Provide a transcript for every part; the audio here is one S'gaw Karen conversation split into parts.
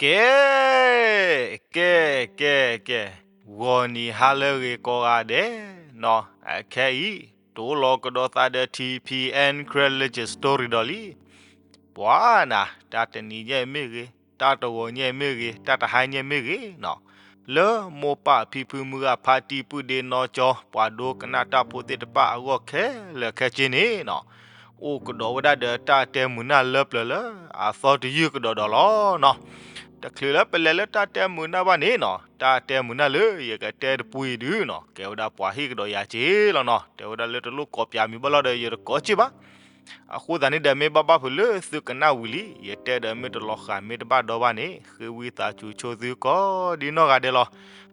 ကဲ, ကဲ, ကဲ, ကဲ, ဂီၤနံၤဟါလၢအဂ့ၤကိးဂၤဒဲးနီၤ, အခဲအံၤ တအိၣ်လီၤကဒီးသးဒီး ထံၣ်ဖံးအဲၣ် Karen Legend Story ဒီးလံ. ပှၤနၤ, တၢ်တနံၤညါအံၤမ့ၢ်ဂ့ၤ, တၢ်တဂီၤညါအံၤမ့ၢ်ဂ့ၤ, တၢ်တဟါညါအံၤမ့ၢ်ဂ့ၤနီၤ, လၢမိၢ်ပၢ်ဖံဖုမုၢ်ဂၢ်ဖါတံၢ်ပုၢ်ဒ့နီၢ်ကၠီ ပှၤဒိကနၣ်တၢ်ဖိသ့ၣ်တဖၣ်အဂီၢ်ခဲလၢာ်ခဲဆ့န့ၣ်နီၤ, အိၣ်ကဒီးဝဲဒၣ်ဒီးတၢ်တဲမုာ်နၢ်လၢပျၢၤလၢအသီတယုၢ်ကဒီးဒီးလီၤနီၤ. တချုးလၢပလဲၤလၢတၢ်တဲမုာ်နၢ်ဘၣ်န့ၣ်နီၤ, တၢ်တဲမုာ်နၢ်လၢယကတဲတပူအံၤဒုနီၤ, ကဲဝဲဒၣ်ပှၤဟ့ၣ်ကဒီးယၤက့လီၤနီၤ. တဲဝဲဒၣ်လၢတလိၣ်ကိးပၠးမံၤဘၣ်လီၤဒီး ယတကိးက့ဘၣ်. အဃိသတးန့ၣ်ဒီး မ့ၢ်ဘၣ်ဘၣ်ဖုးလၢသုကနၣ်ဝံၤလံ, ယတဲဒီးမ့ၢ်တလီၤဃာ်မ့ၢ်တဘၣ်ဒီဘၣ်န့ၣ် ဃ့ဝံသးစူၤဆိသုကိးဒ်နီၢ်ဂၤဒဲးလီၤ.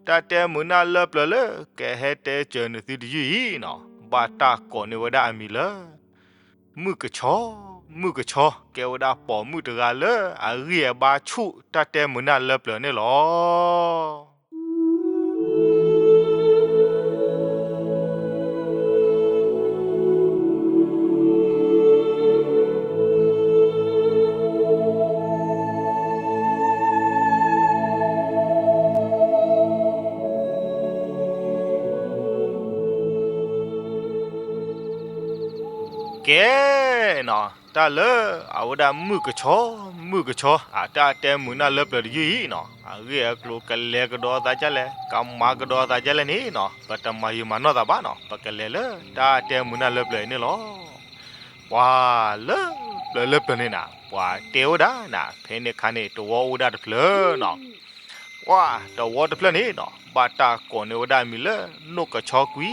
တၢ်တဲမုာ်နၢ်လၢပျၢၤလၢကဟဲတဲစၢၤနသုတယုၢ်အံၤနီၤ, ဘၣ်တၢ်ကိးန့ၢ်ဝဲဒၣ်အမံၤလၢ မုၣ်ကဆီ, မုၣ်ကဆီ, ကဲဝဲဒၣ်ပိာ်မုၣ်တဂၤလၢအဂံၢ်အဘါဆူၣ်တၢ်တဲမုာ်နၢ်လၢပျၢၤန့ၣ်လီၤ. ကဲနီၤ, တၢ်လၢအဝဲဒၣ်မုၣ်ကဆီ, မုၣ်ကဆီ အတၢ်တဲမုာ်နၢ်လၢပျၢၤတယုၢ်အံၤနီၤ, အဂ့ၢ်အကျိၤကလဲၤကဒီးသးဒ်လဲၣ်, ကမၤကဒီးသးဒ်လဲၣ်န့ၣ်နီၤ, ပတမၤယုာ်မၤနီၢ်သးဘၣ်နီၤ, ပကလဲၤလၢတၢ်တဲမုာ်နၢ်လၢပျၢၤအံၤန့ၣ်လီၤ. ပှၤလၢပျၢၤလၢပျၢၤန့ၣ်နၤ, ပှၤတဲဝဲဒၣ်နၤ, ဖဲန့ၣ်အခါန့ၣ် တဝီအိၣ်ဝဲဒၣ်တဖျၢၣ်နီၤ. ပှၤတဝီတဖျၢၣ်န့ၣ်နီၤ, ဘၣ်တၢ်ကိးန့ၢ်ဝဲဒၣ်အမံၤလၢ နိၣ်ကဆီကွံ,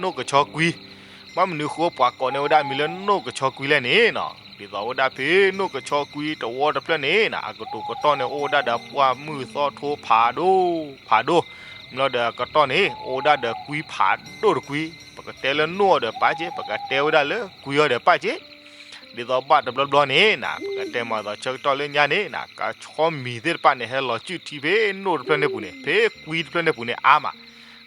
နိၣ်ကဆီကွံ. ဘၣ်မနုၤဃိပှၤကိးန့ၢ်ဝဲဒၣ်အမံၤလၢနိၣ်ကဆီကွံလဲၣ်န့ၣ်နီၤ, ဒ်သိးဝဲဒၣ်ဖဲနိၣ်ကဆီကွံတဝီတဖျၢၣ်န့ၣ်နၤ, အကတိၤကတီၢ်န့ၣ် အိၣ်ဝဲဒၣ်ဒီးပှၢ်မုၢ်သီထိဖးဒိၣ်ဖးဒိၣ်, မ့ၢ်လီၤဒီးကတီၢ်န့ၣ် အိၣ်ဝဲဒၣ်ဒီးကွံဖးဒိၣ်တကွံ, ပကတဲလၢနိၣ်အီၤဒီးပၢ်က့, ပကတဲဝဲဒၣ်လၢကွံအီၤဒီးပၢ်က့. ဒ်သိးဘၣ်တဘျီဘျီန့ၣ်နၤ, ပကတဲမးသိးဆၢကတီၢ်လၢညါန့ၣ်နၤ, ကဆီမံၤသ့ၣ်တဖၣ်န့ၣ် ဟဲလီၤစုၣ်ထံဖဲနိၣ်တဖျၢၣ်န့ၣ်ပူၤန့ၣ်, ဖဲကွံတဖျၢၣ်န့ၣ်ပူၤန့ၣ်အါမး.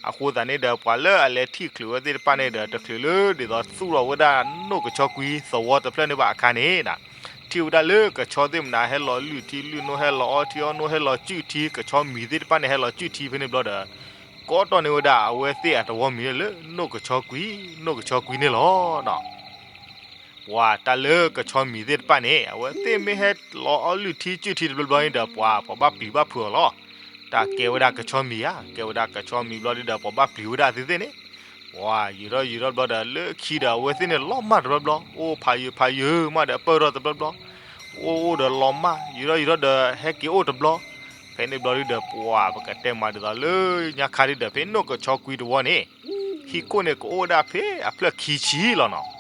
အဃိသတးန့ၣ်ဒီး ပှၤလၢအလဲၤထံၣ်ချုးဝဲသ့ၣ်တဖၣ်န့ၣ်ဒီး တချုးလၢဒ်သိးသူၣ်ထီၣ်ဝဲဒၣ်နိၣ်ကဆီကွံသဝီတဖျၢၣ်န့ၣ်ဘၣ်အခါန့ၣ်နၤ, ထံၣ်ဝဲဒၣ်လၢကဆီသ့ၣ်မနၤ ဟဲလီၤလုၢ်ထံလုၢ်နိၣ်, ဟဲလီၤအီထံအီနိၣ်, ဟဲလီၤစုၣ်ထံ, ကဆီမံၤသ့ၣ်တဖၣ်န့ၣ် ဟဲလီၤစုၣ်ထံဖဲန့ၣ်ဘျီဒီး ကိးတီၢ်န့ၢ်ဝဲဒၣ်အဝဲသ့ၣ်အတဝီမံၤလၢ နိၣ်ကဆီကွံ, နိၣ်ကဆီကွံန့ၣ်လီၤနီၤ. ပှၤတၢ်လၢကဆီမံၤသ့ၣ်တဖၣ်န့ၣ် အဝဲသ့ၣ်မ့ၢ်ဟဲလီၤအီလုၢ်ထံစုၣ်ထံတဘျီဘျီန့ၣ်ဒီး ပှၤ ပှၤဘၣ်ပျံၤဘၣ်ဖုးအီၤလီၤ. တၢ်ကဲဝဲဒၣ်ကဆီမံၤဧါ, ကဲဝဲဒၣ်ကဆီမံၤဘျီဒုဒီး ပှၤဘၣ်ပျံၤဝဲဒၣ်သ့ၣ်သ့ၣ်န့ၣ်, ပှၤယံာ်ထီၣ်ယံာ်ထီၣ်ဘျီဒီး လၢခံဒီး အဝဲသ့ၣ်န့ၣ်လီၤမၢ်တဘျီဘျီ, အိၣ်ဖးယံၤဖးယံၤမးဒီးပၢၢ်ထီၣ်တဘျီဘျီ, အိၣ်အိၣ်ဒီးလီၤမၢ်, ယံာ်ထီၣ်ယံာ်ထီၣ်ဒီးဟဲက့ၤအိၣ်တဘျီ, ဖဲန့ၣ်ဘျီဒုဒီး ပှၤ ပကတဲမးဒ်သိးလၢညါခါဒုဒီး ဖဲနိၣ်ကဆီကွံတဝီန့ၣ် ဟံၣ်ခိၣ်န့ၣ်ကအိၣ်ဝဲဒၣ်ဖဲအဖျၢၣ်ခံဆံလီၤနီၤ.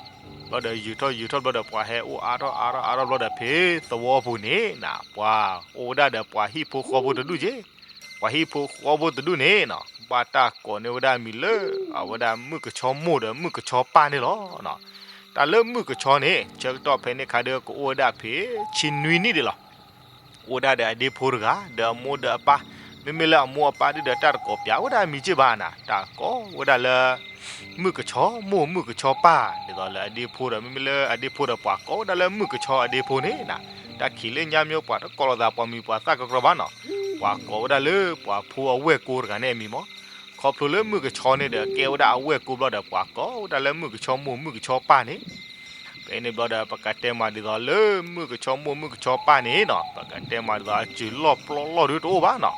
ဘျီဒီးယံာ်ထီၣ်ယံာ်ထီၣ်ဘျီဒီး ပှၤဟဲအိၣ်အါထီၣ်အါထီၣ်အါထီၣ်ဘျီဒီး ဖဲသဝီပူၤန့ၣ်နၤ ပှၤအိၣ်ဝဲဒၣ်ဒီးပှၤဟံၣ်ဖိဃီဖိတဒူၣ်က့, ပှၤဟံၣ်ဖိဃီဖိတဒူၣ်န့ၣ်နီၤ ဘၣ်တၢ်ကိးန့ၢ်ဝဲဒၣ်အမံၤလၢ အဝဲဒၣ်မုၣ်ကဆီမိၢ်ဒီးမုၣ်ကဆီပၢ်န့ၣ်လီၤ. တၢ်လၢမုၣ်ကဆီန့ၣ် ဆၢကတီၢ်ဖဲန့ၣ်ခါဒီး ကအိၣ်ဝဲဒၣ်ဖဲဆံနွံနံၣ်ဒံးလီၤ. အိၣ်ဝဲဒၣ်ဒီးအဒ့ဖိတဂၤ ဒီးအမိၢ်ဒီးအပၢ်, မ့မ့ၢ်လၢအမိၢ်အပၢ်ဒုဒီး တၢ်တကိးပၠးဝဲဒၣ်အမံၤက့ဘၣ်နၤ, တၢ်ကိးဝဲဒၣ်လၢ မုၣ်ကဆီမိၢ်မုၣ်ကဆီပၢ်, ဒ်သိးလၢအဒ့ဖိဒီး မ့မ့ၢ်လၢအဒ့ဖိဒီး ပှၤကိးဝဲဒၣ်လၢမုၣ်ကဆီအဒ့ဖိန့ၣ်နၤ, တၢ်ခံးလၢညါမ့ၢ်ပှၤတကိးလိာ်သးပှၤမံၤပှၤသၣ်ကကြီဘၣ်နီၤ, ပှၤကိးဝဲဒၣ်လၢပှၤဖိအဝဲၢ်ကိတဂၤန့ၣ်အမံၤမး. ခီဖျိလၢမုၣ်ကဆီန့ၣ်ဒီး ကဲဝဲဒၣ်အဝဲၢ်ကိဘျီဒီး ပှၤကိးဝဲဒၣ်လၢမုၣ်ကဆီမိၢ်မုၣ်ကဆီပၢ်န့ၣ် ဖဲန့ၣ်ဘျီဒီး ပကတဲမးဒ်သိးလၢမုၣ်ကဆီမိၢ်မုၣ်ကဆီပၢ်န့ၣ်နီၤ, ပကတဲမးဒ်သိးအစၢၤလီၢ်ပျီလီၢ်ဒုတအိၣ်ဘၣ်နီၤ,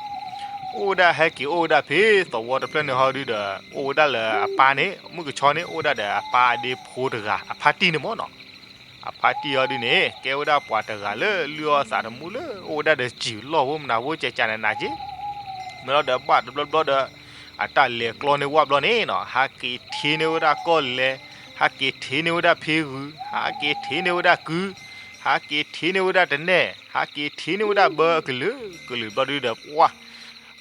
အိၣ်ဝဲဒၣ်ဟဲက့ၤအိၣ်ဝဲဒၣ်ဖဲသဝီတဖျၢၣ်န့ၣ်ဟီဒုဒီး အိၣ်ဝဲဒၣ်လၢအပၢ်န့ၣ် မုၣ်ကဆီန့ၣ် အိၣ်ဝဲဒၣ်ဒီးအပၢ်အဒ့ဖိတဂၤ အဖါတံၢ်န့ၣ်မးနီၤ. အဖါတံၢ်ဟီဒုန့ၣ် ကဲဝဲဒၣ်ပှၤတဂၤလၢလုၢ်အီၣ်သးတမူလၢ အိၣ်ဝဲဒၣ်ဒီးစံာ်လီၢ်ဖိမနၤဖိကကနးနးက့, မ့ၢ်လီၤဒီးဘၣ်တဘျီဘျီဒီး အတၢ်လဲၤကျီန့ၢ်ဝဲဘျီန့ၣ်နီၤ, ဟးက့ၤထံန့ၢ်ဝဲဒၣ်ကီၢ်လဲၤ, ဟးက့ၤထံန့ၢ်ဝဲဒၣ်ဖ့ဂုၤ, ဟးက့ၤထံန့ၢ်ဝဲဒၣ်ကု, ဟးက့ၤထံန့ၢ်ဝဲဒၣ်တနဲၣ်, ဟးက့ၤထံန့ၢ်ဝဲဒၣ်ဘၢအကလုာ်ကလုာ်ဘျီဒုဒီး ပှၤ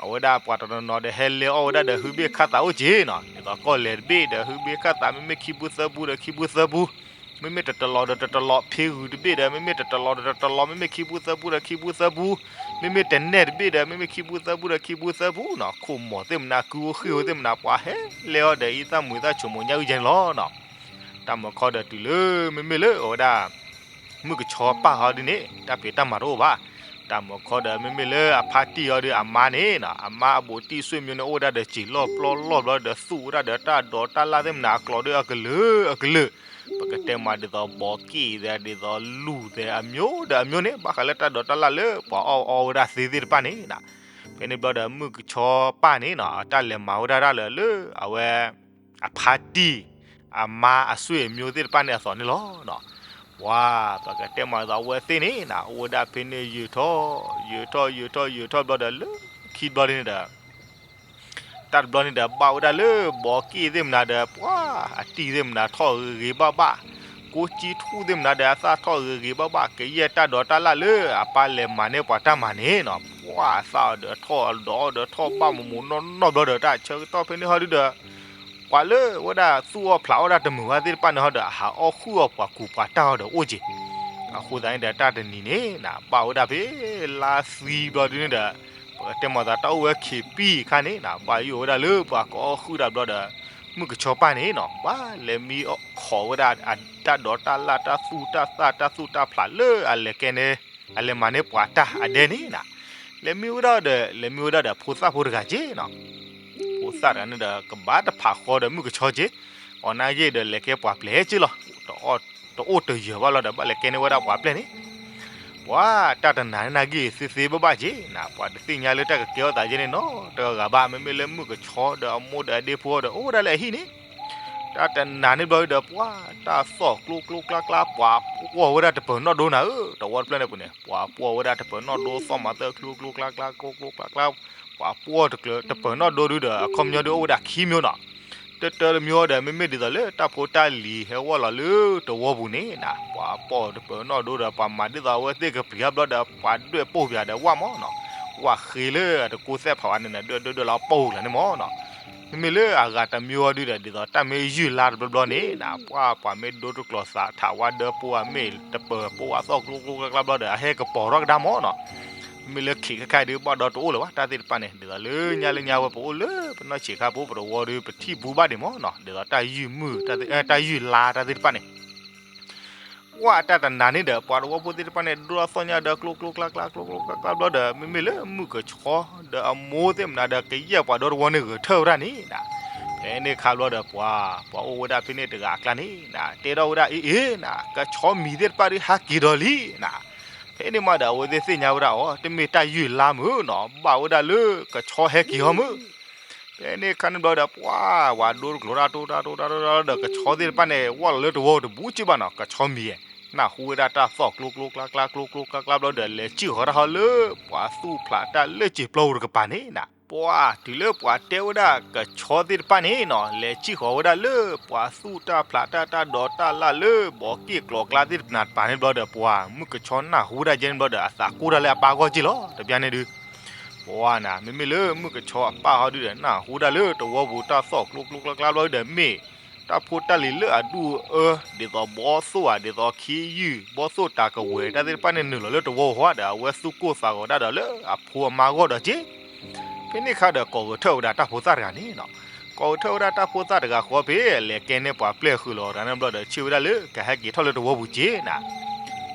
အဝဲဒၣ်ပှၤတနီၤနီၤဒီး ဟဲလဲၤအီၣ်ဝဲဒၣ်ဒီး ဟုဘ့ၣ်ခၣ်သးအိၣ်က့နီၤ, ဒ်သိးကီၢ်လဲၤတဘ့ၣ်ဒီး ဟုဘ့ၣ်ခၣ်သး မ့မ့ၢ်ခံပူသၢပူဒီး ခံပူသၢပူ, မ့မ့ၢ်တတလီၤဒီးတတလီၤ, ဖ့ဂုၤတဘ့ၣ်ဒီး မ့မ့ၢ်တတလီၤဒီးတတလီၤ, မ့မ့ၢ်ခံပူသၢပူဒီး ခံပူသၢပူ, မ့မ့ၢ်တနဲၣ်တဘ့ၣ်ဒီး မ့မ့ၢ်ခံပူသၢပူဒီး ခံပူသၢပူနီၤ, ခိၣ်မီၤသ့ၣ်မနၤ ကုဝဲဃ့ၢ်ဝဲသ့ၣ်မနၤ ပှၤဟဲလဲၤအီၤဒီး အံသၣ်မုာ်သၣ်ဆိမိၣ်ညါအုၣ်ကဲန့ၣ်လီၤနီၤ. တၢ်မၤခီဒီးတုၤလၢ မ့မ့ၢ်လၢအဝဲဒၣ် မုၣ်ကဆီပၢ်ဟီဒုန့ၣ် တၢ်ဖံးတၢ်မၤတအိၣ်ဘၣ်. တၢ်မုၢ်ခီဒီး မ့မ့ၢ်လၢအဖါတံၢ်အီၤဒီး အမါန့ၣ်နီၤ, အမါအဘူးတံၢ်ဆွေမျိုးန့ၣ် အိၣ်ဝဲဒၣ်ဒီးစံာ်လီၢ်ပျီလီၢ်ဘျီဒီး သူၣ်ဝဲဒၣ်ဒီးတၢ်ဒိးတၢ်လၣ်သ့ၣ်မနၤအကျိၤဒီးအကလုာ်အကလုာ်, ပကတဲမးဒ်သိးဘီးက့ၣ်သဲး ဒ်သိးလူၢ်သဲး အမျိုးဒီးအမျိုးန့ၣ် ဘၣ်ဃးလၢတၢ်ဒိးတၢ်လၣ်လၢပှၤအီၣ်အီဝဲဒၣ်သ့သ့ၣ်တဖၣ်န့ၣ်နီၤ. ဖဲန့ၣ်ဘျီဒီး မုၣ်ကဆီပၢ်န့ၣ်နီၤ အတၢ်လဲၤမၤဝဲဒၣ်တၢ်လၢ လၢအဝဲ အဖါတံၢ် အမါအဆွေမျိုးသ့ၣ်တဖၣ်န့ၣ်အသိးန့ၣ်လီၤနီၤ. ပှၤ ပကတဲမးဒ်သိးအဝဲသ့ၣ်န့ၣ်နီၤ အိၣ်ဝဲဒၣ်ဖဲန့ၣ် ယံာ်ထီၣ် ယံာ်ထီၣ် ယံာ်ထီၣ် ယံာ်ထီၣ်ဘျီဒီး လၢခံဘျီန့ၣ်ဒီး တၢ်တဘျီန့ၣ်ဒီး ဘၣ်ဝဲဒၣ်လၢဘီးက့ၣ်သ့ၣ်မနၤဒီး ပှၤ အတံၢ်သ့ၣ်မနၤထီၣ်ဂ့ၤဂ့ၤဘၣ်ဘၣ်, ကိးကၠံထူၣ်သ့ၣ်မနၤဒီး အသၣ်ထီၣ်ဂ့ၤဂ့ၤဘၣ်ဘၣ်, ကယဲၢ်တၢ်ဒိးတၢ်လၣ်လၢအပၢ်လဲၤမၤန့ၢ်ပှၤတၢ်မၤန့ၣ်နီၤ, ပှၤ အသၣ်အီၤဒီးထီၣ် အဒိးအီၤဒီးထီၣ် ဘၣ်မူးမူးနီၢ်နီၢ်ဘျီဒီး တၢ်ဆၢကတီၢ်ဖဲန့ၣ်ဟီဒုဒီး ပှၤလၢဝဲဒၣ်သူၣ်အီၣ်ဖျးအီၣ်တၢ်တမုာ်ဘၣ်သ့ၣ်တဖၣ်န့ၣ်ဟီဒီး အဟးအီၣ်ဃုာ်အီၣ်ပှၤကူးပှၤတၢ်အီၤဒီးအိၣ်က့ၤ. အဃိသတးန့ၣ်ဒီး တၢ်တနံၤန့ၣ်နီၤ ဘၣ်ဝဲဒၣ်ဖဲ လါသံဘျီဒုန့ၣ်ဒီး ပကတဲမးသး တၢ်အိၣ်ဝဲခံးပံၢ်အခါန့ၣ်နီၤ ဘၣ်ယိၣ်ဝဲဒၣ်လၢပှၤကအီၣ်ဃုာ်တၢ်ဘျီဒီး မုၣ်ကဆီပၢ်န့ၣ်နီၤ ဘၣ်လဲၤမံခိးဝဲဒၣ်အတၢ်ဒိးတၢ်လၣ် တၢ်သူၣ်တၢ်သၣ် တၢ်သူၣ်တၢ်ဖျးလၢအလဲၤကဲန့ၣ် အလဲၤမၤန့ၢ်ပှၤတၢ်အဒဲန့ၣ်နီၤ. လဲၤမံဝဲဒၣ်ဒီး လဲၤမံဝဲဒၣ်ဒီးဖိသၣ်ဖိတဂၤက့နီၤ. ဖိသၣ်တဂၤန့ၣ်ဒီး ကဘၣ်တဖးဃီဒီးမုၣ်ကဆီက့, အီၤနာ်က့ဒီး လဲၤကဲပှၤပျဲၢ်က့လီၤ. တအိၣ်တယၢၤဘၣ်လီၤဒီး ဘၣ်လဲၤကဲန့ၢ်ဝဲဒၣ်ပှၤပျဲၢ်န့ၣ် ပှၤတၢ်တနၤန့ၣ်နာ်က့သ့သ့ဘၣ်ဘၣ်က့နီၤ, ပှၤတသ့ၣ်ညါလၢတၢ်ကကဲထီၣ်သးကဲန့ၣ်နီတဂၤဘၣ်, မ့မ့ၢ်လၢမုၣ်ကဆီဒီးအမိၢ်ဒီးအဒ့ဖိဒီး အိၣ်ဝဲဒၣ်လၢအဟံၣ်န့ၣ် တၢ်တနၤန့ၣ်ဘျီဒီး ပှၤ တၢ်သီၣ်ကျိကျိကျါကျါ ပှၤပှီၢ်ဝဲဒၣ်တပၢၤနီၣ်ဒိနၤဧၢ, တဝီတဖျၢၣ်န့ၣ်ပူၤန့ၣ် ပှၤပှီၢ်ဝဲဒၣ်တပၢၤနီၣ်ဒိ သီၣ်မၤသၢကျိကျိကျါကျါ ကျိကျိကျါကျါ ပှၤပှီၢ်တကျၢၤတပၢၤနီၣ်ဒိဒုဒီး အခီပညီဒုအိၣ်ဝဲဒၣ်ခံမျိုးနီၤ. တၢတၢတမျိုးဒီး မ့မ့ၢ်ဒ်သိးလၢတၢ်ဖိတၢ်လံၤဟဲဝီၣ်လီၤလၢတဝီပူၤန့ၣ်နီၤ, ပှၤပှီၢ်တပၢၤနီၣ်ဒိဒီး ပှၤမၤဒ်သိးအဝဲသ့ၣ်ကပျံၤအါဘျီဒီး ပှၤဒွဲၣ်ပိၢ်ပၠးဒီးဝၣ်မးနီၤ, ဝၣ်ဃ့လၢအတကိးသဲၣ်ဖးဝဲန့ၣ်နီၤ ဒွဲၣ်ဒွဲၣ်ဒွဲၣ်လီၤပိၢ်ကျါန့ၣ်မးနီၤ. မ့မ့ၢ်လၢအဂၤတမျိုးဒုဒီး ဒ်သိးတၢ်မ့ၢ်ယုၢ်လါတဘျီဘျီန့ၣ်နီၤ ပှၤ ပှၤမ့ၢ်ဒိတကျိၤသးထးဝါဒၢပိၢ် အမ့ၢ်တပၢၤပိၢ်အသီၣ်ကျိကျိကျါကျါဘျီဒီး အဟဲကပီၤထီၣ်ကဒါမးနီၤ. မ့မ့ၢ်လၢခံးခဲခါဒု ဘၣ်ဒီးတအိၣ်လၢၤဘၣ် တၢ်သ့ၣ်တဖၣ်န့ၣ် ဒ်သိးလၢညါလၢညါဝဲ ပအိၣ်လၢပနီၢ်ဆံးခါပူၤ ပတဝီဒီး ပထံၣ်ဘူးဘၣ်ဒံးမးနီၤ ဒ်သိးတၢ်ယုၢ်မုၢ် တၢ်ယုၢ်လါတၢ်သ့ၣ်တဖၣ်န့ၣ် ပှၤတၢ်တနၤန့ၣ်ဒီး ပှၤတဝီဖိသ့ၣ်တဖၣ်န့ၣ် ဒိလီၤသီၣ်ညါဒီးကျိကျိကျါကျါ ကျိကျိကျါကျါဘျီဒီး မ့မ့ၢ်လၢမုၣ်ကဆီဒီးအမိၢ်သ့ၣ်မနၤဒီး ကယဲၢ်ပှၤဒီတဝီန့ၣ်ဂဲၤထၢၣ်ဝဲဒၣ်န့ၣ်နီၤ. ဖဲန့ၣ်ခါဘျီဒီးပှၤ ပှၤအိၣ်ဝဲဒၣ်ဖဲန့ၣ်တဂၤအကျါန့ၣ်နီၤ တဲထီၣ်ဝဲဒၣ်အ့ၣ်အ့ၣ်နီၤ ကဆီမံၤသ့ၣ်တဖၣ်ဒုးဟဲက့ၤဒီးလံနီၤ. ဖဲန့ၣ်မးဒီး အဝဲသ့ၣ်သ့ၣ်ညါဝဲဒၣ်အီၤ တမ့ၢ်တၢ်ယုၢ်လါမုၢ်နီၤ ဘၣ်ဝဲဒၣ်လၢကဆီဟဲက့ၤဟီမုၢ် ဖဲန့ၣ်ခါန့ၣ်ဘျီဒီး ပှၤ ပှၤဒိတကျိၤတၢ်တိၢ်တၢ်တိၢ်တၢ်တိၢ်ဒီး ကဆီသ့ၣ်တဖၣ်န့ၣ် ဝၣ်လီၤလၢတဝီတဘူးက့ဘၣ်နီၤ ကဆီမံၤ နၢ်ဟူဝဲဒၣ်တၢ်သီၣ်ကျိကျိကျါကျါ ကျိကျိကျါကျါဘျီဒီး လဲၤစံၣ်ဃီၤတၢ်ဟီလၢ ပှၤသူၣ်ဖျးတၢ်လၢစံာ်ပျီပူၤတကပၤန့ၣ်နီၤ. ပှၤ တုၤလၢပှၤတဲဝဲဒၣ်ကဆီသ့ၣ်တဖၣ်န့ၣ်နီၤ လဲၤစံၣ်ဃီၤဝဲဒၣ်လၢ ပှၤသူၣ်တၢ်ဖျးတၢ် တၢ်ဒိးတၢ်လၣ်လၢ ဘီးက့ၣ်ကျိၤကျါသ့ၣ်တဖၣ်န့ၣ်ဘျီဒီး ပှၤ မုၣ်ကဆီနၢ်ဟူဝဲဒၣ်ကဲန့ၣ်ဘျီဒီး အသးကိၢ်တၢ်လၢအပၢ်အဂီၢ်က့လီၤ တဘျီန့ၣ်ဒုး ပှၤနီၤ မ့မ့ၢ်လၢမုၣ်ကဆီအပၢ်ဟီဒုဒီး နၢ်ဟူဒၣ်လၢတဝီပူၤတၢ်သီၣ်ကျိကျိကျါကျါဘျီဒီး မ့ၢ်တၢ်ဖိတၢ်လံၤလၢအဒူၣ်အၢ ဒ်သိးဘီသိၣ်ဧါ ဒ်သိးခ့ယုၢ် ဘီသိၣ်တၤကဝဲၤ တၢ်သ့ၣ်တဖၣ်န့ၣ်နုာ်လီၤလၢတဝီပူၤဟီဒီး အဝဲသူၣ်ကိၢ်သးဂီၤဒၣ်ဒီးလၢအဖိအမါအဂီၢ်ဒီးက့ ဖဲန့ၣ်ခါဒီး ကိးဂဲၤထၢၣ်ဝဲဒၣ်တၢ်ဖိသၣ်တဂၤန့ၣ်နီၤ. ကိးဂဲၤထၢၣ်ဝဲဒၣ်တၢ်ဖိသၣ်တဂၤဃီဖဲ လဲၤကဲန့ၢ်ပှၤပျဲၢ်ဃုာ်လီၤတဂၤန့ၣ်ဘျီဒီး ဆ့ၣ်ဝဲဒၣ်လၢကဟဲက့ၤထီၣ်လၢတဝီပူၤက့နီၤ.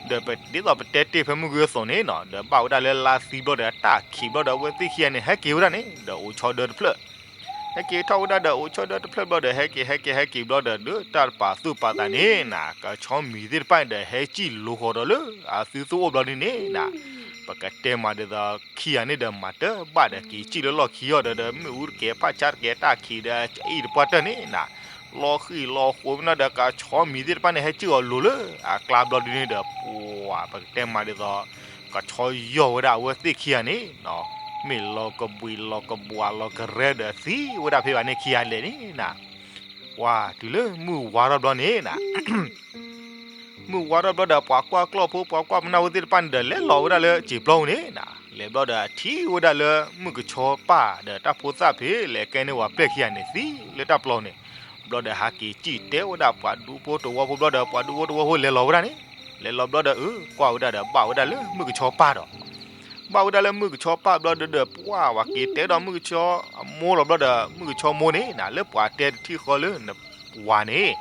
ဒီးဒ်သိးပတဲတ့ၢ်ဖဲမုၢ်ဂီၤအသိးန့ၣ်နီၤ ဒီးဘၣ်ဝဲဒၣ်လၢလါသံဘျီဒီး တၢ်ခံးဘျီဒီး အဝဲသ့ၣ်ခံဂၤန့ၣ် ဟဲက့ၤဝဲဒၣ်န့ၣ် ဒီးအိၣ်ဆီဒၢတဖျၢၣ် ဟဲက့ၤထီၣ်ဝဲဒၣ်ဒီးအိၣ်ဆီဒၢတဖျၢၣ်ဘျီဒီး ဟဲက့ၤ ဟဲက့ၤ ဟဲက့ၤဘျီဒီး ဒီးတၢ်တပာ်သူၣ်ပာ်သးန့ၣ်နီၤ ကဆီမံၤသ့ၣ်တဖၣ်န့ၣ်ဒီး ဟဲစံၣ်လိၤဃီၤဒီးလၢအသုသူအိၣ်ဘျီဒုန့ၣ်နီၤ. ပကတဲမးဒ်သိး ခံဂၤန့ၣ်ဒီး မၤတဘၣ်ဒီး က့ၤစံၣ်လၢလီၢ်ခံအီၤဒီး ဒီးမ့ၣ်အူတကဲၤ ဖးဆါတကဲၤ တၢ်ခံးဒီး အအံၤတပှၢ်တၢၢ်န့ၣ်နီၤ လီၤဃံၤလီၤဃိးမနီၤဒီး ကဆီမံၤသ့ၣ်တဖၣ်န့ၣ် ဟဲစံၣ်အီၤလိၤလၢအကျါဘျီဒုန့ၣ်ဒီး ပှၤ ပကတဲမးဒ်သိး ကဆီယီၢ်ဝဲဒၣ်အဝဲသ့ၣ်ခံဂၤန့ၣ်နီၤ မ့ၢ်လီၤကဘှံးလီၤကဘှါလီၤကရဲဒီး သံဝဲဒၣ်ဖဲဘၣ်န့ၣ်ခံဂၤလဲၣ်န့ၣ်နီၤ. ပှၤ တုၤလၢမုၢ်ဝါထီၣ်ဘျီန့ၣ်နီၤ မုၢ်ဝါထီၣ်ဘျီဒီး ပှၤကွၢ်ကျီၢ်ဖိ ပှၤကွၢ်ပနၢ်ဖိသ့ၣ်တဖၣ်န့ၣ်ဒီး လဲၤလီၤဝဲဒၣ်လၢစံာ်ပျီပူၤန့ၣ်နီၤ. လဲၤဘျီဒီး ထံၣ်ဝဲဒၣ်လၢ မုၣ်ကဆီပၢ်ဒီးတၢ်ဖိသၣ်ဖဲ လဲၤကဲန့ၢ်ဝဲပျဲၢ်ခံဂၤန့ၣ် သံလၢတၢ်ပျီန့ၣ်. ဘျီဒီး ဟးက့ၤစံၣ်တဲဝဲဒၣ် ပှၤဒူဖိတဝီဖိဘျီဒီး ပှၤဒူဖိတဝီဖိလဲၤလီၤဝဲဒၣ်န့ၣ်. လဲၤလီၤဘျီဒီး အၢ ကွၢ်ဝဲဒၣ်ဒီး ဘၣ်ဝဲဒၣ်လၢမုၣ်ကဆီပၢ်ဒီး ဘၣ်ဝဲဒၣ်လၢမုၣ်ကဆီပၢ်ဘျီဒီး ပှၤ ပှၤက့ၤတဲဒီးမုၣ်ကဆီအမိၢ်လီၤဘျီဒီး မုၣ်ကဆီမိၢ်န့ၣ်နီၤ လၢပှၤတဲတထံၣ်ဃီလၢနဝၤန့ၣ်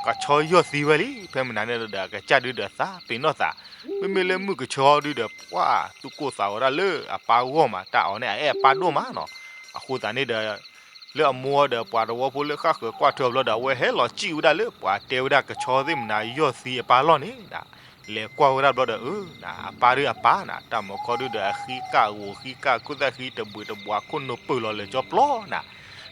ကဆီယီၢ်သံဝဲလံ. ဖဲမနၤန့ၣ်ဒီး အကစၢ်ဒုဒီးသးပ့ၤနီၣ်သး, မ့မ့ၢ်လၢမုၢ်ကဆီဒုဒီး ပှၤသူၣ်ကိၢ်သးဂီၤဒၣ်လၢအပၢ်ဂီၢ်မး, တၢ်အီၤန့ၣ် အအဲၣ်အပၢ်ဒိၣ်မးနီၤ. အဃိသတးန့ၣ်ဒီး လၢအမိၢ်ဒီးပှၤသဝီဖိလၢဃၣ်ဃၢၤကွၢ်ထွဲအီၤဘျီဒီး အဝဲဟဲလီၤစံၣ်ဝဲဒၣ်လၢပှၤတဲဝဲဒၣ်ကဆီသ့ၣ်မနၤယီၢ်သံအပၢ်လီၢ်န့ၣ် လဲၤကွၢ်ဝဲဒၣ်ဘျီဒီး အၢ အပၢ်ဒုအပၢ်နၤ, တၢ်မုၢ်ကဆီဒုဒီးအဃံကၢ်ဂီၤဃံကၢ်ခိၣ်သၣ်ဃံတဘှံးတဘှါခိၣ်နူာ်ပၢၢ်လီၤလၢာ်ကၠီပျီနၤ.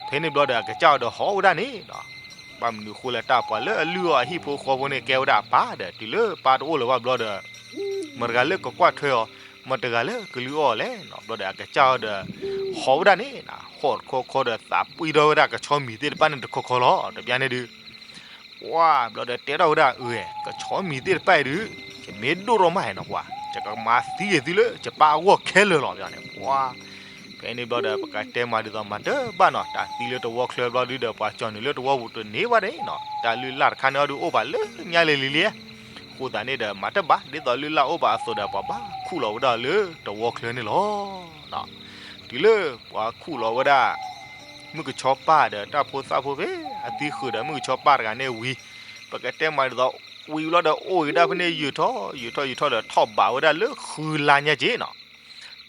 ဖဲန့ၣ်ဘျီဒီး အကစၢ်အီၤဒီးဟီၣ်ဝဲဒၣ်န့ၣ်နီၤ. ဘၣ်မနုၤဃိလဲၣ် တၢ်ပှၤလၢအလုၢ်အီၣ်အဟံၣ်ဖိဃီဖိန့ၣ် ကဲဝဲဒၣ်အပၢ်ဒီး တုၤလၢပၢ်တအိၣ်လၢၤဘၣ်ဘျီဒီး မတၤတဂၤလၢကကွၢ်ထွဲအီၤ, မတၤတဂၤလၢကလုၢ်အီၣ်အီၤလဲၣ်နီၤ. ဘျီဒီးအကစၢ်အီၤဒီး ဟီၣ်ဝဲဒၣ်န့ၣ်နၤ, ဟီၣ်တခီခီဒီးသးပှံၢ်ထီၣ်ဝဲဒၣ်ကဆီမံၤသ့ၣ်တဖၣ်န့ၣ်တခီခီလီၤ. တဘျီန့ၣ်ဒုး ပှၤဘျီဒီးတဲထီၣ်ဝဲဒၣ် အၢ ကဆီမံၤသ့ၣ်တဖၣ်အံၤဒုး ယမ့ၢ်ဒိၣ်ထီၣ်မးနီၤ ပှၤ ယကမၤသံက့ၤသုလၢယပၢ်အဂီၢ်ခဲလၢာ်လီၤ ဘၣ်န့ၣ် ပှၤ ဖဲန့ၣ်ဘျီဒီး ပကတဲမၤဒ်သိးမၤတဘၣ်နီၤ, တၢ်သံလၢတဝီချၢဘျီဒုဒီး ပှၤကၠီၤနုာ်လၢတဝီပူၤတန့ၢ်ဘၣ်န့ၣ်နီၤ, တၢ်လုၢ်လၢ်တခါန့ၣ်အီၤဒုးအိၣ်ဘၣ်လၢညါလံၤလံၤလံ. အဃိသတးန့ၣ်ဒီး မၤတဘၣ် ဒ်သိးလုၢ်လၢ်အိၣ်ဘၣ်အသိးဒီး ပှၤဘၣ်ခူၣ်လီၤဝဲဒၣ်လၢတဝီချၢန့ၣ်လီၤ. တုၤလၢပှၤခူၣ်လီၤဝဲဒၣ် မုၢ်ကဆီပၢ်ဒီးတၢ်ဖိသၣ်ဖိဖဲ အသံဃုာ်ဒီးမုၢ်ကဆီပၢ်တဂၤန့ၣ်ဝံၤ, ပကတဲမၤဒ်သိး ဝံၤဘျီဒီးအိၣ်ဝဲဒၣ်ဖဲန့ၣ် ယုာ်ထီၣ်ယုာ်ထီၣ်ယုာ်ထီၣ်ဒီး ထီၣ်ဘးဝဲဒၣ်လၢဃုလါညါက့နီၤ.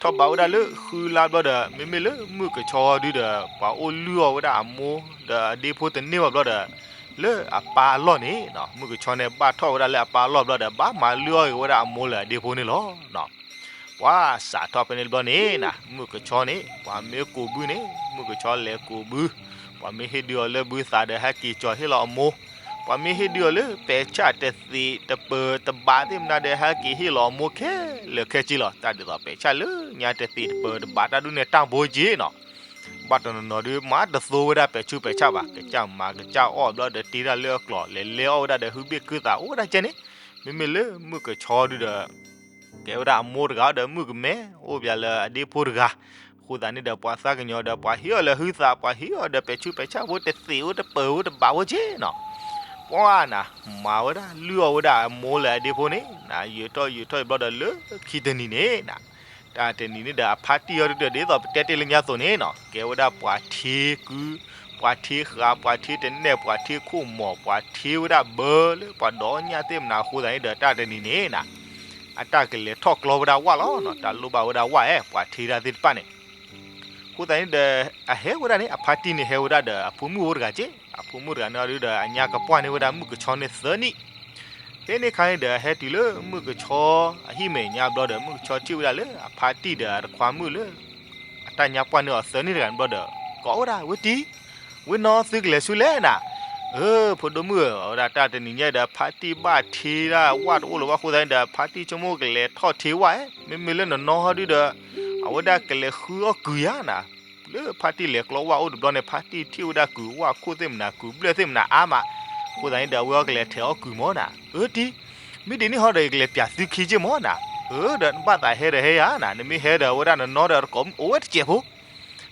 ထီၣ်ဘးဝဲဒၣ်လၢဃုလါဘျီဒီး မ့မ့ၢ်လၢမုၢ်ကဆီဒုဒီး ပှၤအိၣ်လုၢ်အီၣ်ဝဲဒၣ်အမိၢ်ဒီးအဒ့ဖိတန့ၢ်ဘၣ်ဘျီဒီး လၢအပၢ်အလီၢ်န့ၣ်နီၤ, မုၢ်ကဆီန့ၣ်ဘၣ်ထီၣ်ဝဲဒၣ်လၢအပၢ်အလီၢ်ဘျီဒီး ဘၣ်မၤလုၢ်အီၣ်က့ၤဝဲဒၣ်အမိၢ်လၢအဒ့ဖိန့ၣ်လီၤ. ပှၤစးထီၣ်ဖဲန့ၣ်ဘျီန့ၣ်နၤ, မုၢ်ကဆီန့ၣ် ပှၤမ့ၢ်ကိးဘုန့ၣ် မုၢ်ကဆီလဲၤကိးဘု, ပှၤမ့ၢ်ဟ့ၣ်ဒုးအီၤလၢဘုသးဒီး ဟဲက့ၤကၠီၤဟ့ၣ်လီၤအမိၢ်, ပှၤမ့ၢ်ဟ့ၣ်ဒုးအီၤလၢပဲာ်ဆၣ်တသ့းတပၢၤတဘးသ့ၣ်မနၤဒီး ဟဲက့ၤဟ့ၣ်လီၤအမိၢ်ခဲလၢာ်ခဲဆ့လီၤ. တၢ်ဒ်သိးပဲာ်ဆၣ်လၢညါတသ့းတပၢၤတဘးတၢ်ဒုးန့ၣ် တၢ်ဘိက့နီၤ. ဘၣ်တနီၤနီၤဒုး မၤတသိဝဲဒၣ်ပဲာ်ဆူးပဲာ်ဆၣ်ဘၣ်, ကစၢ်မၤကစၢ်အီၣ်ဘျီဒီးတ့တၢ်လၢအကျိၤ လဲၤလဲအီၣ်ဝဲဒၣ်ဒီး ဟုဘ့ၣ်ကုသးအိၣ်ဝဲဒၣ်ကဲန့ၣ်, မ့မ့ၢ်လၢမုၢ်ကဆီဒုဒီး ကဲဝဲဒၣ်အမိၢ်တဂၤဒီးမုၣ်ကမဲ အိၣ်ပၠးလၢအဒ့ဖိတဂၤ, အဃိသတးန့ၣ်ဒီး ပှၤသးကညီၤဒီး ပှၤဟ့ၣ်အီၤလၢဟုသး, ပှၤဟ့ၣ်အီၤဒီးပဲာ်ဆူးပဲာ်ဆၣ်ဖိတသ့းအိၣ်တပၢၤအိၣ်တဘးအိၣ်က့နီၤ. ပှၤနၤ, မၤဝဲဒၣ် လုၢ်အီၣ်ဝဲဒၣ်အမိၢ်လၢအဒ့ဖိန့ၣ်နၤ, ယံာ်ထီၣ်ယံာ်ထီၣ်ဘျီဒီးလၢခံတနံၤန့ၣ်နၤ, တၢ်တနံၤန့ၣ်ဒီး အဖါတံၢ်အီၤဒုဒီး ဒ်သိးပတဲတ့ၢ်လၢညါအသိးန့ၣ်နီၤ, ကဲဝဲဒၣ်ပှၤထ့ကု, ပှၤထ့ဃာ်, ပှၤထ့တနဲၣ်, ပှၤထ့ခိၣ်မီၢ်, ပှၤထ့ဝဲဒၣ်ဘၢလၢပှၤဒီးညၣ်သ့ၣ်မနၤအဃိသတးန့ၣ်ဒီး တၢ်တနံၤန့ၣ်နၤ အတၢ်ကလဲၤထီၣ်ကျီဝဲဒၣ်ဝၣ်လီၤနီၤ, တၢ်လိၣ်ဘၣ်ဝဲဒၣ်ဝၣ်ဧါ, ပှၤထ့ဒၣ်သ့ၣ်တဖၣ်န့ၣ်. အဃိသတးန့ၣ်ဒီး အဟဲဝဲဒၣ်န့ၣ် အဖါတံၢ်န့ၣ်ဟဲဝဲဒၣ်ဒီး အဖိမုၣ်အိၣ်တဂၤက့, အဖိမုၣ်တဂၤန့ၣ်အီၤဒုဒီး အညါကပှၢ်န့ၢ်ဝဲဒၣ်မုၣ်ကဆီန့ၣ်သၢနံၣ်. ဖဲန့ၣ်အခါန့ၣ်ဒီး အဟဲတုၤလၢမုၣ်ကဆီအဟံၣ်မဲာ်ညါဘျီဒီး မုၣ်ကဆီထံၣ်ဝဲဒၣ်လၢအဖါတံၢ်ဒီးအတခွါမုၣ်လၢ အတၢ်ညါပှၢ်န့ၢ်အီၤသၢနံၣ်တဂၤန့ၣ်ဘျီဒီး ကိးဝဲဒၣ်, ဝ့တံၤ, ဝ့နီၢ် သုကလဲၤဆူလဲၣ်နၤ. အၢ ဖိဒိၣ်မုၣ်ဧၢ, အဝဲဒၣ်တၢ်တနံၤညါဒီး ဖါတံၢ်ဘၣ်ထ့ဒၣ်ဝၣ်တအိၣ်လၢၤဘၣ်အဃိသတးန့ၣ်ဒီး ဖါတံၢ်ဆိကမိၣ်ကလဲၤထီၣ်ထ့ဝၣ်ဧါ, မ့မ့ၢ်လၢနနီၢ်ဟီဒုဒီး အဝဲဒၣ်ကလဲၤဃုအီၣ်ကုာ်ယၤနၤ. လၢဖါတံၢ်လဲၤကျီဝၣ်အိၣ်တဘျီန့ၣ် ဖါတံၢ်ထံၣ်ဝဲဒၣ်ကုာ်ဝၣ်ခိၣ်သ့ၣ်မနၤ ကုာ်ဘျဲၣ်သ့ၣ်မနၤအါမး, အဃိသတးန့ၣ်ဒီး အဝဲအီၤကလဲၤထဲးအီၣ်ကုာ်မၢ်နၤ. အၢတံၤ, မ့ၢ်ဒ်န့ၣ်ဟီဒီး ယကလဲၤပၠးသုခံက့ၢ်မၢ်နၤ. အၢ ဒီးနဘၣ်သးဟဲဒီးဟဲယၤနၤ, နမ့ၢ်ဟဲဒီး အဝဲဒၣ်နနီၢ်ဒီးတကိးအိၣ်ဝဲတစဲးဖိ.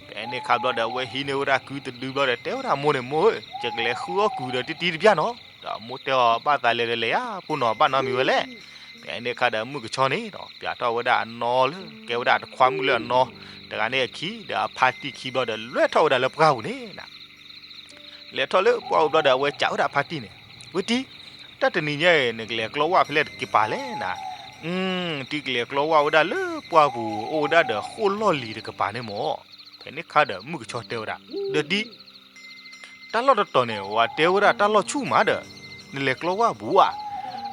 ဖဲန့ၣ်အခါဘျီဒီး အဝဲဟံးန့ၢ်ဝဲဒၣ်ကုတဒုဘျီဒီး တဲဝဲဒၣ်အမိၢ်န့ၣ်, မိၢ်ဧၢ, ယကလဲၤဃုအီၣ်ကုာ်ဒီးတံၤတံၤတပျၢ်နီၤ, ဒီးအမိၢ်တဲအီၤ ဘၣ်သးလဲၤဒီးလဲၤယၤ ဖိနီၤ, ဘၣ်နီတမံၤဝဲလဲၣ်. ဖဲန့ၣ်အခါဒီး မုၣ်ကဆီန့ၣ်ဒီး ပၠးထီၣ်ဝဲဒၣ်အနီၢ်လၢ ကဲဝဲဒၣ်အတခွါမုၣ်လၢအနီၢ်တဂၤန့ၣ်အခံ ဒီးအဖါတံၢ်ခံဘျီဒီး လဲၤထီၣ်ဝဲဒၣ်လၢပှၢ်ပူၤန့ၣ်နၤ. လဲၤထီၣ်လၢပှၢ်ပူၤဘျီဒီး အဝဲစံးဝဲဒၣ်အဖါတံၢ်န့ၣ်, ဝ့တံၤ, တၢ်တနံၤညါအံၤ နကလဲၤကျီဝၣ်ဖဲလဲၣ်တက့ၤပၤလဲၣ်နၤ. အၢ တံၤကလဲၤကျီဝၣ်ဝဲဒၣ်လၢပှၢ်ပူၤ အိၣ်ဝဲဒၣ်ဒီးဃိၣ်လီၢ်လံၤတကပၤန့ၣ်မၢ်. ဖဲန့ၣ်အခါဒီး မုၣ်ကဆီတဲဝဲဒၣ်, ဒီးတံၤ တၢ်လီၢ်တတီၤန့ၣ် ဝဲတဲဝဲဒၣ်တၢ်လီၢ်ဆူၣ်မးဒီး နလဲၤကျီဝၣ်ဘူးဧါ.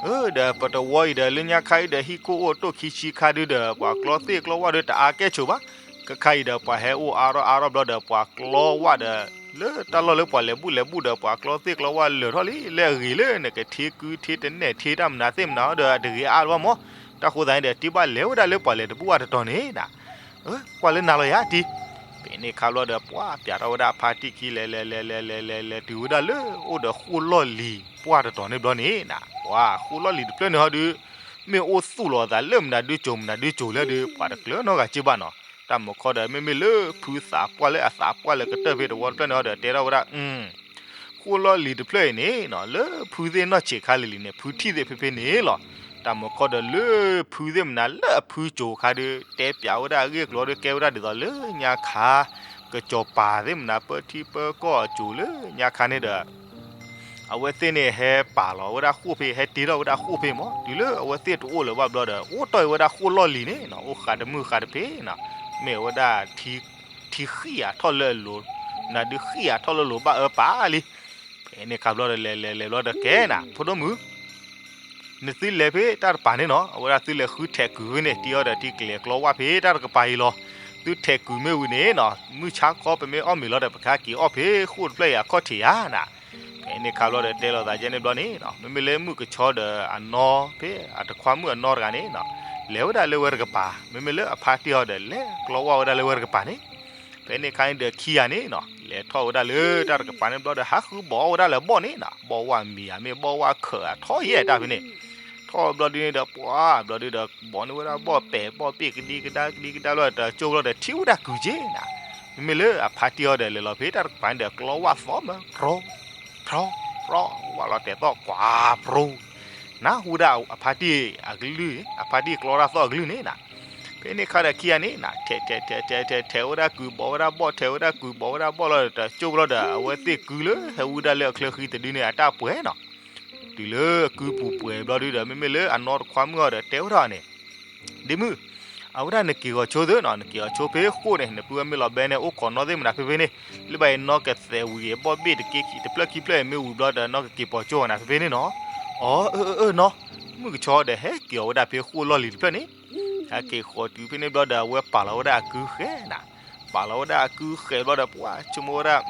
အၢ ဒီးပတဝီအံၤဒီး လၢညါခါအံၤဒီး ဟံၣ်ခိၣ်အိၣ်တိၢ်ခံဆံခါဒုဒီး ပှၤကျီသ့ၣ်ကျီဝၣ်ဒီး တအါကဲၣ်ဆိးဘၣ်. ခဲခါအံၤဒီး ပှၤဟဲအိၣ်အါထီၣ်အါထီၣ်ဘျီဒီး ပှၤကျီဝၣ်ဒီး လၢတၢ်လီၢ်လၢပှၤလဲၤဘူၣ်လဲၤဘူၣ်ဒီး ပှၤကျီသ့ၣ်ကျီဝၣ်လၢာ်ထီၣ်လံ လၢအဂ့ၤလၢနကထ့ကုထ့တနဲၣ်ထ့တၢ်မနုၤသ့ၣ်မနုၤဒီး တဂ့ၤအါလၢၤဘၣ်မၢ်. တၢ်ဃိသတးန့ၣ်ဒီး တံၤဘၣ်လဲၤဝဲဒၣ်လၢပှၤလဲၤတဘူၣ်ဘၣ်တတီၤန့ၣ်နၤ. ကွၢ်လၢနၤလီၤယၤတံၤ. ဖဲန့ၣ်အခါဘျီဒီး ပှၤပၠးထီၣ်ဝဲဒၣ်အဖါတံၢ်ခံ လဲၤလဲၤလဲၤလဲၤလဲၤလဲၤလဲၤတုၤဝဲဒၣ်လၢ အိၣ်ဒီးဃိၣ်လီၢ်လံၤပှၢ်တတီၤန့ၣ်ဘျီန့ၣ်နၤ. ပှၤဃိၣ်လီၢ်လံၤတဖျၢၣ်န့ၣ်ဟီဒု မ့ၢ်အိၣ်သူၣ်လီၤအသးလၢမနုၤဒုကၠိၤမနုၤဒုကၠိၤလဲၣ်ဒု ပှၤတကျၢၤနီတဂၤက့ဘၣ်နီၤ. တၢ်မုၢ်ကဆီဒီး မ့မ့ၢ်လၢဖုသးပှၢ်လၢအသးပှၢ်လၢကတၢၢ်ဖဲတဝီတဖျၢၣ်န့ၣ်ဟီဒီး တဲထီၣ်ဝဲဒၣ် ဃိၣ်လီၢ်လံၤတဖျၢၣ်အံၤန့ၣ် လၢဖုသ့ၣ်နီၢ်ဆံးခါလံၤလံၤန့ၣ် ဖုထံၣ်သ့ၣ်ဖဲဖဲန့ၣ်လီၤ. တၢ်မုၢ်ကဆီဒီးလၢဖုသ့ၣ်မနုၤလၢအဖုကၠိၤခါဒီး တဲပၠးဝဲဒၣ်အဂ့ၢ်အကျိၤဒီး ကဲဝဲဒၣ်ဒ်သိးလၢညါခါ ကစီၤပၤသ့ၣ်မနုၤ ပၢထံပၢကီၢ်အကၠိၤလၢညါခါန့ၣ်ဒီး အဝဲသ့ၣ်န့ၣ်ဟဲပာ်လီၤဝဲဒၣ်ဃိၣ်ဖဲ ဟဲတ့ထီၣ်ဝဲဒၣ်ဃိၣ်ဖဲမၢ် တုၤလၢအဝဲသ့ၣ်တအိၣ်လၢၤဘၣ်ဘျီဒီး အိၣ်တီၢ်အံၤဝဲဒၣ်ဃိၣ်လီၢ်လံၤန့ၣ်နီၤ အိၣ်ဃးတမုၢ်ဃးတဖဲနီၤ မ့ၢ်ဝဲဒၣ် ထံဃံၣ်အထီၣ်လၢအလိၤ, နဒုးဃံၣ်အထီၣ်လၢလိၤဘၣ်အၢပာ်လံ. ဖဲန့ၣ်ခါဘျီဒီး လဲၤလဲၤလဲၤဘျီဒီးကဲနၤ ဖိဒိၣ်မုၣ် နသုလဲၤဖဲတၢ်တပၤန့ၣ်နီၤ အဝဲဒၣ်သုလဲၤဃုထဲးကုာ်ဝဲန့ၣ် တ့အီၤဒီးထံကလဲၤကျီဝၣ်ဖဲတၢ်တကပၤအံၤလီၤ. သုထဲးကုာ်မ့ၢ်ဝံၤန့ၣ်နီၤ မုၢ်ဆါခီပမ့ၢ်အီၣ်မ့ၤလီၤဒီး ပကဟဲက့ၤအီၣ်ဖဲဃိၣ်တဖျၢၣ်အံၤအခီၣ်ထံးဧါနၤ. ဖဲန့ၣ်ခါဘျီဒီးတဲလိာ်သးယဲန့ၣ်ဘျီန့ၣ်နီၤ မ့မ့ၢ်လၢမုၣ်ကဆီဒီးအနီၢ် ဖဲအတခွါမုၣ်အနီၢ်တဂၤန့ၣ်နီၤ လဲၤဝဲဒၣ်လၢဝဲတကပၤ မ့မ့ၢ်လၢအဖါတံၢ်အီၤဒီး လဲၤကျီဝၣ်ဝဲဒၣ်လၢဝဲတကပၤန့ၣ် ဖဲန့ၣ်ခါန့ၣ်ဒီးခံဂၤန့ၣ်နီၤ လဲၤထီၣ်ဝဲဒၣ်လၢတၢ်တကပၤန့ၣ်ဘျီဒီး ဟးဃုဘီၣ်အီၣ်ဝဲဒၣ်လၢဘီၣ်န့ၣ်နီၤ ဘီၣ်ဝၣ်မံၤဧါ မ့ၢ်ဘီၣ်ဝၣ်ခၢးဧါ ထီၣ်ယဲၢ်တၢ်ဖဲန့ၣ် ထီၣ်ဘျီဒုန့ၣ်ဒီး ပှၤဘျီဒုဒီး ဘီၣ်န့ၢ်ဝဲဒၣ်ဘီၣ်ပဲာ်ဘီၣ်ပ့ၢ်ကဒံကဒါကဒံကဒါဘျီဒီး တကၠိဘျီဒီး ထံၣ်ဝဲဒၣ်ကုာ်က့ၤနၤ မ့မ့ၢ်လၢအဖါတံၢ်အီၤဒီး လဲၤလီၤဖဲတၢ်တကပၤန့ၣ်ဒီး ကျီဝၣ်သီမး ဖြီ ဖြီ ဖြီ ဝၣ်လီၤတဲာ်သီၣ်ကွၢ်ဖြီ နၢ်ဟူဒၣ်အဖါတံၢ်အကလုၢ် အဖါတံၢ်ကျီတၢ်သီၣ်အကလုၢ်န့ၣ်နၤ ဖဲန့ၣ်ခါဒီးခံဂၤန့ၣ်နၤ ထဲးထဲးထဲးထဲးထဲး ထဲးဝဲဒၣ်ကုာ်ဘီၣ်ဝဲဒၣ်ဘီၣ် ထဲးဝဲဒၣ်ကုာ်ဘီၣ်ဝဲဒၣ်ဘီၣ်လီၤဒီး တကၠိဘျီဒီး အဝဲသ့ၣ်ကုာ်လၢဟဲဝံဒၣ်လၢအချၢဃံတဒုန့ၣ် အတၢ်ပှဲၤနီၤ တုၤလၢအကုာ်ပူၤပှဲၤဘျီဒုဒီး မ့မ့ၢ်လၢအနီၢ်တခွါမုၣ်အီၤဒီး တဲဝဲဒၣ်န့ၣ် ဒ့မုၣ် အဝဲဒၣ်နက့ၤဂီၤဆိသ့နီၤ နက့ၤဂီၤဆိဖဲဃိၣ်န့ၣ် နပုၢ်ဝဲၢ်မ့ၢ်လီၤဘဲန့ၣ် အိၣ်ခိးနီၣ်သ့ၣ်မနၤဖဲဖဲန့ၣ် လၢဘၣ်အံၤနီၢ်ကသဲးဝံၤ ဘီၣ်ဘ့ၣ်တက့ၢ်ခံ တဖျၢၣ်ခံဖျၢၣ်အံၤမ့ၢ်ဝံၤဘျီဒီး နီၢ်ကက့ၤပိာ်ကၠိအီၤနၤဖဲဖဲန့ၣ်နီၤ အီ အၢ အၢ အၢ နီၢ် မုၣ်ကဆီဒီး ဟဲက့ၤအီၤဝဲဒၣ်ဖဲဃိၣ်လီၢ်လံၤတဖျၢၣ်န့ၣ် ဟဲက့ၤဃီၤတုၤဖဲန့ၣ်ဘျီဒီး အဝဲပာ်လီၤဝဲဒၣ်အကုဃဲနၤ ပာ်လီၤဝဲဒၣ်အကုဃဲဘျီဒီး ပှၤဆိကမိၣ်ဝဲဒၣ်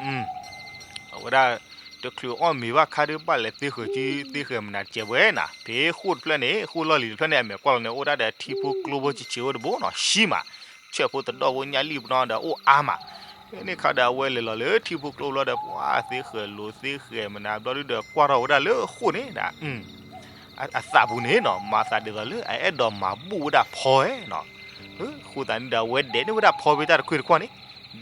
အဝဲဒၣ် တချုးအီၣ်မ့ၤဘၣ်ခါဒီး ဘၣ်လဲၤသ့ဃဲၤစုသ့ဃဲၤမနုၤတကဲးဝဲနၤ ဖဲဃိၣ်တဖျၢၣ်န့ၣ် ဃိၣ်လီၢ်လံၤတဖျၢၣ်န့ၣ် အမဲာ်ကွၢ်လီၤန့ၣ် အိၣ်ဝဲဒၣ်ဒီးထံဖိကျိဖိဆံးဆံးအိၣ်တဘိနီၤ ဆံးမး ဆဲးဖိတဒီၣ်ဖိညၣ်လံၣ်ပနီၣ်ဒီးအိၣ်အါမး ဖဲန့ၣ်ခါဒီး အဝဲလဲၤလီၤလၢထံဖိကျိဘျီဒီး ပှၤသ့ဃဲၤလိာ်သ့ဃဲၤမနုၤဘျီဒုဒီး ကွၢ်ထီၣ်ဝဲဒၣ်လၢဃိၣ်န့ၣ် အသးပူၤန့ၣ်နီၤ မၤသးဒ်သိးလၢအအဲၣ်ဒိးမၤဘူၣ်ဝဲဒၣ်ဖီဧါနီၤ အဃိသတးန့ၣ်ဒီး အဝဲဒဲးန့ၢ်ဝဲဒၣ်ဖီဖဲတၢ်တခွံတခွါန့ၣ်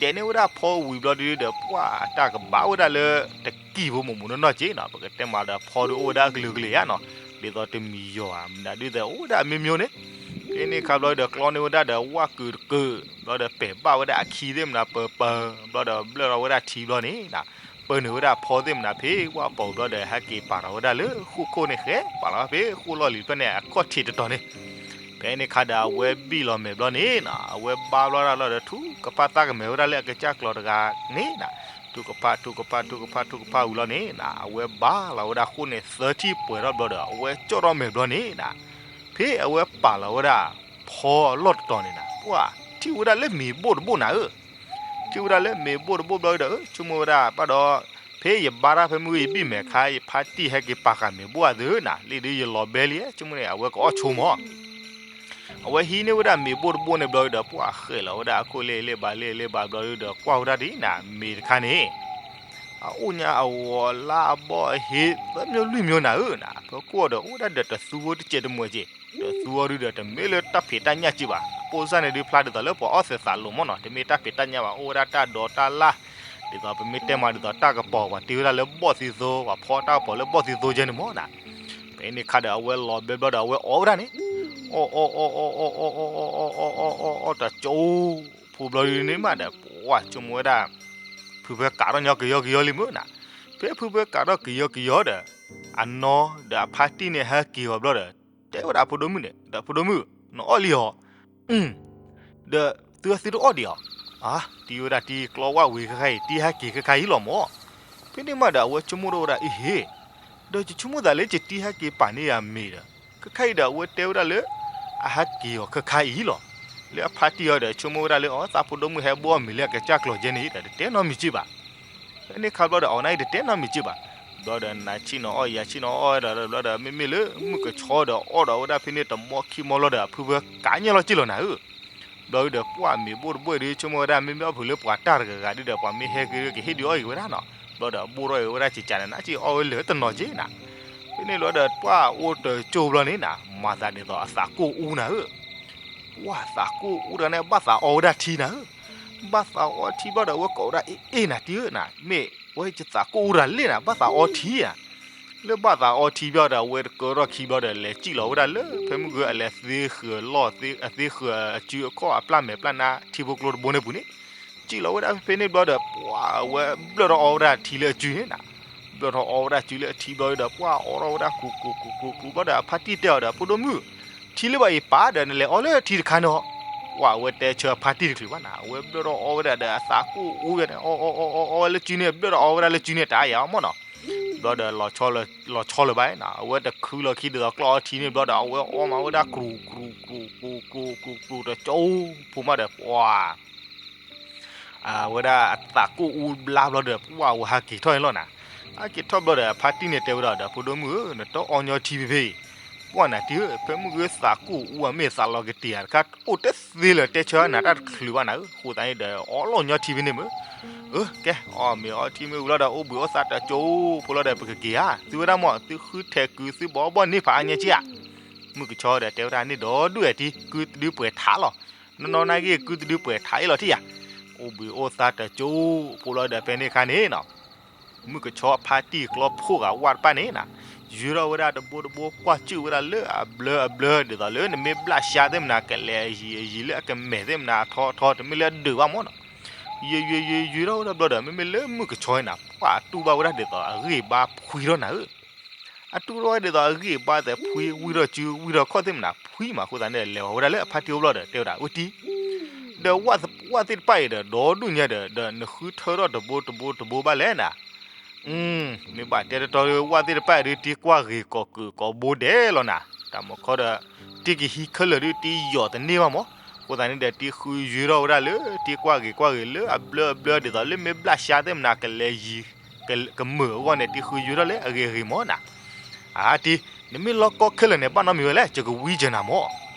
ဒဲးန့ၢ်ဝဲဒၣ်ဖီဝံၤဘျီဒုဒီး ပှၤတၢ်ကဘၣ်ဝဲဒၣ်လၢ တကံၢ်ဖိမုၢ်မုၢ်နီၢ်နီၢ်က့နီၤ ပကတဲမးဒီးဖီဒုအိၣ်ဝဲဒၣ်ကလုာ်ကလုာ်ဧါနီၤ ဒ်သိးတမံၤယီၤဧါ မနုၤဒုသဲးအိၣ်ဝဲဒၣ်အမျိုးမျိုးန့ၣ် ဖဲန့ၣ်ခါဘျီဒီး ကျီန့ၢ်ဝဲဒၣ်ဒီးဝၣ်ကုာ်တကုာ် ဘျီဒီးပဲာ်ဘၣ်ဝဲဒၣ်အခံသ့ၣ်မနုၤပၢၤပၢၤ ဘျီဒီးဘျၢၣ်ထီၣ်ဝဲဒၣ်ထံဘျီန့ၣ် ပၢနုာ်ဝဲဒၣ်ဖီသ့ၣ်မနုၤဖဲ ဝၣ်ပိာ်ဘျီဒီး ဟဲက့ၤပာ်ထီၣ်ဝဲဒၣ်လၢဃိၣ်ခိၣ်န့ၣ်ဃဲ ပာ်လီၤဖဲဃိၣ်လီၢ်လံၤတဖျၢၣ်န့ၣ် အခီၣ်ထံးတတီၤန့ၣ် ဖဲန့ၣ်ခါဒီး အဝဲဘံၣ်လီၤမဲာ်ဘျီန့ၣ်နီၤ အဝဲဘါဘျီဒၣ်လီၤဒီး ထူကဖၣ်သၣ်ကမဲာ်ဝဲဒၣ်လၢအကစၢ်ကျီၤတဂၤန့ၣ်နီၤ ထူကဖၣ် ထူကဖၣ် ထူကဖၣ် ထူကဖၣ်ဝံၤလီၤန့ၣ်နီၤ အဝဲဘါလီၤဝဲဒၣ်ဃိၣ်န့ၣ် သၢထံၣ်ပှဲၤထီၣ်ဘျီဒီး အဝဲကၠီၣ်ထီၣ်မဲာ်ဘျီန့ၣ်နီၤ ဖဲအဝဲပာ်လီၤဝဲဒၣ် ဖီအလီၢ်တတီၤန့ၣ်နီၤ ပှၤထံၣ်ဝဲဒၣ်လၢမ့ၤဘိၣ်တဘိၣ်နၤဧၢ ထံၣ်ဝဲဒၣ်လၢမ့ၤဘိၣ်တဘိၣ်ဘျီဒီး ဆိကမိၣ်ဝဲဒၣ်ဘၣ်ဒီး ဖဲယဘါတၢ်ဖဲမုၢ်ဂီၤ ယဘံၣ်မဲာ်ခါ ယဖါတံၢ်ဟဲက့ၤပာ်ဃာ်မ့ၤဘိၣ်အသးဧၢနီၤ လံဒုယလီၤဘဲလံ ဆိကမိၣ်န့ၣ် အဝဲကအီၣ်ဆိမၢ် အဝဲဟံးန့ၢ်ဝဲဒၣ်မ့ၤဘိၣ်တဘိၣ်န့ၣ်ဘျီဒီး ပှၤဃဲးလီၤဝဲဒၣ်အခိၣ်လ့ၣ်လ့ၣ်ဘၣ်လ့ၣ်လ့ၣ်ဘၣ်ဘျီဒီး ကွၢ်ဝဲဒၣ်ဒ်နီၤ မ့ၤတခါန့ၣ် အအိၣ်ညါအဂီၤလါအဘီၣ်အဟ့ သၢမျိုးလွံၢ်မျိုးနၤဧၢနီၤ ဖဲကွၢ်ဒီး အိၣ်ဝဲဒၣ်ဒီးတသူဖိတစဲးတမှဲးက့ၤ တသူအီၤဒုဒီး တမ့ၢ်လၢတၢ်ဖံးတၢ်ညၣ်က့ဘၣ် အပိစၢ်န့ၣ်ဒုဖျါဒ်သိးလၢပှၤအီၣ်သဲးသးလိၤမၢ်နီၤ တမ့ၢ်တၢ်ဖံးတၢ်ညၣ်ဘၣ် အိၣ်ဝဲဒၣ်တၢ်ဒိးတၢ်လၢ် ဒ်သိးပမ့ၢ်တဲမးဒ်သိးတၢ်ကပီၤ ပှၤတ့ဝဲဒၣ်လၢဘီၣ်သံသိ ပှၤဖီတၢ်ကပီၤလၢဘီၣ်သံသိကဲန့ၣ်မၢ်နီၤ ဖဲန့ၣ်ခါဒီး အဝဲလီၤဘဲဘျီဒီး အဝဲအီၣ်ဝဲဒၣ်န့ၣ် အီၣ်အီၣ်အီၣ်အီၣ်အီၣ်အီၣ်အီၣ်အီၣ်အီၣ်အီၣ်အီၣ်တကၠိ ဖိဘျီဒုန့ၣ်မးဒီး ပှၤဆိကမိၣ်ဝဲဒၣ် ဖုဖၢကးထီၣ်ညီကယီကယီလံမၢ်နီၤ ဖဲဖုဖၢကးထီၣ်ကယီကယီဒီး အနီၢ်ဒီးအဖါတံၢ်န့ၣ်ဟဲက့ၤအီၤဘျီဒီး တဲဝဲဒၣ်အဖိဒိၣ်မုၣ်န့ၣ် ဒီးဖိဒိၣ်မုၣ် နအီၣ်လံဧါ ဒီးသုဝဲသုတအီၣ်ဒံးဧါ အါ တံၤဝဲဒၣ်တံၤကျီဝၣ်ဝံၤခဲခါအံၤ တံၤဟဲက့ၤခဲခါအံၤလီၤမၢ် ဖဲန့ၣ်မးဒီး အဝဲဆိကမိၣ်ထီၣ်ဝဲဒၣ်အံၤဟ့ၣ် ဒီးယဆိကမိၣ်သးလၢယတံၤဟဲက့ၤပာ်န့ၢ်ယၤမ့ၤဒီး ခဲခါအံၤဒီး အဝဲတဲဝဲဒၣ်လၢ အဟဲက့ၤအီၤခဲခါအံၤလီၤ လၢအဖါတံၢ်အီၤဒီး ဆိကမိၣ်ဝဲဒၣ်လၢ အီ သးဖိဒိၣ်မုၣ်ဟဲဘိၣ်အီၣ်မ့ၤလၢအကစၢ်ကျီၤကဲန့ၣ်ဒီး တတဲနီတမံၤက့ဘၣ် ဖဲန့ၣ်ခါဘျီဒီး အီၤနၤအံၤတတဲနီတမံၤက့ဘၣ် ဘျီဒီးနၤဆ့ၣ်နီၤအီၣ်ယၤဆ့ၣ်နီၤအီၣ်ဒီး ဘျီဒီး မ့မ့ၢ်လၢမုၣ်ကဆီဒီး အီၣ်ဒီးဝဲဒၣ်ဖဲန့ၣ်တမီခံမီလီၤဒီး အဖုဖၢကးညၣ်လီၤက့ၢ်လီၤနၤဧၢ ဘျီဒီး ပှၤမ့ၤဘိၣ်တဘိၣ်ဒီး ဆိကမိၣ်ဝဲဒၣ် မ့မ့ၢ်အီၣ်ဖုးလၢပှၤတၢ်တဂၤဂၤဒုဒီး ပှၤမ့ၢ်ဟဲက့ၤကဟ့ၣ်ဒုးအီၣ်အံၤဝဲဒၣ်နီၤ ဘျီဒီး ဘိၣ်ထီၣ်အံၤဝဲဒၣ်ကကးန့ၣ် နၤဆ့ၣ်အီၣ်ဝဲလၢတနီၤက့နၤ ဖဲန့ၣ်လီၤဒီး ပှၤအိၣ်တကၠိဘျီန့ၣ်နၤ မၤသးဒ်သိးအသးကိၢ်အူနၤဧၢ ပှၤသးကိၢ်အူတဂၤန့ၣ် ဘၣ်သးအီဝဲဒၣ်ထံနၤဧၢ ဘၣ်သးအီထံဘျီဒီး အဝဲကိးဝဲဒၣ် အ့ၣ် အ့ၣ် နၤတံၤဧၢနၤ မ့ၢ်ဝဲယသးကိၢ်အူတဂၤလံနၤ ဘၣ်သးအီထံဧါ လၢဘၣ်သးအီထံဘျီဒီး အဝဲတကၢထီၣ်ခံဘျီဒီး လဲၤစံၣ်လီၤဝဲဒၣ်လၢ ဖဲမုၢ်ဂၢၢ်အလဲၤသ့ဃၢၤလီၢ် အသ့ဃၢၤအစုအခီၣ်အပျၢ်မဲာ်ပျၢ်နါထံဖိကျိတဘိန့ၣ်ပူၤန့ၣ် စံၣ်လီၤဝဲဒၣ်ဖဲန့ၣ်ဘျီဒီး ပှၤအဝဲဘျၢၣ်ထီၣ်အီဝဲဒၣ်ထံလၢအစုန့ၣ်နၤ ဘျၢၣ်ထီၣ်အီဝဲဒၣ်စုလၢအထံဘျီဒီး ပှၢ်အီထီၣ်ဝဲဒၣ်ကူၤကူၤကူၤကူၤကူၤဘျီဒီး အဖါတံၢ်တဲအီၤဒီး ဖိဒိၣ်မုၣ်, ထံလၢဘၣ်အံၤပာ်ဒီးနလဲၤအီလၢထံတခါန့ၣ်, ပှၢ်အဝဲတဲဆၢအဖါတံၢ်တချုးဘၣ်နၤ, အဝဲဘျၢၣ်ထီၣ်အီဝဲဒၣ်ဒီးအသးကိၢ်အူဝဲန့ၣ် အီအီအီအီဝဲလၢစုန့ၣ် ဘျၢၣ်ထီၣ်အီဝဲဒၣ်လၢစုန့ၣ် တၢ်အါယၤအီၤမၢ်နီၤ, ဘျီဒီး လီၤဆီလၢၤဘၣ်နၤ, အဝဲတခုလီၤခံဒ်သိးကျီၢ်အီထံန့ၣ်ဘျီဒီး အဝဲအီမးဝဲဒၣ်ကူၤကူၤကူၤကူၤကူၤကူၤကူၤတကၠိဖိမးဒီး ပှၢ် အဝဲဒၣ်အသးကိၢ်အူဘျါဘျီဒီး ပှၢ်အဝဲဟးက့ၤထီၣ်န့ၣ်လီၤနၤ, ဟးက့ၤထီၣ်ဘျီဒီး အဖါတံၢ်န့ၣ်တဲဝဲဒၣ်ဒီး ဖိဒိၣ်မုၣ်ဧၢ, နတအီညီထံဖဲဖဲအံၤ, ပှၢ်နၤတံၢ်ဧၢ, ဖဲမုၢ်ဂ့ၤသးကိၢ်အူအမ့ၢ်သးလီၤကတ့ၢ်ဧါတခါ အိၣ်တသ့လၢၤ တဲဆၢနၤတၢ်တချုးဘၣ်နၤဧၢ, အဃိသတးန့ၣ်ဒီး အီလီၤညီထံဖဲန့ၣ်မ့ၢ်, အၢ ကဲ အီၣ်မ့ၤအီထံမ့ၢ်ဝံၤလီၤဒီး အိၣ်ဘှံးအိၣ်သါတကၠိဖိလီၤဒီး ပကက့ၤဧါ, သုဝဲဒၣ်မ့ၢ် သုဃုထံးကုာ် သုဘီဘီန့ၢ်ဖးအါညါက့ဧါ, မုၢ်ကဆီဒီးတဲဝဲဒၣ်န့ၣ်ဒီး ဒုးအတံၢ် ကုတဒုပှဲၤထးလီၤ, နီၢ်နီၢ်နာ်က့ ကုတဒုပှဲၤထးအ့ၣ်လီၤထံၣ်ယၤ, အိၣ်ဘှံးအိၣ်သါတကၠိဖိလီၤဒီး ဖဲန့ၣ်အခါန့ၣ်နီၤ မုၢ်ကဆီအဖါတံၢ်ကျီဖိဂာ်ဝၣ်တဖၣ်န့ၣ်နၤ, ယုၤထီၣ်ဝဲဒၣ်တဘိတဘိ ကွၢ်စူၣ်ဝဲဒၣ်လၢအဘျၢအဘျၢ ဒ်သိးလၢနမ့ၢ်ဘျၣ်ရှါသ့ၣ်မနၤ ကလဲၤအယံၤအယံၤလၢအကမဲာ်သ့ၣ်မနၤ အထီအထီ တမ့ၢ်လၢအဒုးဘၣ်မၢ်နီၤ, ယုၤယုၤယုၤယုၤထီၣ်ဝဲဒၣ်ဘျီဒီး မ့မ့ၢ်လၢမုၢ်ကဆီန့ၣ်နၤ ပှၢ်အတူၢ်ဘၣ်ဝဲဒၣ်ဒ်သိးအဂံၢ်အဘါဖှံထီၣ်နၤဧၢ အတူၢ်ထီၣ်ဝဲဒ်သိးအဂံၢ်အဘါသဲးဖှံ ဝံထီၣ်စု ဝံထီၣ်ခီၣ်သ့ၣ်မနၤဖှံမး အဃိသတးန့ၣ် လဲၤဝဲဒၣ်လၢအဖါတံၢ်အိၣ်ဘျီဒီး တဲဝဲဒၣ် ဝဲတံၢ်, ဒီးဝၣ်သ့ၣ်တဖၣ်အံၤဒီး ဒီဒူၣ်ညါဒီး ဒီးနဃုထၢထီၣ်တဘိတဘိတဘိဘၣ်လဲၣ်နၤ, မ့ၢ်ဘၣ်တဲတတီၤဒီး ဝၣ်သ့ၣ်တဖၣ်အံၤဒုး တံၢ်ကွၢ်ဂ့ၤကိးကုာ်ကိးဘိဒဲးလီၤနၤ, တၢ်မၤခီဒီး တံၢ်ကဟံးခဲလၢာ်ဒုး တံၢ်ယီၤတန့ၢ်ဘၣ်မး, အဃိသတးန့ၣ်ဒီး တံၢ်ဃုယုၤထီၣ်ဝဲဒၣ်လၢ တံၢ်ကွၢ်ဂ့ၤကွၢ်ဂ့ၤလၢအဘျၢအဘျၢ ဒ်သိးလၢမ့ၢ်ဘျၣ်ရှါသ့ၣ်မနၤ ကလဲၤယံၤ ကမုာ်အဂီၢ်န့ၣ် တံၢ်ဃုယုၤထီၣ်လၢအဂ့ၤအဂ့ၤမးနၤ, အါတံၢ် နမ့ၢ်လီၤကီခဲလၢာ်န့ၣ် ဘၣ်နီတမံၤဝဲလဲၣ် ယကဝံစၢၤနၤမး,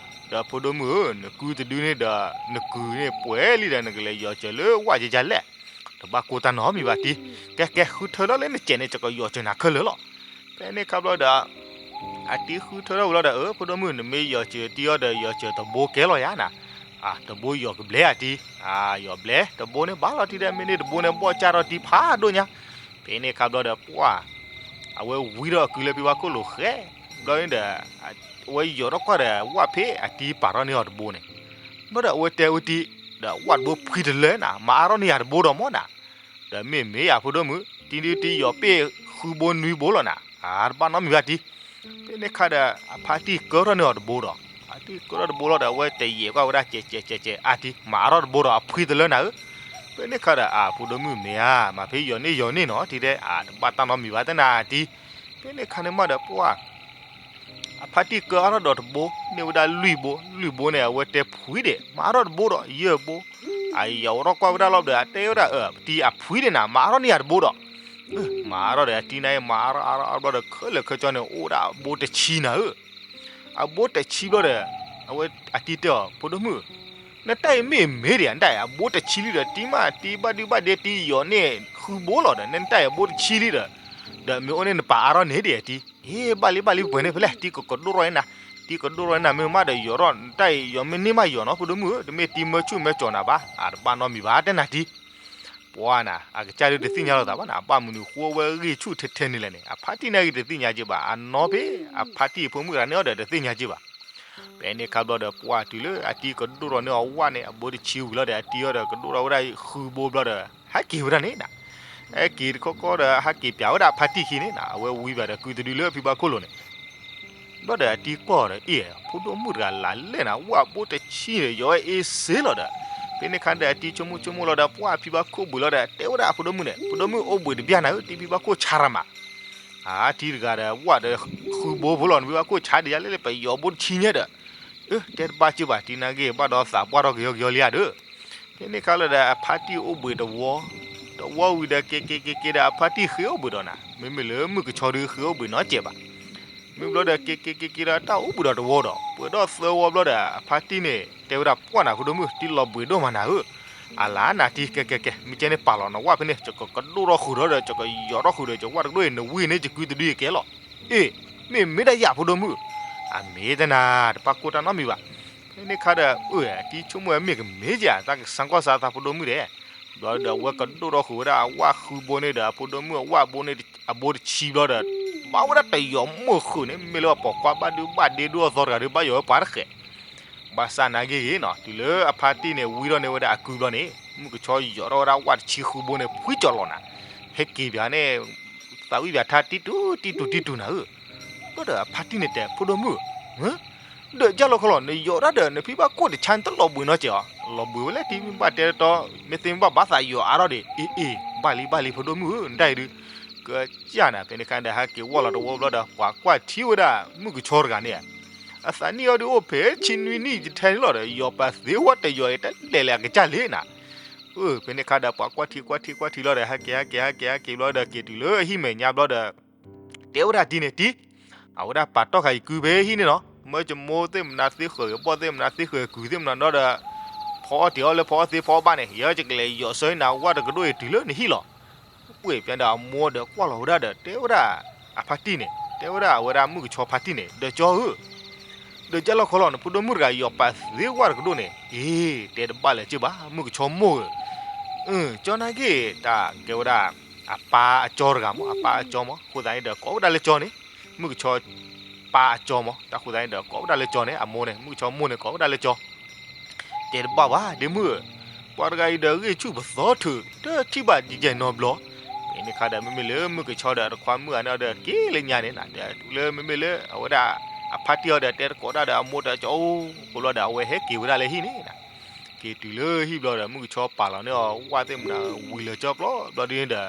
ဒီးဖိဒိၣ်မုၣ်ဧၢ နကုတဒုန့ၣ်ဒီး နကုန့ၣ်ပှဲၤလံဒီး နကလဲၤယီၤစၢၤလၢဝၣ်ယဲယဲလဲၣ်, တဘၣ်ကိၢ်တၢ်နီတမံၤဘၣ်တံၢ်, ကဲကဲ ဃုထၢထီၣ်လၢနစဲးန့ၣ် ယကယီၤစၢၤနၤခဲလၢာ်လီၤ, ဖဲန့ၣ်ခါဘျီဒီး အတံၢ်ဃုထၢထီၣ်ဝံၤလီၤဒီး အၢ ဖိဒိၣ်မုၣ် နမ့ၢ်ယီၤစၢၤတံၢ်အီၤဒီး ယီၤစၢၤတဘိကဲလီၤယၤနၤ, တဘိယီၤကဘျဲၣ်အတံၢ်, ယီၤဘျဲၣ် တဘိန့ၣ်ဘၣ်လီၤတံၢ်ဒီး မ့ၢ်န့ၢ်တဘိန့ၣ် ဘီၣ်ကၢ်ထီၣ်တံၢ်ဖးဒိၣ်ညါ, ဖဲန့ၣ်ခါဘျီဒီး ပှၢ် အဝဲဝံထီၣ်အကုလၢဖံဘၣ်ခိၣ်လိၤဃဲ, ဘျီန့ၣ်ဒီး အဝဲယီၤထီၣ်ကွၢ်ဒီး ဝၣ်ဖဲအတံၢ်ပာ်ထီၣ်န့ၢ်အီၤတဘိန့ၣ်, ဘျီဒီးအဝဲတဲဝဲတံၢ်, ဒီးဝၣ်တဘိဖှံတလၢနၤ မၤအါထီၣ်န့ၢ်ယၤတဘိဒီးမးနၤ, ဒီးမ့ၢ်မ့ၢ်ယၤဖိဒိၣ်မုၣ် တံၢ်ဒုးတံၢ်ယီၤပ့ၢ်ဃုဘိနွံဘိလီၤနၤ, အါတဘၣ်နီတမံၤဘၣ်တံၢ်, ဖဲန့ၣ်ခါဒီး အဖါတံၢ်ကၢထီၣ်န့ၢ်အီၤတဘိဒီး, အဖါတံၢ်ကၢထီၣ်တဘိလီၤဒီး အဝဲတယဲၢ်ကွၢ်ဝဲဒၣ် ကဲးကဲးကဲးကဲး အါတံၢ် မၤအါထီၣ်တဘိဒီးအဖှံတလၢနၤဧၢ, ဖဲန့ၣ်ခါဒီး အါ ဖိဒိၣ်မုၣ်မ့ၢ်ဧါ မၤဖဲယီၤန့ၢ်ယီၤန့ၢ်နီၤ တံၢ်တဲ အါတဘၣ်တၢ်နီတမံၤဘၣ်သ့ၣ်နၤတံၢ်, ဖဲန့ၣ်ခါန့ၣ်မးဒီးပှၢ် အဖါတံၢ်ကၢအါထီၣ်ဒီးတဘိ, န့ၢ်ဝဲဒၣ်လွံၢ်ဘိ, လွံၢ်ဘိန့ၣ် အဝဲတဲဖှံဒံး, မၤအါထီၣ်တဘိဒီး ယဲၢ်ဘိ, အယီၤထီၣ်ကွၢ်ဝဲဒၣ်လီၤဒီး အတဲဝဲဒၣ် အတံၢ်အဖှံဒံးနၤ မၤအါထီၣ်န့ၢ်ယၤတဘိဒီး, မၤအါထီၣ်ဒီး အတံၢ်န့ၣ် မၤအါထီၣ်အါထီၣ်အါထီၣ်ဘျီဒီး ခဲလၢာ်ခဲဆ့န့ၣ် အိၣ်ဒၣ်အဘိတဆံနၤဧၢ, အဘိတဆံဘျီဒီး အဝဲအတံၢ်တဲအီၤ ဖိဒိၣ်မုၣ်, နတၢ်အံၤမ့ၢ်မ့ၢ်ဒံး နတၢ်အံၤအဘိတဆံလံဒီး တံၢ်မးတံၢ်ဘၣ်ဒုဘၣ်ဒဲ တံၢ်ယီၤန့ၢ်ဃုဘိလီၤဒီး နတၢ်အံၤအဘိတဆံလံဒီး, ဒီးမ့ၢ်အိၣ်န့ၣ်နပာ်အါထီၣ်န့ၢ်ဒံးတံၢ်, အ့ ဘၣ်လံဘၣ်လံပှဲၤန့ၣ်ဖဲလဲၣ် တံၢ်ကကဒိၣ်ထီၣ်န့ၢ်နၤ, တံၢ်ကဒိၣ်ထီၣ်န့ၢ်နၤ မ့ၢ်မးဒီးယီၤထီၣ် နတၢ်အံၤယီၤမ့ၢ်န့ၢ်မးယီၤနီၤ ဖိဒိၣ်မုၣ်ဧၢ, တမ့ၢ်တံၢ်မၢဆူၣ်မၢကၠီၤနၤဘၣ်, အတဘၣ်နီတမံၤဘၣ်တဲနၤတံၢ် ပှၤနၤ အကစၢ်ဒုးတသ့ၣ်ညါလိာ်သးဘၣ်နၤ, အဘၣ်မနုၤဃိဝဲဂံၢ်ဆူၣ်ထဲထဲန့ၣ်လဲၣ်န့ၣ် အဖါတံၢ်န့ၣ်ဂ့ၤတသ့ၣ်ညါက့ဘၣ်, အနီၢ်ဖဲ အဖါတံၢ်အဖိမုၣ်တဂၤန့ၣ်အီၤဒီးတသ့ၣ်ညါက့ဘၣ်. ဖဲန့ၣ်ခါဘျီဒီး ပှၢ်တုၤလၢအတံၢ်ကဒိၣ်ထီၣ်န့ၢ်အီၤဝၣ်န့ၣ် အဘိတဆံဝံၤလီၤဒီး အတံၢ်အီၤဒီးကဒိၣ်ထီၣ်ဝဲဒၣ်ဃုဘိဘျီဒီး ဟဲက့ၤဝဲဒၣ်န့ၣ်နၤ, ဟဲက့ၤတခီခီဒီး ဟဲက့ၤပၠးဝဲဒၣ်အဖါတံၢ်ခံန့ၣ်နၤ, အဝဲဝံဘၣ်ဒီးကုတဒုလၢဖံဘၣ်ခိၣ်လိၤန့ၣ် ဘျီဒီးအတံၢ်ကွၢ်ဒီး အ့ၣ် ဖိဒိၣ်မုၣ်တဂၤလၢ်လဲၣ်နၤ, ဝၣ်ဘိတဆံဒီး ယီၤဝဲအ့စ့လီၤဒီး, ဖဲန့ၣ်ခါဒီးအတံၢ်ဆိကမိၣ်ဆိကမိၣ်လီၤဒီး ပှၢ်ဖံဘၣ်ခိၣ်ဘှံးလီၤဒီး တဲဝဲဒၣ်အဖိဒိၣ်မုၣ်န့ၣ် ဖိဒိၣ်မုၣ်အိၣ်ဘှံးတဘျီနၤဧၢ, တံၢ်ဖံဘၣ်ခိၣ်ဆါရၤမး, အတံၢ်တဂၤဒီး ဝၣ်ဒီးဃုဘိဖိလီၤ နဖံဘၣ်ခိၣ်ဆါဒံးယါလဲၣ်လၢပယီၤဘိတဆံညါဒီး, အၢ တဲတဘၣ်က့ဘၣ် တံၢ်နာ်က့ဘၣ်ဒီးသးပှၢ်ထီၣ်ကယီကယီလံဧါဒီး ဖဲန့ၣ်ခါလီၤဒီး အဖါတံၢ်အိၣ်ဘှံးတဝီ, တဝီဝံၤဒီး က့ၤက့ၤက့ၤက့ၤဒီး အဖါတံၢ်ဃ့အိၣ်ဘှံးဒီးနၤ, မ့မ့ၢ်လၢမုၢ်ကဆီဒုးဃ့အိၣ်ဘှံးနီတစဲးဘၣ်. မ့ၢ်ဘျီဒီး က့ၤက့ၤက့ၤက့ၤဒီး တၢ်အိၣ်ဘှံးဒီးတဝီဒီး ပှဲၤထီၣ်သၢဝီဘျီဒီး အဖါတံၢ်န့ၣ် တဲဝဲဒၣ်ပှၢ်နၤ ဖိဒိၣ်မုၣ် တံၢ်လီၤဘှံးဒိၣ်မးနၤဧၢ, အလါနၤတံၢ် ကဲကဲကဲ မ့ၢ်ကဲန့ၣ်ပာ်လီၤနဝၣ်ဖဲန့ၣ် ယကကဒိၣ်ထီၣ်ဃုာ်ဒီး ယကယီၤထီၣ်ဃုာ်ဒီး ယဝၣ်တကဒိၣ်အံၤ နဝံန့ၣ် ယကုတဒုယကဲလီၤ. အ့ၣ် မ့ၢ်မ့ၢ်ဒၣ်ယၤဖိဒိၣ်မုၣ်, အမ့ၢ်တနၤ တဘၣ်ကိၢ်တၢ်နီတမံၤဘၣ်. ဖဲန့ၣ်ခါဒီး အၢ အတံၢ်ဆိကမိၣ်ဝဲမ့ၢ်ကမ့ၢ်က့ၤ တၢ်ကဆၢကွၢ်စးသးဖိဒိၣ်မုၣ်ဒဲး, ဘျီဒီးအဝဲကဒိၣ်ထီၣ်ဃုာ်ဝဲဒၣ်အဝၣ်ဃုဘိန့ၣ်ဒီး အဖိဒိၣ်မုၣ်အဝၣ်ဘိန့ၣ် အဘိတဆံဘျီဒီး ဘၣ်ဝဲဒၣ်တယီၤမိၢ်ဃုာ်န့ၣ် မ့ၢ်လၢပှၤကွၢ်ဘၣ်ဒုဘၣ်ဒ့ဒိၣ်အသီတဂၤဒီး ဘၣ်ယီၤဝဲပှၤတဃဲး ဘၣ်ဆၣ်နာ်က့ဂ့ၤနီၤ တုၤလၢအဖါတံၢ်န့ၣ် ဝံထီၣ်န့ၢ်ဝဲဒၣ်အကုဘျီန့ၣ် မုၢ်ကဆီယီၤထီၣ်ဝဲဒၣ်ဝၣ်တဆံဃုဘိန့ၣ် ဖှံကၠီၤလီၤနၤ, ဟဲက့ၤပၠးန့ၣ် သးဝံၣ်ပၠးထါတံတူာ်တံတူာ်တံတူာ်နၤဧၢ. ဘျီဒီးအဖါတံၢ်န့ၣ်တဲ ဖိဒိၣ်မုၣ်ဧၢ, ဒၢးကၢ်လီၤခီလီၤ နယီၤဒၣ်ဒီး နဖံဘၣ်ကိၢ်တဆါ နတလီၤဘှံးနီတစဲးအီၤ, လီၤဘှံးဝဲလၢတံၤ မ့ၢ်ဘၣ်တဲတတီ မ့ၢ်သ့မ့ၢ်ဘၣ်ဘၣ်သးယီၤအါထီၣ်ဒံး, အ့ၣ်အ့ၣ် ဘၣ်လံဘၣ်လံ ဖိဒိၣ်မုၣ်ဧၢ နတၢ်အံၤဒုး ကစၢ်နၤ. ဖဲန့ၣ်အခါဒီး ဟဲက့ၤဝီၢ်လီၤတဝီဘျီဒီး ပှၤကွၢ်ထံဝဲဒၣ်မုၣ်ကဆီတဂၤန့ၣ် အသးနံၣ်အီၤဒုးအိၣ်ဖဲဆံနွံနံၣ်ယထဲန့ၣ်လီၤဒီး ယီၤပာ်သ့ဝဲတယီၤအံၤ တလဲၤလဲၤအကစၢ်လံနၤ. ဖဲန့ၣ်အခါဒီး ပှၤကွၢ်ထံကွၢ်ထံကွၢ်ထံလီၤဒီး ဟဲက့ၤဟဲက့ၤဟဲက့ၤဟဲက့ၤဘျီဒီး က့ၤတုၤလၢဟံၣ်မဲာ်ညါဘျီဒီး တဲဝဲဒၣ်တံၤန့ၣ်တံၤ, အဝဲဒၣ်ပာ်တီၢ်ဃာ်ယကုပဟံၣ်န့ၣ်နီၤ, မၢကမိၢ်သ့ၣ်မနုၤသ့ဃၢၤ ဘီၣ်သ့ၣ်မနုၤသ့ဃၢၤ ကုၤသ့ၣ်မနုၤဒီး ဖီအီၣ်တ့ၤအီၣ်လၢဖီအီၣ်သ့ဖီအီၣ်ဘၣ်န့ၣ် ယကလဲၤယီၤဆၢနၤ ဝၣ်တကဒိၣ်အံၤတုၤလၢနဟံၣ်လီၤ. ပှဲၤပျဲဒီးအမိၢ်ဒီးကွၢ်လီၤဝဲဒၣ်ဒီး တဲဝဲဒၣ်အဖါတံၢ်န့ၣ် တဲဝဲဒၣ်အဝဲဒၣ်မုၣ်ကဆီဖါတံၢ်န့ၣ် ဒီးကၠီဧၢ, ဒီးကၢ်လီၤခီလီၤ နဖိဒိၣ်မုၣ်တဂၤ ယီၤပာ်သ့ဝၣ်တကဒိၣ်န့ၣ်, အ့ တဲတဘၣ်လၢၤက့ဘၣ် မုၣ်ကဆီမိၢ်ဧၢ, ကၠီနာ်က့ၤ တၢ်ကဲဝဲဒၣ် အပၢ်အကၠီတဂၤမး အပၢ်အကၠီမး အဃိသတးန့ၣ်ဒီး ကိးဝဲဒၣ်လၢကၠီန့ၣ်, မုၣ်ကဆီ ပၢ်အကၠီမး တၢ်အဃိသတးန့ၣ်ဒီး ကိးဝဲဒၣ်လၢကၠီန့ၣ် အမိၢ်န့ၣ် မုၣ်ကဆီမိၢ်န့ၣ် ကိးဝဲဒၣ်လၢကၠီ တဲတဘၣ်ဘၣ် ဒ့မုၣ်ဧၢ, ပှၤတဂၤအံၤဒီးဂ့ၢ်ဆူၣ်ပသီထုး တထံၣ်ဘၣ်ယဲၢ်နီတဘျီ, ဖဲန့ၣ်အခါဒီး မ့မ့ၢ်လၢမုၣ်ကဆီဒီးတခွါမုၣ်ဂၤန့ၣ်ဒီး က့ၤလၢညါန့ၣ်နၤ ဒီးတုၤလၢမ့မ့ၢ်လၢအဝဲဒၣ် အဖါတံၢ်အီၤဒီး တဲတကိးတၢ်ဒီးအမိၢ်တၢ်ကၠီအိၣ် ကိးဘျီဒီး အဝဲဟဲက့ၤဝဲဒၣ်လၢဟံၣ်န့ၣ်နၤ, က့ၤတုၤလၢဟံၣ်ဘျီဒီး မုၣ်ကဆီပာ်လီၤန့ၢ်အီၤ ဝၣ်သ့ၣ်မနုၤဝံၤလၢကၠီပျီဘျီဒ်န့ၣ်ဒီး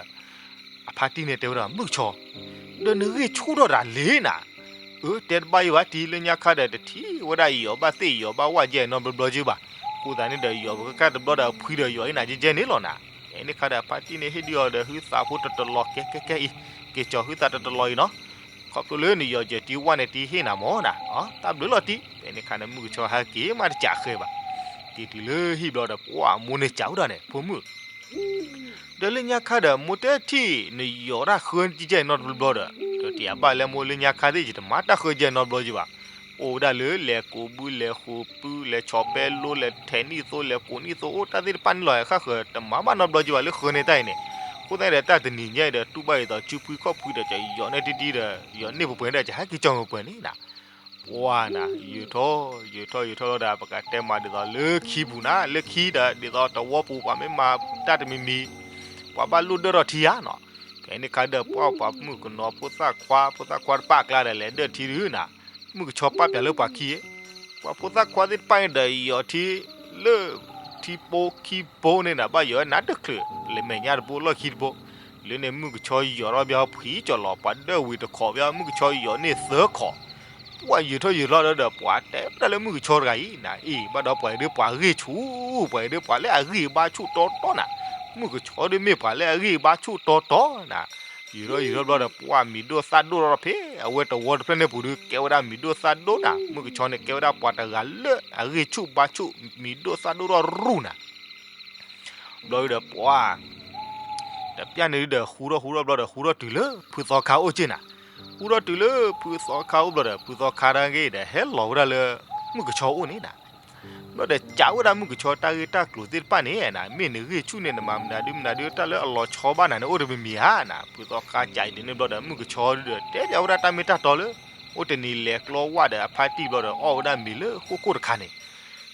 အဖါတံၢ်န့ၣ်တဲဝဲဒၣ် မုၣ်ကဆီ ဒီးနဂ့ၢ်ဆူၣ်ထီၣ်တၢ်လံနၤ, အၢ တဲတဘၣ်ယံၤဘၣ် တံၤလၢညါခါဒီး တထံၣ်ဝဲဒၣ်ယီၤဘၣ်သ့ၣ်ယီၤဘၣ်ဝၣ်ယဲၢ်နီတဘျီဘျီက့ဘၣ်, အဃိသတးန့ၣ်ဒီး ယီၤပကကၢ်တဘျီဒီးဖှံဒီးယီၤအံၤနၤယဲၢ်န့ၣ်လီၤနၤ, ဖဲန့ၣ်အခါဒီး အဖါတံၢ်န့ၣ်ဟ့ၣ်ဒုးအီၤဒီး ဟုသးဖိတတလီၤကဲကဲကဲအံၤ, က့ၤကၠီၤဟုသးတတလီၤအံၤနီၤ, ခီဖျိလၢနယီၤယဲၢ်တံၤဝၣ်န့ၣ်တံၤဟ့ၣ်နၤမၢ်နၤ, တၢ်ဘျုးလီၤတံၤ, ဖဲန့ၣ်အခါန့ၣ် မုၣ်ကဆီဟဲက့ၤမးတစးဃဲဘၣ်, က့ၤတုၤလၢဟံၣ်ဘျီဒီး ပှၢ်အမိၢ်န့ၣ်စံးဝဲဒၣ်န့ၣ် ဖိမုၣ် ဒီးလၢညါခါဒီး မိၢ်တထံၣ်နယီၤတၢ်ဃၢယဲၢ်နီတဘျီဘျီဒီး, ဒီးတံၤအဘၣ်လၢမိၢ်လၢညါခါသ့ၣ် ယတမၤတၢ်ဃၢယဲၢ်နီတဘျီက့ဘၣ်, အိၣ်ဝဲဒၣ်လၢလဲၤကိးဘု လဲၤဃိးပု လဲၤဆီၣ်ပဲလိ လဲၤထဲးနံၣ်သိ လဲၤကိးနံၣ်သိ အိၣ်တၢ်သ့ၣ်တဖၣ်န့ၣ်လီၤ ဃၣ်ဃၢၤ တမၤဘၣ်နီတဘျီက့ဘၣ်လၢဃၢန့ၢ်တၢ်အံၤန့ၣ်, အဃိသတးဒီး တၢ်တနံၤညါအံၤဒီး တူၢ်ဘၣ်ဒ်သိးစုဖှံခီၣ်ဖှံဒီး ကယီၤန့ၢ်တံၤတံၤဒီး ယီၤန့ၢ်ပှဲၤပှဲၤန့ၣ်ဒီး ကဟဲက့ၤကၠီၤပှဲၤပှဲၤန့ၣ်နၤ ပှၢ်နၤ ယုာ်ထီၣ် ယုာ်ထီၣ် ယုာ်ထီၣ်လီၤဒီး ပကတဲမၤဒ်သိးလၢခံပူၤနၤ လၢခံဒီး ဒ်သိးတဝီပူၤ ပှၤမ့ၢ်မၤတၢ်တမံၤမံၤ ပှၤဘၣ်လိၣ်ဒၢထီၣ်ထံဧါနီၤ, ဖဲန့ၣ်ခါဒီး ပှၢ်ပှၤမုၣ်ကနီၤ ဖိသၣ်ခွါ ဖိသၣ်ခွါတဖၣ်အကျါဒီး လဲၤဒၢထံဒုးနၤ, မုၣ်ကဆီပာ်ပၠးလၢပှၤခံဧါ, ပှၤဖိသၣ်ခွါသ့ၣ်တဖၣ်န့ၣ်ဒီး ယီၤထံ လၢထံပိခံပိန့ၣ်နၤ ဘၣ်ယီၤဝဲနၤတချုး လၢမဲာ်ညါတဘိ လီၢ်ခံတဘိ လၢန့ၣ်မုၣ်ကဆီယီၤထီၣ်ဘၣ်ဖှံကၠီၤလီၤ ပှၤဒၢဝံၤတခီဘၣ် မုၣ်ကဆီယီၤန့ၢ်သၢခီ, ပှၢ်ယုာ်ထီၣ်ယုာ်ထီၣ်လီၤဒီး ပှၤတဲဝဲဒၣ်လၢမုၣ်ကဆီတဂၤအံၤနၤ အ့ၣ် ဘၣ်ဒီးပှၤအံၤဒုးပှၤဂ့ၢ်ဆူၣ် ပှၤအံၤဒုးပှၤလၢအဂံၢ်ဘါဆူၣ်တီတီနၤ, မုၣ်ကဆီဒုးမ့ၢ်ပှၤလၢအဂံၢ်ဘါဆူၣ်တီတီနၤ, ယုာ်ထီၣ်ယုာ်ထီၣ်ဘျီဒီး ပှၢ်မံၤဒိၣ်သၣ်ဒိၣ်ထီၣ်ဖဲ အဝဲတဝီတဖျၢၣ်န့ၣ်ပူၤဒုး ကဲဝဲဒၣ်မံၤဒိၣ်သၣ်ဒိၣ်နၤ, မုၣ်ကဆီန့ၣ် ကဲဝဲဒၣ်ပှၤတဂၤလၢအဂံၢ်ဆူၣ်ဘါဆူၣ် မံၤဒိၣ်သၣ်ဒိၣ်ထီၣ်ရူၢ်နၤ ဘျီဒုးဒီးပှၤ တပျၢ်န့ၣ်ဒုးဒီး ဃူထီၣ်ဃူထီၣ်ဘျီဒီး ဃူထီၣ်တုၤလၢဖုသီခါအိၣ်က့ၢ်နၤ, ဃူထီၣ်တုၤလၢဖုသီခါအိၣ်ဘျီဒီး ဖုသီခါတၢ်ဂ့ၢ်ဒီး ဟဲလီၤဝဲဒၣ်လၢ မုၣ်ကဆီအိၣ်န့ၣ်နၤ, ဘျီဒီးစံးဝဲဒၣ်မုၣ်ကဆီတၢ်ဂ့ၢ်တၢ်ကျိၤသ့ၣ်တဖၣ်န့ၣ်နၤ, မ့ၢ်နဂ့ၢ်ဆူၣ်န့ၣ် နမၤမနုၤဒုးမနုၤဒုး တၢ်လၢအလီၤဆီဘၣ်နၤန့ၣ် အိၣ်တမံၤမံၤဧါနၤ, ဖုသီခါစံးဒ်န့ၣ်ဘျီဒီး မုၣ်ကဆီဒုးဒီး တဲပၠးဝဲဒၣ်တၢ်မ့ၢ်တၢ်တီလၢ အိၣ်တနံၤလဲၤကျီဝၣ်ဒီးအဖါတံၢ်ဘျီဒီး အီၣ်ဝဲဒၣ်မ့ၤလၢဃိခိၣ်တခါန့ၣ်,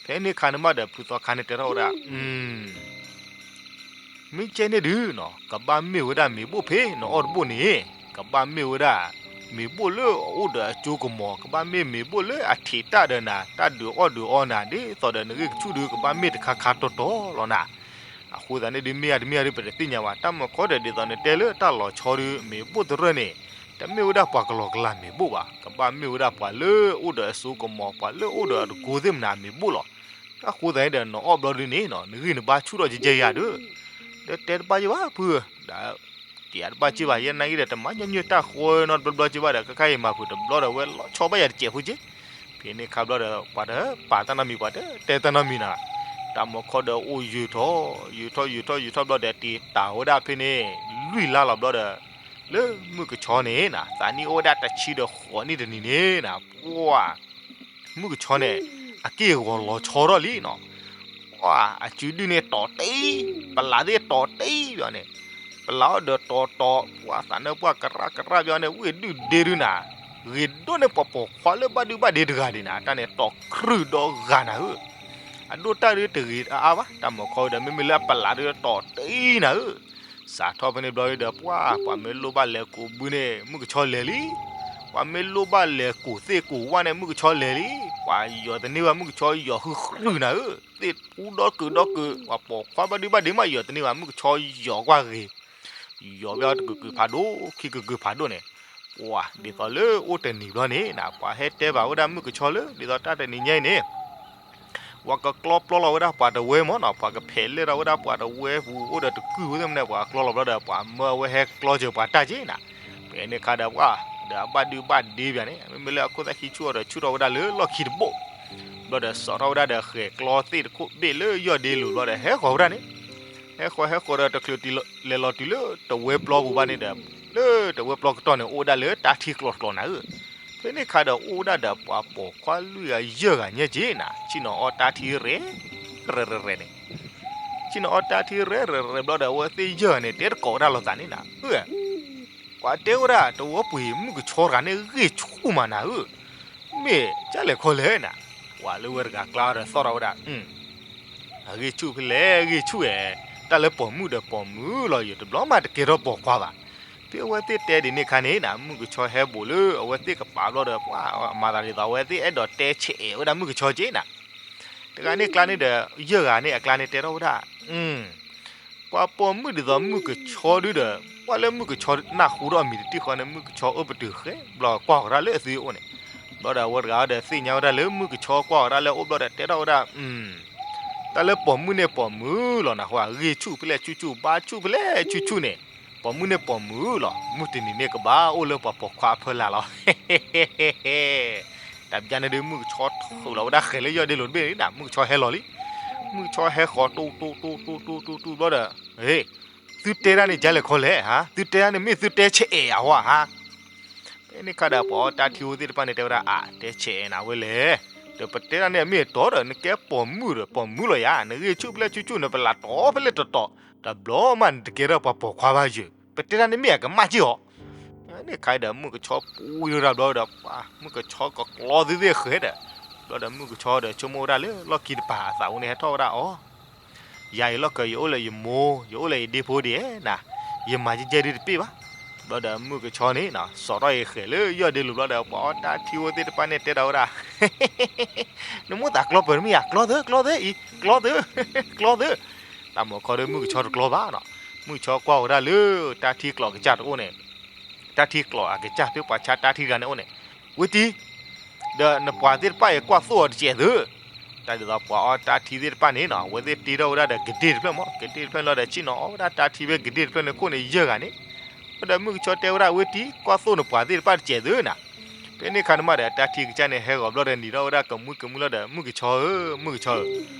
ဖဲန့ၣ်ခါန့ၣ်မးဒီး ဖုသီခါန့ၣ်တဲထီၣ်ဝဲဒၣ် မ့ၢ်ကဲန့ၣ်ဒုးနီၤ ကဘၣ်မ့ၢ်ဝဲဒၣ်မ့ၤဘိၣ်ဖဲနအီၣ်တဘိၣ်န့ၣ်, ကဘၣ်မ့ၢ်ဝဲဒၣ် မ့ၤဘိၣ်လၢအအိၣ်ဒီးအစိကမီၤ, ကဘၣ်မ့ၢ်မ့ၤဘိၣ်လၢအထံးတၢ်ဒီးနၤ တၢ်ဒုးအီၣ်ဒုးအီနၤ ဒ်သိးဒီးနဂ့ၢ်ကဆူၣ်ဒုး ကဘၣ်မ့ၢ်တခါခါတီတီလီၤနၤ, အဃိသတးန့ၣ်ဒုး မ့ၢ်ဧါတမ့ၢ်ဧါဒုး ပတသ့ၣ်ညါဘၣ်, တၢ်မၤခီဒီး ဒ်သိးနတဲလၢတၢ်လီၤဆီဒုး မ့ၤဘိၣ်တရၢၢ်န့ၣ် တမ့ၢ်ဝဲဒၣ်ပှၤကလီၤကလၤမ့ၤဘိၣ်ဘၣ်, ကဘၣ်မ့ၢ်ဝဲဒၣ်ပှၤလၢအိၣ်ဒီးအစိကမီၤ ပှၤလၢအိၣ်ဒီးအတကိသ့ၣ်မနၤမ့ၤဘိၣ်လီၤ. တၢ်ဃိသတးန့ၣ်ဒီး နအီၣ်ဘျီဒုးန့ၣ်နီၤ နဂံၢ်နဘါဆူၣ်ထီၣ်ကဲကဲယၤဒုး, ဒီးတဲတဘၣ်ယံၤဘၣ်ဖု, ဒီးတယၤတဘၣ်က့ဘၣ် ယဲနာ်က့ဒီး တမၤညီနုၢ်တၢ်ဃီနီတဘျီဘျီက့ဘၣ်ဒီး ကခါအံၤမၤဖုးတဘျီဒီး ဝဲလီၤဆီဘၣ်ယၤတစဲးဖိက့, ဖဲန့ၣ်ခါဘျီဒီး ပှၤတပာ်တၢ်နီတမံၤ ပှၤတတဲတၢ်နီတမံၤနၤ, တၢ်မၤခီဒီးအိၣ်ယုာ်ထီၣ် ယုာ်ထီၣ်ယုာ်ထီၣ်ယုာ်ထီၣ်ဘျီဒီး တံၤတၢ်ဝဲဒၣ်ဖဲန့ၣ် လွံၢ်လါလီၤဘျီဒီး လၢမုၢ်ကဆီန့ၣ်နၤ သးနံၣ်အိၣ်ဝဲဒၣ်တဆံဒီးဃိးနံၣ်တနံၤန့ၣ်နၤ ပှၢ် မုၢ်ကဆီန့ၣ် အက့ၢ်အဂီၤလီၤဆီထီၣ်လံနီၤ, ပှၢ် အစုဒုၣ်န့ၣ်တီၤတံၢ်, ပလးသ့ၣ်တီၤတံၢ်ဘၣ်န့ၣ်, ပလးအီၤဒီးတီၤတီၤ ပှၢ်သးနၢပှၢ်ကရၣ်ကရၣ်ဘၣ်န့ၣ် ဝ့ၢ်ဒုၣ်ဒ့ဒုးနၤ, ဂ့ၤဒိၣ်န့ၢ်ပှၤပိာ်ခွါလၢဘၣ်ဒုဘၣ်ဒ့တဂၤဒံးနၤ, တၢ်န့ၣ်တီၤကြုၢ်ဒီးဂၤနၤဧၢ, အဒိၣ်တၢ်ဒုးတဂ့ၤအါအါဘၣ်, တၢ်မၤခီဒီး မ့မ့ၢ်လၢအပလးဒုးတီၤတံၢ်နၤဧၢ, စးထီၣ်ဖဲန့ၣ်ဘျီဒီး ပှၤ ပှၤမ့ၢ်လိၣ်ဘၣ်လဲၤကူးဘုန့ၣ် မုၢ်ကဆီလဲၤလံ. ပှၤမ့ၢ်လိၣ်ဘၣ်လဲၤကူးသ့ၣ်ကူးဝၣ်န့ၣ် မုၢ်ကဆီလဲၤလံ. ပှၤယီၤတန့ၢ်ဘၣ် မုၢ်ကဆီယီၤဟုၣ်ဃုာ်နၤဧၢ, သ့ၣ်ပူဒီကုာ်ဒီကုာ်, ပှၤပိာ်ခွါဘၣ်ဒုဘၣ်ဒ့မး ယီၤတန့ၢ်ဘၣ် မုၢ်ကဆီယီၤကွၢ်ဂ့ၤ, ယီၤဘၣ်တကုာ်ကုာ်ဖးဒိၣ် ခံကုာ်ကုာ်ဖးဒိၣ်န့ၣ်, ပှၤ ဒ်သိးလၢအိၣ်တနံၤဘျီန့ၣ်နၤ ပှၤဟဲတဲဘၣ်ဝဲဒၣ်မုၢ်ကဆီလၢ ဒ်သိးတၢ်တနံၤညါအံၤန့ၣ် ပှၤကကျီပျီလီၤဝဲဒၣ်ပှၤတဝၢမၢ်နီၤ, ပှၤကဖဲးလဲၢ်ထီၣ်ဝဲဒၣ်ပှၤတဝၢပူၤ အိၣ်ဒီးတကုၢ်ဝဲသ့ၣ်မနုၤ ပှၤကျီလီၤဘျီဒီး ပှၤမၢအဝဲဟဲကျီစၢၤပှၤတၢ်က့နၤ, ဖဲန့ၣ်ခါဒီးပှၤ ဒီးအဘၣ်ဒုဘၣ်ဒ့ပၠးန့ၣ် မ့မ့ၢ်လၢအခိၣ်သၣ်ခံဆူၣ်အီၤဒီးဆူၣ်ထီၣ်ဝဲဒၣ်လၢလီၢ်ခံတဘိၣ်, ဘျီဒီးစိာ်ထီၣ်ဝဲဒၣ်ဒီးဃဲၤကျီသ့ၣ်တခိၣ်ဘ့ၣ်လၢယီၢ်ဒ့လိၤဘျီဒီး ဟဲဃီၤဝဲဒၣ်န့ၣ်, ဟဲဃီၤဟဲဃီၤဒီးတချုးတုၤလဲၤလီၤတုၤလၢတဝၢပျီပူၤဘၣ်န့ၣ်ဒီး လၢတဝၢပျီကတီၢ်န့ၣ် အိၣ်ဝဲဒၣ်လၢတၢ်ထံကျိးတကျိးနၤဧၢ, ဖဲန့ၣ်ခါဒီးအိၣ်ဝဲဒၣ်ဒီးပှၤပိာ်ခွါလွံၢ်ဂၤယဲၢ်ဂၤညါက့နၤ ဆ့ၣ်နီၤအီတၢ်ထံရဲၣ် ရဲၣ်ရဲၣ်န့ၣ် ဆ့ၣ်နီၤအီတၢ်ထံရဲၣ်ရဲၣ်ရဲၣ်ဘျီဒီး အဝဲသ့ၣ်ယဲၢ်ဂၤန့ၣ် တဲတကိးဝဲဒၣ်လိာ်သးန့ၣ်နၤ, အၢ ပှၤတဲဝဲဒၣ် တဝၢပှ့ၤမုၣ်ကဆီတဂၤန့ၣ် ဂ့ၢ်ဆူၣ်မးနၤဧၢ, မ့ၢ်ကၢ်လဲၤခီလဲၣ်နၤ, ပှၤလၢဝဲတဂၤကျါဒီးသီၣ်ထီၣ်ဝဲဒၣ် အဂ့ၢ်ဆူၣ်ဖဲလဲၣ် ဂ့ၢ်ဆူၣ်ဧဲ, တၢ်လၢပိာ်မုၣ်ဒီးပိာ်မုၣ်လီၤ ယတဘျီမးတကဲထီၣ်ပိာ်ခွါဘၣ်. ဖဲအဝဲသ့ၣ်တဲဒ်န့ၣ်ခါန့ၣ်နၤ မုၣ်ကဆီဟဲဘူးလၢ အဝဲသ့ၣ်ကပၤဘျီဒီး ပှၤမၤသးဒ်သိး အဝဲသ့ၣ်အဲၣ်ဒိးတဲဆဲးအဲးဝဲဒၣ်မုၣ်ကဆီက့နၤ, တဂၤန့ၣ်ကျါန့ၣ်ဒီး ယဲၢ်ဂၤန့ၣ်အကျါန့ၣ်တဲထီၣ်ဝဲဒၣ် ပှၤပိာ်မုၣ်ဒ်သိးမုၣ်ကဆီဒုဒီး ပှၤလၢမုၣ်ကဆီနၢ်ဟူထီၣ်အမံၤတထံၣ်ဃီန့ၣ် မုၣ်ကဆီအိၣ်ပတုာ်ဃဲ ဘျီကွၢ်ဃီၤတၢ်လၢအသုအိၣ်န့ၣ်, ဘျီဒီးအဝဲတဂၤဒီးသ့ၣ်ညါဝဲဒၣ်လၢ မုၣ်ကဆီကွၢ်ဃီၤတၢ်လၢအအိၣ်ဘျီဒီးတဲထီၣ်ဝဲဒၣ် တၢ်လၢပိာ်မုၣ်န့ၣ်ပိာ်မုၣ်လီၤနၢ်ဟူဧါ, ဂ့ၢ်ဆူၣ်ဖဲလဲၣ်ဆူၣ်ဆူၣ် ဘါဆူၣ်ဖဲလဲၣ်ဆူၣ်ဆူၣ်န့ၣ် ပိာ်မုၣ်န့ၣ်ပိာ်မုၣ်လီၤ, မုၢ်တနံၤန့ၣ်ကဘၣ်အိၣ်လၢပှၤပိာ်ခွါအဖီလာ်လီၤ. တၢ်ပျၢ်န့ၣ်ဒုး မုၣ်ကဆီထုးလီၤဝဲဒၣ်ဃဲၤလၢယီၢ်ဒ့လိၤတဘ့ၣ်န့ၣ် မုၣ်ကဆီဟဲလီၤလံ. မုၣ်ကဆီဟဲဃီၤတူတူတူတူတူတူတူဘျီဒီး သုတဲဒၣ်န့ၣ် ကၢ်လဲၤခီလဲၣ်ဧါ, သုတဲဒၣ်န့ၣ်မ့ၢ်သုတဲဆဲးအဲးအဝဲဧါ. ဖဲန့ၣ်ခါဒီးပှၤအီတၢ်ထံဖိသ့ၣ်တဖၣ်န့ၣ် တဲဝဲဒၣ် အါ တဲဆဲးအဲးနၤဝဲလဲၣ်, ဒီးပတဲဒၣ်န့ၣ်အမ့ၢ်အတီဒီး နကဲပိာ်မုၣ်ဒီးပိာ်မုၣ်လီၤယၤ, နဂ့ၢ်ဆူၣ်ဖဲလဲၣ်ဆူၣ်ဆူၣ် နပလးတီၤဖဲလဲၣ်တီၤတီၤ, တဘျီမးနတကဲထီၣ်ပှၤပိာ်ခွါဘၣ်ယဲၢ်, ပတဲဒၣ်န့ၣ်မ့ၢ်အကမၣ်က့ၢ်အီၤ. ဖဲန့ၣ်ခါဒီးမုၣ်ကဆီပူၤယိၤတၢ်ဘျီဒီး ပှၤမုၣ်ကဆီကကျီသုသ့ၣ်ဃဲၤဒီး, ဘျီဒီးမုၣ်ကဆီဒီးဆိကမိၣ်ဝဲဒၣ်လၢလီၢ်ခံတပၤအသးဝဲန့ၣ် ဟဲထီၣ်ဝဲဒၣ်အီၤ ယၤအံၤလီၢ်က ယအိၣ်လၢယမိၢ် ယအိၣ်လၢယဒ့ဖိဒ်နၤ, ယမၤကဲကဲဒ်တပ့ၢ်ဘၣ်. ဘျီဒီးမုၣ်ကဆီန့ၣ် စိာ်ထီၣ်ဃဲၤလၢယီၢ်ဒ့လိၤဘျီဒီး ပှၤအီတၢ်ထံဖိသ့ၣ်တဖၣ်န့ၣ်တဲဒီးဝဲဒၣ် နမိၣ်သးကျီပၢၤတမ့ၢ်ဧါ, ကျီသၢ ကျီသၢအံၤ ကျီသၢ ကျီသၢ. တၢ်မုၢ်ခီဒီးမုၣ်ကဆီတကျီဘၣ်နီၤ, မုၣ်ကဆီကွၢ်ဝဲဒၣ်လၢ တၢ်ထံကျိးအကစၢ်တအိၣ်န့ၣ်, တၢ်ထံကျိးအကစၢ်ဖဲပှၤဆါတၢ်ထံတဂၤန့ၣ်အိၣ်န့ၣ်, ဝဲတံၤ ဒီးနပှၤသ့ၣ်တဖၣ်အံၤကွၢ်သိၣ်အီၤတစဲးသု, တၢ်ဒ်သိးပှၤအီတၢ်ထံသ့ၣ်တဖၣ်န့ၣ်နီၤ အဝဲသ့ၣ်တ့ထီၣ်ဝဲဒၣ်ဒီးကဒ့ၣ်တဖျၢၣ်မး, ကဒ့ၣ်တဖျၢၣ်လီၤဒီး ဆ့ၣ်နီၤအီဝဲဒၣ်တၢ်ထံဖဲကဒ့ၣ်တဖျၢၣ်န့ၣ်ခိၣ်န့ၣ်ယဲၢ်ဂၤန့ၣ်, ဒီးမုၢ်ကဆီတဲဝဲဒၣ် ဝဲတံၤ ကွၢ်သိၣ်နပှၤသ့ၣ်တဖၣ်တစဲးသုနၤ. ဖဲန့ၣ်ခါန့ၣ်မးဒီး တၢ်ထံကစၢ်န့ၣ်ဟဲဂီၤဘျီဒီးနံၤထီၣ်ဝဲဒၣ်ကမှံကမှံလီၤဒီး မုၢ်ကဆီဧၢ မုၢ်ကဆီဧၢ,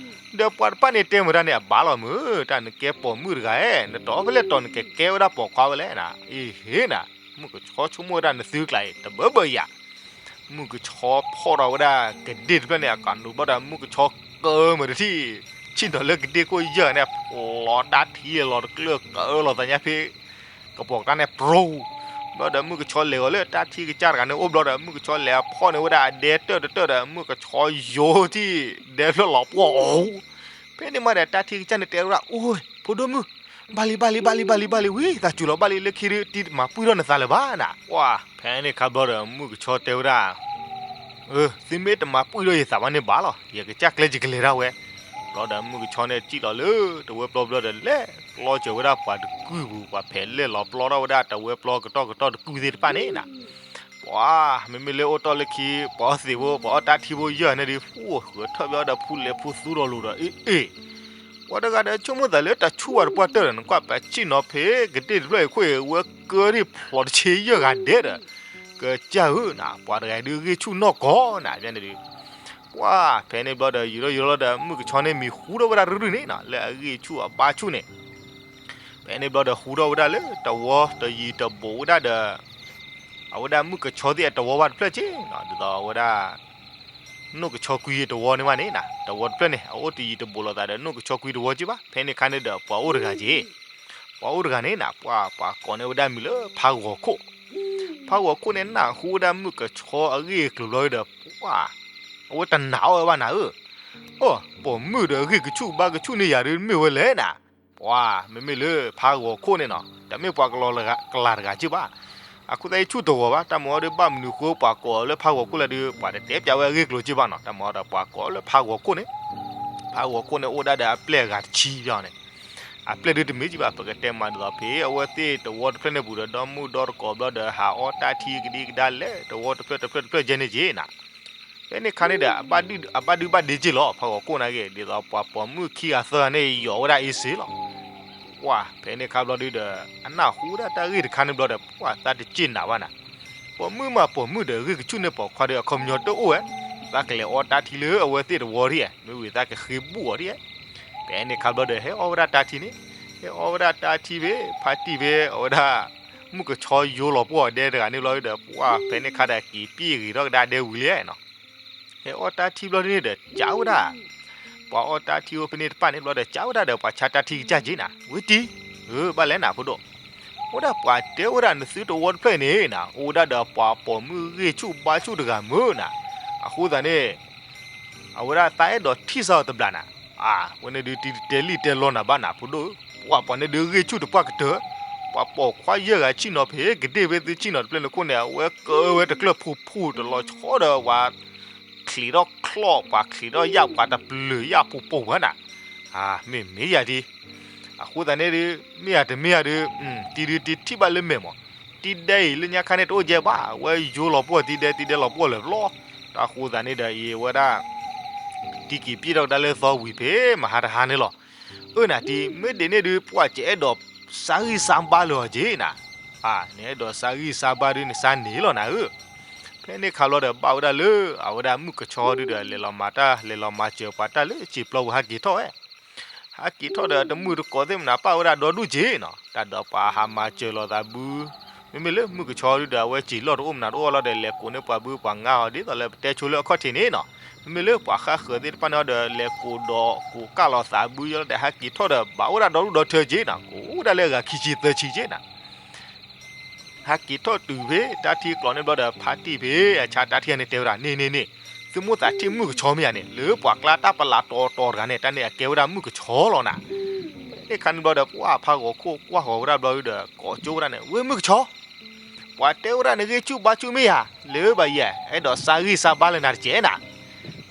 ဒီးပှၤတဖၣ်န့ၣ်တဲမတၤန့ၣ်အဘၣ်လီၤမုၢ်, တၢ်နကဲပိာ်မုၣ်တဂၤဧၢ, နတီၤဖဲလဲၣ်တီၤနကကဲဝဲဒၣ်ပိာ်ခွါဝဲလဲၣ်နၤ, အ့ဟ့နၤ, မုၢ်ကဆီဆိကမိၣ်ဝဲဒၣ်နသုကျးအံၤ တဘၢဘၢယၤ မုၢ်ကဆီဖီၣ်ထီၣ်ဝဲဒၣ်ကဒ့ၣ်တဖျၢၣ်န့ၣ် အကးနူာ်ဘျီဒီး မုၢ်ကဆီကၢမုာ်တထံၣ်, ဆ့ၣ်နီၤလၢကဒ့ၣ်ခိၣ်ယဲၢ်န့ၣ် လီၤတၢ်ထံလီၤတကျၢၢ်ကၢလီၤသးညါဖဲ ကပိာ်ကတၢၢ်န့ၣ် ပြူၤ, ဘျီဒီးမုၢ်ကဆီလဲၤဂီၤလၢတၢ်ထံကစၢ်တဂၤန့ၣ်အိၣ်ဘျီဒီး မုၢ်ကဆီလဲၤဖီၣ်န့ၢ်ဝဲဒၣ်အဒဲတၢၢ်တတၢၢ်ဒီး မုၢ်ကဆီယိာ်ထံၣ် ဒဲဖျၢၣ်လီၤပှီၢ်အိၣ်, ဖဲန့ၣ်မးဒီးတၢ်ထံကစၢ်န့ၣ်တဲဝဲဒၣ် အိၣ် ဖိဒိၣ်မုၣ် ဘၣ်လံ ဘၣ်လံ ဘၣ်လံ ဘၣ်လံ ဘၣ်လံ ဝံသးစူၤလီၤ ဘၣ်လံ လၢခံဒုးတံၤတမၤပှံၢ်ထီၣ်နသးလၢၤဘၣ်နၤ, ပှၤ ဖဲန့ၣ်ခါဘျီဒီး မုၢ်ကဆီတဲဝဲဒၣ် အၢ သုမ့ၢ်တမၤပှံၢ်ထီၣ်ယသးဘၣ်န့ၣ်ဘၣ်လီၤ, ယကစၢ်ကျဲယကလဲၤဒၣ်ဝဲ, ဘျီဒီးမုၢ်ကဆီန့ၣ်စံၣ်လီၤလၢတဝၢပျီဘျီဒီး လဲၤကျီစၢၤဝဲဒၣ်ပှၤတကုၢ်ပူၤ ပှၤဖဲးလဲၢ်လီၤပျီထီၣ်ဝဲဒၣ်တဝၢပျီကတီၢ်ကတီၢ်တကုၢ်သ့ၣ်တဖၣ်န့ၣ်နၤ, ပှၤ မ့မ့ၢ်လၢအိၣ်တီၢ်လၢခံ ပှၤအီသံးဖိ ပှၤအီတၢ်ထံဖိယဲၢ်န့ၣ်ဒုး ဃုထၢၣ်ဘၣ်ဒီးဖူလဲၤဖူသူဒီးလိၤဒီး အ့ၣ်အ့ၣ် ပှၤတဂၤဒီးဆိကမိၣ်သးလၢတၢ်ဆူၣ်ဝဲတပှၢ်တၢၢ်ဒီး နကွၢ်ပဆ့ၣ်နီၤဖဲကဒ့ၣ်တဖျၢၣ်အံၤခိၣ်အံၤ ဝဲကၢထံၣ်ဖျိးတဆ့ယဲၢ်ဂၤဒဲးဒီး ကစၢ်ဧၢနၤ ပှၤတဂၤအံၤဒုးဂ့ၢ်ဆူၣ်နီၢ်ကီၢ်နၤ ဖဲန့ၣ်ဒုး ပှၤ ဖဲန့ၣ်ဘျီဒီး ယူၤထီၣ်ယူၤထီၣ်လီၤဒီး မုၢ်ကဆီန့ၣ်မံၤဟူထီၣ်ဝဲဒၣ်ရုၢ်ရုၢ်န့ၣ်နၤ လၢအဂ့ၢ်ဆူၣ်အဘါဆူၣ်န့ၣ် ဖဲန့ၣ်ဘျီဒီးဟူထီၣ်ဝဲဒၣ်လၢတဝီတယံၤတဘူးဝဲဒၣ်ဒီး အဝဲဒၣ်မုၢ်ကဆီသ့ၣ်အတဝီဘၣ်တဖျၢၣ်က့နီၤ ဒ်သိးအဝဲဒၣ် နိၣ်ကဆီကွံအတဝီန့ၣ်ဘၣ်န့ၣ်နၤ တဝီတဖျၢၣ်န့ၣ် အအိၣ်တယံၤတဘူးလိာ်သးဒီးနိၣ်ကဆီကွံတဝီက့ဘၣ် ဖဲန့ၣ်ခါန့ၣ်ဒီးပှၤအိၣ်တဂၤက့ ပှၤအိၣ်တဂၤန့ၣ်နၤ ပှၤ ပှၤကိးန့ၢ်ဝဲဒၣ်မံၤလၢဖးဂီၤခိၣ် ဖးဂီၤခိၣ်န့ၣ် နၢ်ဟူဝဲဒၣ်မုၢ်ကဆီအဂ့ၢ်အကျိၤဘျီဒီး ပှၤ အဝဲတနာ်အီၤဝဲဘၣ်နၤဧၢ အိၣ် ပိာ်မုၣ်ဒီးအဂ့ၢ်ကဆူၣ်ဘါကဆူၣ်န့ၢ်ယၤဒုးမ့ၢ်ဝဲလဲၣ်နၤ ပှၤမ့မ့ၢ်လၢဖးဂီၤခိၣ်န့ၣ်နီၤ တမ့ၢ်ပှၤကလီကလးတဂၤက့ၢ်ဘၣ်. အဃိသတးအံၤဆူၣ်တဂီၤဘၣ် တၢ်မၤအီၤဒုးဘၣ်မနုၤဃိပှၤကိးအီၤလၢဖးဂီၤခိၣ်လဲၣ်ဒုး ပှၤတတဲပျးဝဲအဂ့ၢ်ကျိၤက့ၢ်ဘၣ်နီၤ တၢ်မၤအီၤဒီးပှၤကိးအီၤလၢဖးဂီၤခိၣ်န့ၣ် ဖးဂီၤခိၣ်န့ၣ်အိၣ်ဒၣ်ဒီးအပျဲၢ်အဂၤတဆံဘၣ်န့ၣ် အပျဲၢ်ဒုးတမ့ၢ်က့ၢ်ဘၣ် ပကတဲမးဒ်သိးဖဲအဝဲသ့ၣ်တဝီတဖျၢၣ်န့ၣ်ပူၤဒီး ဒီမုၣ်ဒီတကိးဘျီဒီး ဟးအီတၢ်ထံကဒံကဒါလဲၣ် တဝီတဖျၢၣ်တဖျၢၣ်တဖျၢၣ်ကဲန့ၣ်က့ၢ်နၤ ဖဲန့ၣ်ခါန့ၣ်ဒီး အဘၣ်ဒုးဘၣ်ဒ့က့ၢ်လီၤ ဖးဂီၤခိၣ်န့ၣ်က့ၢ် ဒ်သိးပှၤပိာ်မုၣ်ခံဂၤသၢဂၤန့ၣ် ယီၤဝဲဒၣ်အ့စ့လီၤ. ပှၤဖဲန့ၣ်ခါဘျီဒုးဒီး အနၢ်ဟူဒၣ်တၢ်ဂ့ၢ်တခါန့ၣ်ဘျီဒီး ပှၤသးတစ့ၢ်နးဘၣ်နၤ ပိာ်မုၣ်မးပိာ်မုၣ်ဒီး ဂ့ၢ်ကဆူၣ်န့ၢ်ပိာ်ခွါဒီး အခီပညီတအိၣ်ဝဲ သးကလဲၤအီတၢ်ထံလၢအဝဲသ့ၣ်တဝီဒ်ဧါ မ့ၢ်ဝံၤသးကဃ့ဘူၣ်အီၤဒ်ဧါ ဖဲန့ၣ်ခါဘျီဒီး ဟဲအီဝဲဒၣ်တၢ်ထံန့ၣ် ဟဲအီဝဲဒၣ်တၢ်ထံဖဲ ဖါတံၢ်ဖဲ အဝဲဒၣ် မုၣ်ကဆီယိလီၤပှီၢ်ဒဲတဂၤန့ၣ်ဘျီဒီး ပှၤဖဲန့ၣ်ခါဒီးက့ၤပံၢ်ဂ့ၤထီၣ်ကဒါဒဲဝံၤလံနီၤ ဟဲအီတၢ်ထံဘျီဒုးန့ၣ်ဒီး ကးဝဲဒၣ် ပှၤအီတၢ်ထံအိၣ်ဖဲန့ၣ်တဖၣ်န့ၣ်ဘျီဒီး ကးဝဲဒၣ်ဒီးပှၤဆါတၢ်ထံကစၢ်က့ၢ်နၤ ဝံၤတံၤ ဧၢ ဘၣ်လဲၣ်နၤဖိဒိၣ် အိၣ်ဒၣ်ပှၤတဲဝဲဒၣ်နသုတဝီတဖျၢၣ်အံၤန့ၣ်နၤ အိၣ်ဝဲဒၣ်ဒီးပှၤပိာ်မုၣ်ဂ့ၢ်ဆူၣ်ဘါဆူၣ်တဂၤမုၢ်နၤ အဃိသတးန့ၣ် အဝဲဒၣ်သးအဲၣ်ဒိးထံၣ်စၢ်အီၤတဘျီနၤ အဝဲန့ၣ်ဒုးတံၤတတဲလံၣ်တဲလီနၤဘၣ်နၤဖိဒိၣ် ပှၤပှၤန့ၣ်ဒုးဂ့ၢ်ဆူၣ်တပှၢ်ကတၢၢ် ပှၤပိာ်ခွါယဲၢ်ဂၤဆံၣ်နီၤဖဲ ကဒ့ၣ်ဖဲသုဆံၣ်နီၤတဖျၢၣ်န့ၣ်ခိၣ်န့ၣ် အဝဲကၢဝဲတကျၢၢ်ဖူဖူတလီၤဆီဒီးပှၤ ချံးထီၣ်ချီၣ် ပှၤချံးထီၣ်ယၣ်ပှၤတပျုာ်ယၣ်ပူၤပိာ်ဝဲနၤ မ့ၢ်မ့ၢ်ယၤဒ် အဃိသတးန့ၣ်ဒုး မ့ၢ်ယၤတမ့ၢ်ယၤဒုး တံၤဒုးတံၤထံၣ်ဘၣ်လၢမဲာ်မး တံၤဒဲအံၤလၢညါခါန့ၣ်တအိၣ်ကဲဘၣ် အဝဲယိလီၤပှီၢ်တံၤဒဲ တံၤဒဲလီၤပှီၢ်လၢာ်လီၤ တၢ်ဃိသတးန့ၣ်ဒီး အဝဲဒၣ် တံၤက့ၤပံၣ်ထီၣ်ကဒါလၢသီဝံၤဖဲမဟါတဟါန့ၣ်လီၤ အၢ နၤတံၤ မ့ၢ်ဒ်န့ၣ်ဒုး ပှၤကအဲၣ်ဒိးစါဂံၢ်စါဘါလၢာ်အီၤက့ၢ်နၤ နအဲၣ်ဒိးစါဂံၢ်စါဘါဒုး နစါန့ၢ်လီၤနၤဧၢ ဖဲန့ၣ်ခါဘျီဒီး ဘၣ်ဝဲဒၣ်လၢ အဝဲဒၣ်မုၣ်ကဆီဒုးဒီး လဲၤလီၤမၤတၢ် လဲၤလီၤမၤစၢၤပှၤတၢ်လၢစံာ်ပျီပူၤဟးက့ၤထီၣ်ဝဲ ဟးက့ၤထီၣ်ဒီး တမုၢ်တကိးသ့ၣ်မနုၤပာ်ဝဲဒၣ်ဒီဒူၣ်က့ၢ်နီၤ တၢ်ဒီးပှၤဟးမၤစၢၤလိာ်သးဘု မ့မ့ၢ်လၢမုၣ်ကဆီဒုးဒီး အဝဲစံာ်လီၢ်တအိၣ်မနုၤတအိၣ်လီၤဒီး လဲၤကိးန့ၢ်ပှၤဘုပှၤငါအီၤ ဒ်သိးလၢပတဲဆိလၢအခီၣ်ထံးန့ၣ်နီၤ မ့မ့ၢ်လၢပှၤဃၣ်ဃၢၤသ့ၣ်တဖၣ်န့ၣ်ဒီး လဲၤကိးဒီးကိးကၢ်လိာ်သးဘုယီလီၤဒီး ဟးက့ၤထီၣ်ဒီး ဘၣ်အိၣ်ဒၣ်ဒီဒူၣ်ဒီထၢက့ၢ်နီၤ ကိးဒၣ်လၢအဂၤခံဆံသၢဆံက့ၢ်နၤ ဟးက့ၤထီၣ်တုၤဖဲတၢ်ထံကျိးန့ၣ်ဘျီဒီး ဖါတံၢ်ဖဲအဆါတၢ်ထံန့ၣ်တဲဝဲဒၣ် န့ၣ်န့ၣ်န့ၣ် သုမိၢ်သးထံၣ်မုၣ်ကဆီမ့ၢ်ဧါန့ၣ် လၢပှၤကျါတၢ်ပလးတီၤတီၤတဂၤန့ၣ် တၢ်န့ၣ်အကဲဝဲဒၣ်မုၣ်ကဆီလီၤနၤ ဖဲန့ၣ်ခါန့ၣ်ဘျီဒီး ပှၤဖးဂီၤခိၣ်ကွၢ်ဃီၤဝဲဒၣ်ဘျီဒီး ကိးကၠိဝဲဒၣ်န့ၣ် ဝ့ၢ်မုၣ်ကဆီ ပှၤတဲဝဲဒၣ်နဂ့ၢ်ဆူၣ်ဘါဆူၣ်မ့ၢ်ဧါ လၢဘၣ်ယဲ အဲၣ်ဒိးစါဂံၢ်စါဘါလၢနၤတကဲးနၤ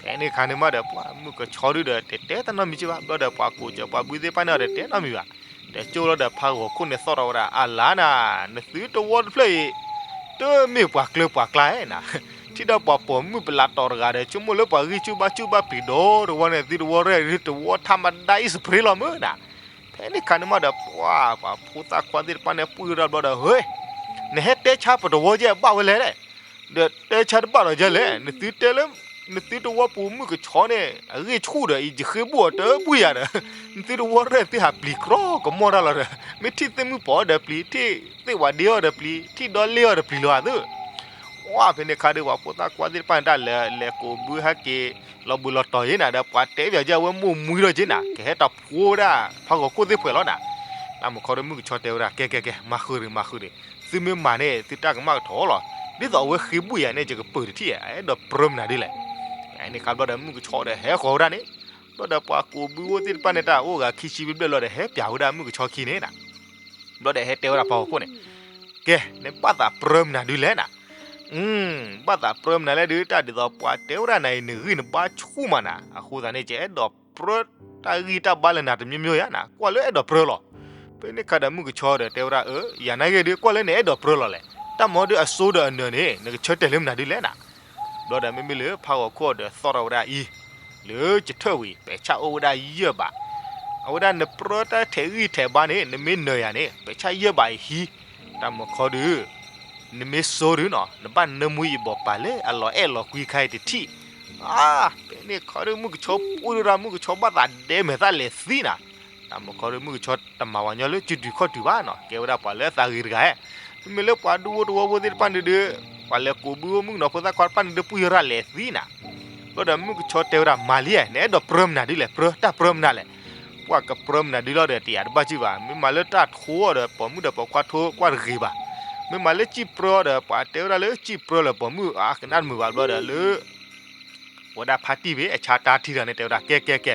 ဖဲန့ၣ်ခါန့ၣ်မးဒီး ပှၤမုၣ်ကဆီဒုးဒီး တတဲတၢ်နီတမံၤက့ဘၣ် ဘျီဒီးပှၤကိးစၢၤပှၤဘုသ့ၣ်တဖၣ်န့ၣ်ဒီး တတဲနီတမံၤဘၣ် တကၠိလီၤဒီးဖးဂီၤခိၣ်န့ၣ်သီၣ်ထီၣ်ဝဲဒၣ် အလါနၤ နသုတဝီတဖျၢၣ်အံၤ တမ့ၢ်ပှၤကျၢပှၤကျါဧါနၤ ထံၣ်ဒီးပှၤပိာ်မုၣ်ပလးတီၤတဂၤဒီး ဆိကမိၣ်လၢပှၤဂံၢ်ဆူၣ်ဘါဆူၣ်ဘၣ်ပျံၤဒီတဝီန့ၣ် သုတဝီရဲၣ်တဝီထါမဒါအံၣ်စပရ့လီၤမုၢ်နၤ ဖဲန့ၣ်ခါန့ၣ်မးဒီး ပှၤပှၤဖိသၣ်ခွါသ့ၣ်တဖၣ်န့ၣ် ပှံၢ်ဝဲဒၣ်ဘျီဒီး ဟ့ နဟဲတဲဆါပတဝီကဲဘၣ်ဝဲလဲၣ် ဒီးတဲဆါတဘၣ်ဒီးကဲလဲၣ် နသုတဲလၢ နသုတဝီပူၤမုၣ်ကဆီန့ၣ် အဂ့ၢ်ဆူၣ်ဒီး ယဃ့ဘူၣ်အီၤတဘှံးယၤဒီး နသုတဝီရဲၣ်သုဟးပျံၤကြီကမီၢ်တၢ်လီၤဒီး မ့ၢ်ထံၣ်သ့ၣ်မုၢ်ပီၤအီၤဒီးပျံၤ ထံၣ်သ့ၣ်ဝးဒ့အီၤဒီးပျံၤ ထံၣ်ဒီလ့ၣ်အီၤဒီးပျံၤလီၤအသု ပှၤဖဲန့ၣ်ခါဒီး ပှၤဖိသၣ်ခွါသ့ၣ်တဖၣ်န့ၣ် တၢ်လဲၤလဲၤကိးဘုဟဲက့ၤ လီၤဘှံးလီၤတီၤယဲနၤဒီး ပှၤတဲပၠးကဲအဝဲမိၢ်မှံထီၣ်က့နၤ ကဟဲတၢ်ဖိဝဲဒၣ်ဖးဂီၤခိၣ်သ့ၣ်ဖှဲးလီၤနၤ တၢ်မုၢ်ကဆီဒီးမုၣ်ကဆီတဲဝဲဒၣ် ကဲကဲကဲ မၤဃုာ်တဂ့ၤ မၤဃုာ်တဂ့ၤ သုမ့ၢ်မၤန့ၣ် သုတၢ်ကမၣ်ကထီၣ်လီၤ ဒ်သိးအဝဲဃ့ဘူၣ်ယၤန့ၣ် ယကပၢၤတထံၣ် အဲၣ်ဒိးပြၢမနုၤဒ်လဲၣ် ဖဲန့ၣ်ခါဘျီဒီးမုၣ်ကဆီဒီးဟဲဃီၤဝဲဒၣ်န့ၣ် ဘျီဒီးပှၤကိးဘုအိၣ်သ့ၣ်တဖၣ်န့ၣ် တၢ်အိၣ်ဂၤခံဆံဘျဲၣ်ဘျဲၣ်လီၤဒီး ဟဲပၠးဝဲဒၣ်မုၣ်ကဆီခံန့ၣ်နၤ ဘျီဒီးဟဲတဲဝဲဒၣ်ဖးဂီၤခိၣ်န့ၣ် ကဲ နဘၣ်သးပြၢမနုၤဒ်လဲၣ်နၤ ဘၣ်သးပြၢမနုၤလဲၣ်ဒုး တၢ်ဒ်သိးပှၤတဲဝဲဒၣ်နၤအံၤ နဂံၢ်နဘါဆူၣ်မးနၤ အဃိသတးန့ၣ် ယအဲၣ်ဒိးပြၢတၢ်ဂံၢ်တၢ်ဘါလၢနၤတမံၤမံၤဧါနၤ ကွၢ်လၢအဲၣ်ဒိးပြၢလီၤ. ဖဲန့ၣ်ခါဒီးမုၣ်ကဆီဒီးတဲဝဲဒၣ် အၢ ယၤနာ်က့ဒုး ကွၢ်လၢနအဲၣ်ဒိးပြၢလီၤလဲၣ်. တၢ်မၤဒီးအစိဒီးအနၢၤန့ၣ် နကဆၢတဲာ်လၢမနုၤဒုးလဲၣ်နၤ. ဘျီဒီးမ့မ့ၢ်လၢဖးဂီၤခိၣ်ဒီးသီၣ်ထီၣ်ဝဲဒၣ်အံၤ လၢကထၢၣ်ဝံၤ ပဲာ်ဆၣ်အိၣ်ဝဲဒၣ်ယဲၢ်ဘး အဝဲဒၣ်နပြၢတၢ်ထဲးဂံၢ်ထဲးဘါန့ၣ် နမ့ၢ်နၢၤယၤန့ၣ် ပဲာ်ဆၣ်ယဲၢ်ဘးအံၤဟံး, တၢ်မၤခီဒုး နမ့ၢ်စိဒုးနီၤ နဘၣ်နၢမူယဘီၣ်ပာ်လၢအလီၤအဲၣ်လီၤကွံခါအံၤတထံၣ်. အါ ဖဲန့ၣ်ခီဒုး မုၣ်ကဆီပူဒၣ် မုၣ်ကဆီဘၣ်သးဒဲမဲာ်သၣ်လဲၤသံနၤ. တၢ်မၤခီဒုး မုၣ်ကဆီတမၤဝၤညီလၢစုဒုးခီၣ်တုၤဘၣ်နီၤ ကဲဝဲဒၣ်ပှၤလၢအသးဂ့ၤတဂၤဧၢ. မ့မ့ၢ်လၢပှၤဒူဖိတဝီဖိသ့ၣ်တဖၣ်န့ၣ်ဒုး ပှၤလဲၤကိးဘုဖိမုၣ်ကနီၤဖိသၣ်ခွါတဖၣ်န့ၣ်ဒုး ပူယရၣ်လဲၤသံနၤ. ဘျီဒီးမုၣ်ကဆီတဲဝဲဒၣ် မၤလံဧါ နအဲၣ်ဒိးပြၢမနုၤဒုးလဲၣ် ပြၢ တၢ်ပြၢမနုၤလဲၣ်. ပှၤကပြၢမနုၤဒုးလီၤဒီး တယာ်တဘၣ်စုဘၣ်. မ့ၢ်မၤလၢတၢ်ထိအီၤဒီး ပိာ်မုၣ်ဒီးပိာ်ခွါထိကွၢ်တဂ့ၤဘၣ်. မ့ၢ်မၤလၢစံၣ်ပြၢအီၤဒီး ပှၤတဲဝဲဒၣ်လၢစံၣ်ပြၢလၢပိာ်မုၣ် အကနၣ်တမုာ်ဘၣ်ဘျီဒီးလၢ ဝဲဒၣ်ဖါတံၢ်ဖဲအဆါတၢ်ထံတဂၤန့ၣ် တဲဝဲဒၣ် ကဲ ကဲ ကဲ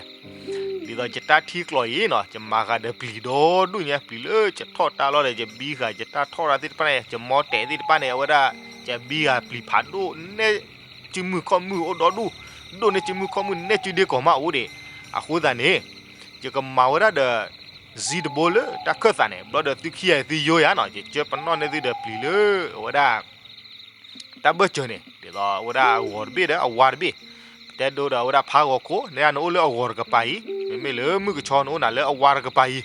ဒ်သိးယတၢ်ထံကျိးအံၤနီၤ ယမၤဃာ်ဒီးပျံၤဒီဒူၣ်ညါ ပျံၤလၢယထီၣ်တၢ်လီၢ်ဒီး ယဘံဃာ်ယတၢ်ထီၣ်တၢ်သ့ၣ်တဖၣ်န့ၣ် ယမီတဲာ်သ့ၣ်တဖၣ်န့ၣ် အဝဲဒၣ် ယဘံဃာ်ပျံၤဖးဒိၣ် နဲၣ်စုမုၢ်ခီၣ်မုၢ်အိၣ်ဒီဒူၣ်, ဒိၣ်န့ၢ်စုမုၢ်ခီၣ်မုၢ် နဲၣ်စုဒ့ကီးမးအိၣ်ဒံး. အဃိသတးန့ၣ် ယကမၤဝဲဒၣ်ဒီး စံတဘိလၢတၢ်ခၢၣ်သးန့ၣ် ဘျီဒီးသုခံဂၤသုယိယၤနီၤ ယကၢပနီၣ်န့ၢ်သုဒီးပျံၤလၢအဝဲဒၣ် တၢ်ဘၢၣ်စၢၤန့ၣ် ဒ်သိးအဝဲဒၣ်အဂီၤတဘ့ၣ်ဒီးအဝါတဘ့ၣ်, ပတဲဒိဒီးအဝဲဒၣ်ဖးဂီၤခိၣ် နဲဒၣ်နအိၣ်လၢအဂီၤတကပၤအံၤ, မ့မ့ၢ်လၢမုၢ်ကဆီနအိၣ်နၤလၢအဝါတကပၤအံၤ,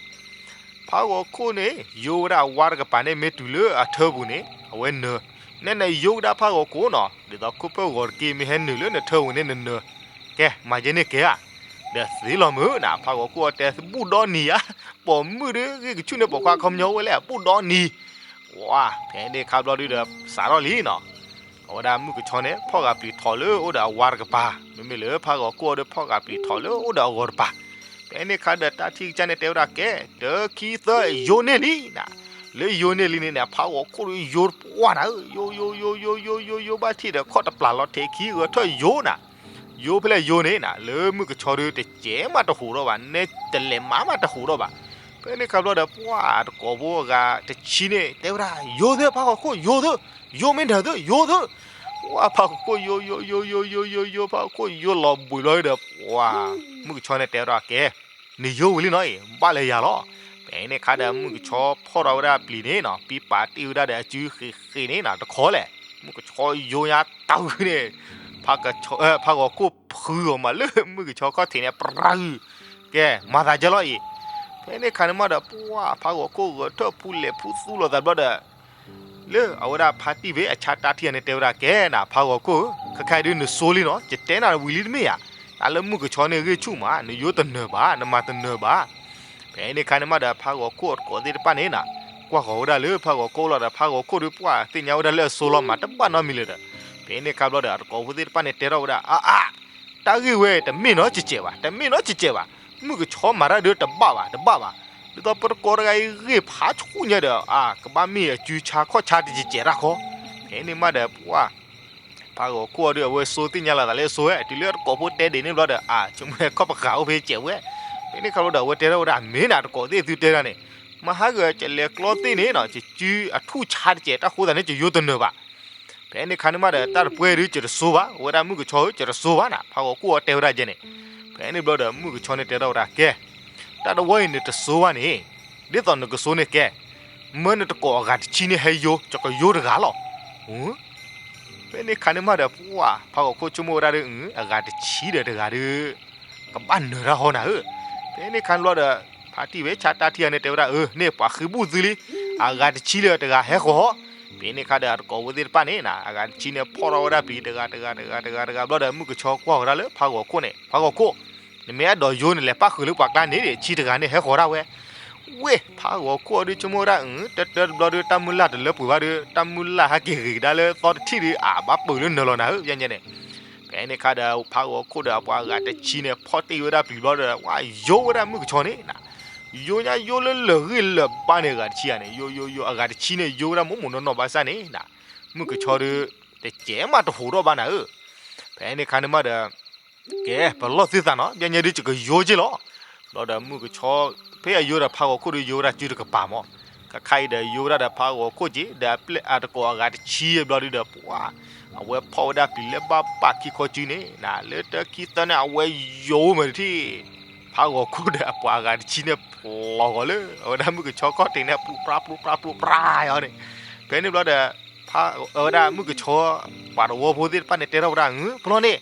ဖးဂီၤခိၣ်န့ၣ် ယိဝဲဒၣ်အဝါတကပၤန့ၣ် မ့ၢ်တုၤလၢအထၢပူၤန့ၣ် အဝဲနၢၤ, နဲနယိကဒါဖးဂီၤခိၣ်နီၤ ဒ်သိးခိၣ်ဖၢၣ်ဂီၤတက့ၢ် မ့ၢ်ဟဲနုာ်လၢနထၢပူၤန့ၣ်နနၢၤ, ကဲ မၤယဲန့ၣ်ကဲဧါ, ဒီးသ့လီၤမုၢ်နၤ ဖးဂီၤခိၣ်အီၤတဲ ဘူၣ်ဒီနံၤဧါ, ပိာ်မုၣ်ဒီးဂ့ၢ်ကဆူၣ်န့ၣ် ပိာ်ခွါခီပညီအိၣ်ဝဲလဲၣ် ဘူၣ်ဒီနံၤ ဝါ ဖဲန့ၣ်ခါဘျီဒုဒီး စးထီၣ်လံနီၤ, အဝဲဒၣ်မုၢ်ကဆီန့ၣ် ဖီၣ်ဂာ်ပျံၤထီၣ်လၢအိၣ်ဒီးအဝါတကပၤ, မ့မ့ၢ်လၢဖးဂီၤခိၣ်အီၤဒီး ဖီၣ်ဂာ်ပျံၤထီၣ်လၢအိၣ်ဒီးအဂီၤတပၤ, ဖဲန့ၣ်ခါဒီးတၢ်ထံၣ်ကစၢ်န့ၣ်တဲဝဲဒၣ်ကဲ တၢ ခံ သၢ ယိန့ၢ်လံနၤ, လၢယိန့ၢ်လံန့ၣ်န့ၣ် ဖးဂီၤခိၣ်ဒီးယိတပှၢ်နၤဧၢ, ယိ ယိ ယိ ယိ ယိ ယိ ယိ ဘၣ်ထံၣ်ဒီး ခီၣ်တပျၢ်လီၤထဲခံဂၢၤထၢၣ်ယိနၤ ယိဖဲလဲၣ်ယိန့ၣ်နၤ လၢမုၢ်ကဆီဒုတစဲးမးတဟူးထီၣ်ဘၣ် နဲတလဲၤမၤမးတဟူးထီၣ်ဘၣ်, ဖဲန့ၣ်ခါဘျီဒီး ပှၢ်တကိးဖိအဂၤတဆံန့ၣ် တဲဝဲဒၣ် ယိသၢ ဖးဂီၤခိၣ် ယိသၢ, ယိမ့ၢ်ဒၢးသၢ ယိသၢ, ပှၢ်ဖးဂီၤခိၣ်ယိ ယိ ယိ ယိ ယိ ယိ ယိ ဖးဂီၤခိၣ်ယိလီၤဘှံးလီၤဒီး ပှၢ် မုၢ်ကဆီန့ၣ်တဲဝဲဒၣ်ကဲ နယိဝံၤလံနီၤအံၤ ဘၣ်လၢယၤလီၤ, ဖဲန့ၣ်ခါဒီးမုၢ်ကဆီဖီၣ်ထီၣ်ဝဲဒၣ်ပျံၤန့ၣ်နီၤ ပံပာ်တ့ၢ်ဝဲဒၣ်ဒီးအစုဃ့းဃ့းန့ၣ်နီၤ တခီလဲၣ်, မုၢ်ကဆီယိညါတၢ်ဝံၤန့ၣ် ဖးဂီၤခိၣ်ဖုးအီၤမးလၢမုၢ်ကဆီခီၣ်ထံးန့ၣ် ပြၢ်, ကဲ မၤသးကဲလီၤအံၤ, ဖဲန့ၣ်ခါန့ၣ်မးဒီး ပှၢ်ဖးဂီၤခိၣ်ဂၢၤထၢၣ်ဖူလဲၣ်ဖူသူလိာ်သးဘျီဒီး လၢအဝဲဒၣ်ဖါတံၢ်ဖဲအဆါတၢ်ထံၣ်အန့ၣ်တဲဝဲဒၣ်ကဲနၤ ဖးဂီၤခိၣ်ဧၢ, ခဲခါအံၤဒုနစိလံနီၤ ယတဲနၤဝံၤလံတမ့ၢ်ဧါ, နလၢမုၢ်ကဆီန့ၣ်ဂ့ၢ်ဆူၣ်မး နယိတနၢၤဘၣ် နမၤတနၢၤဘၣ်, ဖဲန့ၣ်ခါန့ၣ်မးဒီး ဖးဂီၤခိၣ်အတကိးသ့ၣ်တဖၣ်န့ၣ်နၤ ကွၢ်ဃီၤဝဲဒၣ်လၢဖးဂီၤခိၣ်လီၤဒီး ဖးဂီၤခိၣ်ဒုပှၢ်သ့ၣ်ညါဝဲဒၣ်လၢအစိလီၤမးတဘၣ်နီတမံၤလၢၤဒီး, ဖဲန့ၣ်ခါဘျီဒီး အတကိးဖိသ့ၣ်တဖၣ်န့ၣ်တဲထီၣ်ဝဲဒၣ် အါအါ တၢ်ဂ့ၢ်ဝဲတမ့ၢ်နီတစဲးဘၣ် တမ့ၢ်နီတစဲးဘၣ်, မုၢ်ကဆီမၤတၢ်ဒုတဘၣ်ဘၣ် တဘၣ်ဘၣ်, ဒ်သိးပတကိးတဂၤအံၤဂ့ၢ်ဖးဆူၣ်ညါဒီး အါ ကဘၣ်မ့ၢ်အစုဆါခီၣ်ဆါတစဲးတၢ်ခီ, ဖဲန့ၣ်မးဒီး ပှၢ် ဖးဂီၤခိၣ်အီၤဒုအဝဲစိသ့ၣ်ညါလီၤသးလၢအစိဝဲ တုၤလၢအတကိးဖိတဲဒ့းန့ၣ်ဘျီဒီး အါ ဆိကမိၣ်ခီၣ်ပဃာ်အိၣ်ဖဲစဲးဝဲ, ဖဲန့ၣ်ခါဘျီဒီး အဝဲတဲထီၣ်ဝဲဒၣ် မ့ၢ်နၤတကိးသ့ၣ်သုတဲဒၣ်န့ၣ်, မဟါဂၤကလဲၤကျီသ့ၣ်န့ၣ်နီၤ ယစုအထူၣ်ဆါတစဲးတၢ်ဃိသးန့ၣ် ယယိတနၢၤဘၣ် ဖဲန့ၣ်ခါန့ၣ်မးဒီး တၢ်တပှဲၤဒု ယတစိဘၣ် အဝဲဒၣ်မုၢ်ကဆီဧၢ ယတစိဘၣ်နၤ ဖးဂီၤခိၣ်အီၤတဲဝဲဒၣ်ယဲန့ၣ်, ဖဲန့ၣ်ဘျီဒီး မုၢ်ကဆီန့ၣ်တဲထီၣ်ဝဲဒၣ်ကဲ, တၢ်တဝီအံၤနတစိဘၣ်န့ၣ်, ဒ်သိးနကစိန့ၣ်ကဲ, မၢနတကိးအဂၤတဆံန့ၣ်ဟဲယိ ယကယိတဂၤလီၤ, ဖဲန့ၣ်ခါန့ၣ်မးဒီး ပှၢ် ဖးဂီၤခိၣ်ဆိကမိၣ်ဝဲဒၣ်ဒု အဂၤတဆံဒီးတဂၤဒု ကဘၣ်နၢၤတၢ်ဟီနၤဧၢ, ဖဲန့ၣ်ခါန့ၣ်ဘျီဒီး ဖါတံၢ်ဝဲဆါတၢ်ထံၣ်အန့ၣ်တဲဝဲဒၣ် အၢ န့ၣ်ပှၤဃ့ဘုၣ်သုလံ, အဂၤတဆံလၢတဂၤဟဲဃီၤ, ဖဲန့ၣ်ခါဒီးအတကိးဖိသ့ၣ်တဖၣ်န့ၣ် အဂၤတဆံန့ၣ်ဖီၣ်ထီၣ်ဝဲဒၣ်ပျံၤတဂၤတဂၤတဂၤတဂၤဘျီဒီး မုၢ်ကဆီကွၢ်ဃီၤဒၣ်လၢဖးဂီၤခိၣ်န့ၣ် ဖးဂီၤခိၣ်, နမ့ၢ်အဲၣ်ဒိးယိန့ၣ် လဲၤပၣ်ဃုာ်လၢပှၤကျါန့ၣ် ဆံတဂၤန့ၣ်ဟဲဃီၤဒၣ်ဝဲ ဝ့ၢ် ဖးဂီၤခိၣ်အီၤဒုဆိကမိၣ်ဝဲဒၣ် တၢ်တၢတဘျီဒု တၢ်မုၢ်လၢ်တလၢပှဲၤဘၣ်ဒု တၢ်မုၢ်လၢ်ဟဲက့ၤဂ့ၤကဒါလၢသီတထံၣ်ဒု အဘၣ်ပၢၢ်လၢနၢၤလီၤနၤဧၢ ယဲညဲန့ၣ်, ဖဲန့ၣ်ခါဒီး ဖးဂီၤခိၣ်ဒီးအပှၤအဂၤတဆံန့ၣ် ဖီၣ်တ့ၢ်ဝဲဒၣ်ပျံၤဘျီဒီး ဝဲယိဝဲဒၣ်မုၢ်ကဆီန့ၣ်နၤ, ယိညါယိလၢလၢာ်ဂံၢ်လၢာ်ဘါန့ၣ် အဂၤတဆံဧါန့ၣ် ယိယိယိ အဂၤတဆံန့ၣ် ယိဝဲဒၣ်မိၢ်မိၢ်နီၢ်နီၢ်ဘၣ်ဆၣ်န့ၣ်နၤ, မုၢ်ကဆီဒု တစဲးမးတဟူးထီၣ်ဘၣ်နၤဧၢ, ဖဲန့ၣ်ခါန့ၣ်မးဒီး ကဲ ပလီၢ်သုသးနီၤ ယဲညဲဒု ယကယိက့လီၤ, ဘျီဒီးမုၢ်ကဆီ ဖဲအယိဒီးဖးဂီၤခိၣ်ဒီး ယိဝဲဒၣ်စုတကပၤမး, ခဲခါအံၤဒီးယိဝဲဒၣ်ဒီးဖးဂီၤခိၣ်က့ ဒီးအပျဲၢ်အတကိးအဂၤတဆံဘျီဒုဒီး ပှၤ အဝဲဖီၣ်ဝဲဒၣ်ပျံၤလၢဘၣ်ပာ်ခံခီစုန့ၣ်နၤ လၢတၢ်ခံသၢန့ၣ် အဝဲယိမးတထံၣ် ဖးဂီၤခိၣ်ဒီးအပှၤအဂၤတဆံန့ၣ် ဖျိးဃီၤလၢ အဝဲဒၣ်မုၢ်ကဆီခီၣ်ထံးန့ၣ် ပူပြါပူပြါပူပြါယီၤန့ၣ်, ဖဲန့ၣ်ဘျီဒီး ဖး အဝဲဒၣ်မုၢ်ကဆီ ပှၤတဝီဖိသ့ၣ်တဖၣ်န့ၣ် တဲထီၣ်ဝဲဒၣ် ပလီၢ်န့ၣ်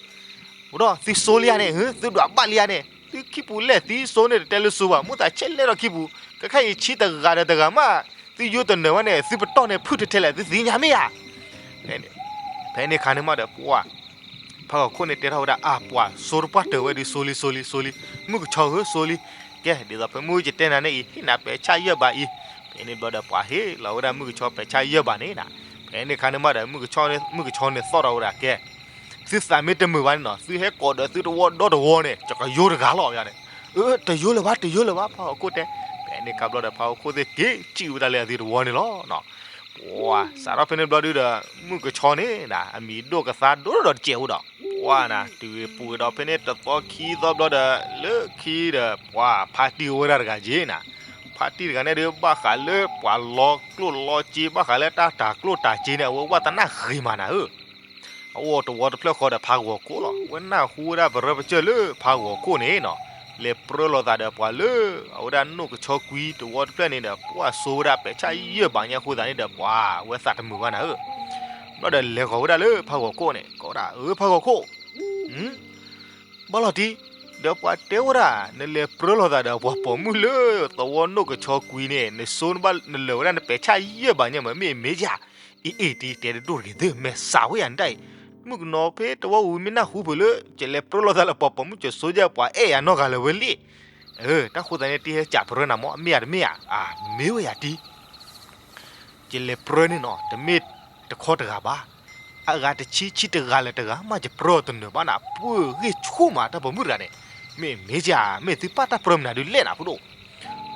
အိၣ်ဒီးသုစိလံဧါန့ၣ် သုဒွးဘၣ်လံဧါန့ၣ် သုခံပူၤလဲၣ်သုစိန့ၣ် တတဲလၢစိဘၣ် မုၢ်သးဆဲးလဲၣ်ဒီးခံပူၤ ခဲခါအံၤဆံတဂၤဒီးတဂၤမး သုယိတနၢၤဝဲန့ၣ် သုပတီၢ်န့ၣ် ဖုၣ်ထဲထဲလဲၣ် သုသ့ၣ်ညါမ့ၢ်ဧါ ဖဲန့ၣ်ခါန့ၣ်မးဒီး ပှၤ ဖးဂီၤခိၣ်န့ၣ်တဲထီၣ်ဝဲဒၣ် အါ ပှၤစိတပှၢ်တၢၢ်ဝဲဒုး စိလံ စိလံ စိလံ မုၢ်ကဆီဧၢ စိလံ, ကဲ ဒ်သိးဖဲမုၢ်ယတဲနၤန့ၣ်အံၤ ဟ့ၣ်နၤပဲာ်ဆၣ်ယဲၢ်ဘးအံၤ, ဖဲန့ၣ်ဘျီဒီးပှၤဟ့ၣ်လီၤဝဲဒၣ်မုၢ်ကဆီပဲာ်ဆၣ်ယဲၢ်ဘးန့ၣ်နၤ, ဖဲန့ၣ်ခါန့ၣ်မးဒီး မုၢ်ကဆီန့ၣ်သီၣ်ထီၣ်ဝဲဒၣ်ကဲ သုသးမ့ၢ်တမုာ်ဘၣ်န့ၣ်နီၤ သုဟဲကိးဒီးသုတဝီဒီတဝီန့ၣ် ယကယိတဂၤလီၤန့ၣ်, အၢ တယိလၢၤဘၣ် တယိလၢၤဘၣ် ဖးဂီၤခိၣ်တဲ, ဖဲန့ၣ်ခါဘျီဒီး ဖးဂီၤခိၣ်သ့ၣ်က့ၤစံၣ်ဝဲဒၣ်လၢအသုတဝီန့ၣ်လီၤ. ပှၤ စးထီၣ်ဖဲန့ၣ်ဘျီဒုဒီး မုၢ်ကဆီန့ၣ် အမံၤဒိၣ်ကသါဒိၣ်ဒီးတစဲးဝဲဒီး ပှၤနၤ တုၤပူၤကဒီးဖဲန့ၣ်တသီခံသီဘျီဒီး လၢခံဒီး ပှၤဖါတံၢ်အိၣ်ဝဲဒၣ်တဂၤက့နၤ, ဖါတံၢ်တဂၤန့ၣ်ဒုး ဘၣ်ဃးလၢပှၤလီကျိၣ်လီစ့ ဘၣ်ဃးလၢတၢ်တၤကျိၣ်တၤစ့န့ၣ် အဝဲဝံသနာဂ့ၤမးနၤဧၢ. အအိၣ်တဝီတဖျၢၣ်ဃီဒီးဖးဂီၤခိၣ်လီၤ. ဝဲနၢ်ဟူဝဲဒၣ်ပရၢပစၢၢ်လၢဖးဂီၤခိၣ်န့ၣ်နီၤ, လဲၤပြၢလိာ်သးဒီးပှၤလၢ အဝဲဒၣ်နိၣ်ကဆီကွံတဝီတဖျၢၣ်န့ၣ်ဒီး ပှၤစိဝဲဒၣ်ပဲာ်ဆၣ်ယဲၢ်ဘးညါအဃိသတးန့ၣ်ဒီး ပှၤဝဲသးတမုာ်ဘၣ်နၤဧၢ. ဘျီဒီးလဲၤဃီၤဝဲဒၣ်လၢဖးဂီၤခိၣ်န့ၣ် ကိးဝဲဒၣ် အၢဖးဂီၤခိၣ်, ဘၣ်လီၤတံၢ်, ဒီးပှၤတဲဝဲဒၣ် နလဲၤပြၢလိာ်သးဒီးပှၤပိာ်မုၣ်လၢသဝီနိၣ်ကဆီကွံန့ၣ် နစိနဘၣ်နလၢာ်ဝဲဒၣ် နပဲာ်ဆၣ်ယဲၢ်ဘးညါမ့ၢ်မ့ၢ်ဧါ. အ့ၣ်အ့ၣ် တံၢ်တဲတဒိၣ်တဂ့ၤသ့ၣ် မဲာ်ဆှးဝဲယၤနတၢ်အံၤ, မုၣ်ကနီၤဖဲတဝီဝံၤမ့ၢ်နၢ်ဟူဖုးလၢ ကလဲၤပြၢလိာ်သးလၢပှၤပိာ်မုၣ်ကစိယဲၢ် ပှၤအဲၣ်ယၤနီတဂၤလၢၤဝဲလံ. တၢ်ဃိသတးန့ၣ် တံၢ်ဟဲစံးပြၢနၤမ့ၢ် အမ့ၢ်ဧါတမ့ၢ်ဧါ. အမ့ၢ်ဝဲယၤတံၢ် ယလဲၤပြၢန့ၣ်နီၤ တမ့ၢ်တခီတဂၤဘၣ်, အဂၤတဆံဆံတဂၤလၢၤတဂၤမး ယပြၢအီၤတနၢၤဘၣ်နၤ ပှၢ်ဂ့ၢ်ဆူၣ်မး တၢ်ပိာ်မုၣ်တဂၤန့ၣ်, မ့ၢ်မ့ၢ်ဧါ မ့ၢ်သုပာ်တၢ်ပြၢမနုၤဒုးလဲၣ်နၤဖိဒိၣ်,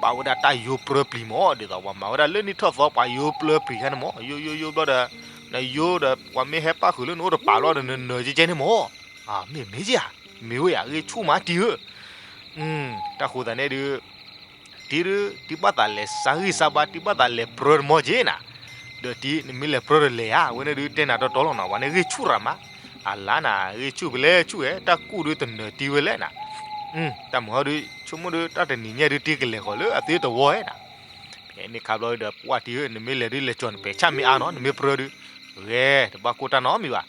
ပာ်ဝဲဒၣ်တၢ်ယိပြၢပျံၤမး ဒ်သိးပှၤမၤဝဲဒၣ်လၢနံၣ်ထီၣ်သီ ပှၤယိပြၢပျံၤခါန့ၣ်မး ယိယိယိဘျီဒီး နယိဒီး ပှၤမ့ၢ်ဟဲပၣ်ဃုာ်လၢနအိၣ်တပၤလီၤဒီး နနၢၤကဲကဲန့ၣ်မး, မ့ၢ်မ့ၢ်ဧါ, မ့ၢ်ဝဲယၤ ဂ့ၢ်ဆူၣ်မးတံၢ်ဧၢ, တၢ်ဃိသတးန့ၣ်ဒုး တံၢ်ဒုး တံၢ်ဘၣ်သးလဲၤစါဂံၢ်စါဘါ တံၢ်ဘၣ်သးလဲၤပြၢတမီၤက့နၤ, ဒီးတံၢ်နမ့ၢ်လဲၤပြၢတလဲၤဧါ အဝဲန့ၣ်ဒုးတဲနၤတီတီလီၤနီၤ ပှၤန့ၣ်ဂ့ၢ်ဆူၣ်ရၤမး, အလါနၤ ဂ့ၢ်ဆူၣ်ပလဲၤဆူၣ်ဝဲ တၢ်ကူၣ်ဒုးတနၢၤတံၢ်ဝဲလဲၣ်နၤ, တၢ်မုၢ်ဟီဒုး ဆိကမိၣ်ဒုး တၢ်တနံၤညါဒုးတံၢ်ကလဲၤဃီၤလၢအသုတဝီဧါနၤ, ဖဲန့ၣ်ခါဘျီဒီး ပှၢ်တံၢ်ဧၢ နမ့ၢ်လဲၤဒုးလဲၤကၠီၤနပဲာ်ဆၣ်မ့ၢ်အါနီၤ နမ့ၢ်ပြၢဒုး, ဂဲၤ တဘၣ်ကိၢ်တၢ်နီတမံၤဘၣ်,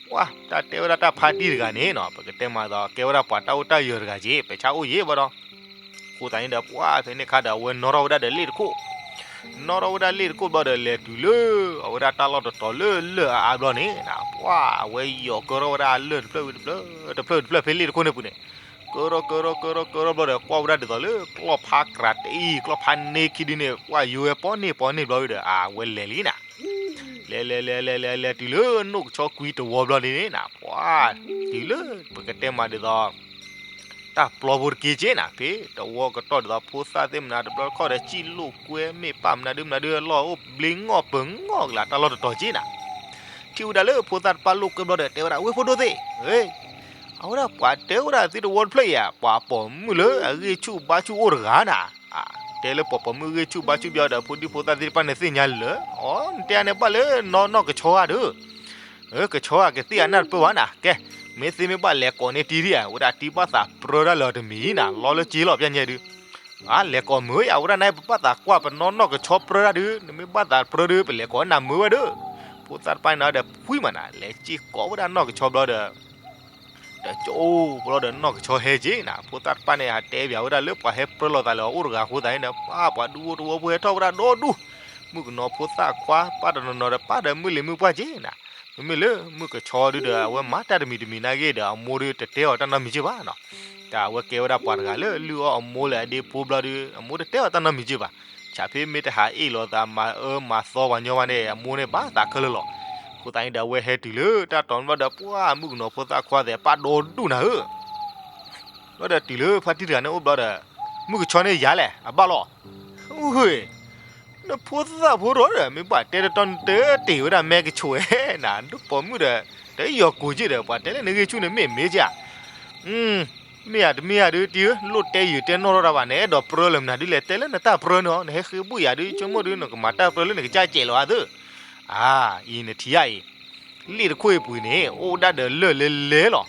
ပှၢ် တၢ်တဲဝဲဒၣ်တၢ်ဖါတံၢ်တဂၤန့ၣ်နီၤ ပကတဲမးသိး ကဲဝဲဒၣ်ပှၤတၢ်အိၣ်တၢ်ယၢၤတဂၤက့ ပဲာ်ဆၣ်အိၣ်ယံၤဘၣ်ဒီး အဃိသတးန့ၣ်ဒီး ပှၢ်ဖဲန့ၣ်ခါဒီး အဝဲနီၣ်ထီၣ်ဝဲဒၣ်ဒီးလ့ၣ်တခိၣ်, နီၣ်ထီၣ်ဝဲဒၣ်လ့ၣ်တခိၣ်ဘျီဒီး လဲၤတုၤလၢ အဝဲဒၣ်တၢ်လီၢ်တတီၤလၢလၢၢ်အါအါဘျီန့ၣ် ပှၢ် အဝဲယီၤကၢထီၣ်ဝဲဒၣ်အလၢၢ်တဖျၢၣ်ဝံၤတဖျၢၣ် တဖျၢၣ်ဝံၤတဖျၢၣ်ဖဲလ့ၣ်တခိၣ်န့ၣ်ပူၤန့ၣ်, ကၢထီၣ်ကၢထီၣ်ကၢထီၣ်ကၢထီၣ်ဘျီဒီး ကွၢ်ဝဲဒၣ်ဒ်သိးလၢ ကျီၢ်ဖါကြးတအံၤ ကျီၢ်ဖါန့ၢ်ခံဒုန့ၣ် ပှၢ်ယိဝဲပီန့ၢ်ပီန့ၢ်ဘျီဝံၤဒီး အဝဲလဲၤလံနၤ လဲၤလဲၤလဲၤလဲၤလဲၤလဲၤတုၤလၢနိၣ်ကဆီကွံတဝီဘျီန့ၣ်နၤ ပှၤ တုၤလၢပကတဲမးဒ်သိး တၢ်ပျီဖိတက့ၢ်က့နၤ ဖဲတဝီကတီၢ်ဒ်သိး ဖိသၣ်သ့ၣ်မနုၤတဘျီတခီၣ်ဒီး စံၣ်လိာ်ကွဲမ့ၢ်ပၢ်မနုၤဒုမနုၤဒု လီၢ်အိၣ်ဘျ့ငီၢ်ပၢၤငီၢ်ကလၤ တၢ်လီၢ်တတီၤက့နၤ ထံၣ်ဝဲဒၣ်လၢဖိသၣ်တဖၣ်လိာ်ကွဲဘျီဒီး တဲဝဲဒၣ် ဝ့ၢ်ဖိဒိၣ်သ့ၣ်, အဝဲဒၣ်ပှၤတဲဝဲဒၣ်သုတဝီတဖျၢၣ်အံၤဧါ ပှၤပိာ်မုၣ်လၢအဂ့ၢ်ဆူၣ်ဘါဆူၣ်အိၣ်တဂၤနၤ, တဲလၢပှၤပိာ်မုၣ်ဂ့ၢ်ဆူၣ်ဘါဆူၣ်ဘျီဒီး ဖိဒံဖိသၣ်သ့ၣ်တဖၣ်န့ၣ်သ့ၣ်ညါလၢာ်, အိ နတဲန့ၣ်ဘၣ်လၢနီၢ်နီၢ်ကဆီဧါဒုး, ကဆီဧါ ကသ့ၣ်အနၢ်တပၢၢ်ဘၣ်နၤ, ကဲ မ့ၢ်သ့မ့ၢ်ဘၣ်လဲၤကိးန့ၢ်တံၢ်ဒံးဧါ, ဝဲဒၣ်တံၢ်ဘၣ်သးပြၢတၢ်လၢတမံၤနၤ လီလၢက့လီၤပျၢ်ညဲဒုး အလဲၤကိးမုာ်ယၤ ဝဲဒၣ်နၤ ပဘၣ်သးကွၢ်ပနီၢ်နီၢ်ကဆီပြၢတၢ်ဒုး နမ့ၢ်ဘၣ်သးပြၢဒုး ပလဲၤကိးနၤမုာ်ဝဲဒုး, ဖိသၣ်တဖၣ်န့ၣ်ဒီးဖှံမးနၤ လဲၤစ့ၢ်ကိးဝဲဒၣ်နီၢ်ကဆီဘျီဒီး တကၠိဘျီဒီးနီၢ်ကဆီဟဲက့နၤ, ဖိသၣ်တဖၣ်န့ၣ် ဟးတဲပၠးဝဲဒၣ်လၢပှၤဟဲပြၢလိာ်သးလၢအအိၣ်တဂၤအဃိသတးန့ၣ်ဒီး ပှၤ ပှၤဒူဖိတဝီဖိဟဲထီၣ်ဝဲဒၣ်ဒီဒူၣ်, မုၣ်ကနီၤဖိသၣ်ခွါ ပၢ်တနီၤနီၤဒီး ပၢ်ဒီးမုၢ်လံၤမုၢ်ပှၢ်က့နၤ, မ့မ့ၢ်လၢမုၣ်ကဆီဒုဒီး အဝဲမၤတၢ်တမံၤတမံၤနာ်က့ဒီး အမိၢ်ဒုတတဲအီၤတၢ်နီတမံၤက့ဘၣ်နီၤ, တၢ်အဝဲကဲဝဲဒၣ်ပှၤတဂၤလၢလုၢ်အီၣ်အမိၢ်လၢအဒ့ဖိဘျီဒု အမိၢ်တတဲအီၤတၢ်နီတမံၤက့ဘၣ်, ဆးဖဲမ့ၢ်တဟးအ့ၣ်လိာ်သးမၤအၢမၤသီပှၤညီဘၣ်န့ၣ် အမိၢ်န့ၣ်ဘၣ်သးခဲလၢာ်လီၤ, အဃိသတးန့ၣ်ဒီး အဝဲဟဲတုၤလၢတၢ်တီၤဘျီဒီး ပှၢ်မုၣ်ကနီၤဖိသၣ်ခွါသဲးပၢ်ဒီဒူၣ်နၤဧၢ ဘျီဒီးတုၤလၢဖါတံၢ်တဂၤန့ၣ်အိၣ်ဘျီဒီး မုၣ်ကဆီန့ၣ်ယၤလဲၣ် အဘၣ်လီၤ, ဝ့ၢ် နဖိသၣ်ဖိထီၣ်ဒီး မ့ၢ်ဘၣ်တဲတတီၤနတတ့ၢ်ဝဲဒၣ်မဲကဆိးဝဲနၤ ဒုပိာ်မုၣ်ဒီး တယီၤကိးက့ဒီး ပှၤတဲလၢနဂ့ၢ်ဆူၣ်န့ၣ်မ့ၢ်မ့ၢ်က့ဧါ မ့ၢ်ဧါတမ့ၢ်ဧါဒုးတံၢ်ဧၢ လိၣ်တဲယုာ်တဲနီၢ်ထီၣ်တၢ်ဘၣ် နအဲၣ်ဒိးပြၢလၢမနုၤဒုးလဲၣ် တဲလၢနတၢ်ပြၢန့ၣ် နဟဲဃ့ဘုၣ်ယၤဒုး ဆိကမိၣ်ဒုး နကမၤတၢ်ပြၢလၢနကစၢ်ကဲးလီၤအါသု, အါ အံၤနထံၣ်ဧါအံၤ, လ့ၣ်တခိၣ်အံၤပူၤန့ၣ် အိၣ်ဒၣ်ဒီးလၢၢ်လဲၤလဲၤလီၤ,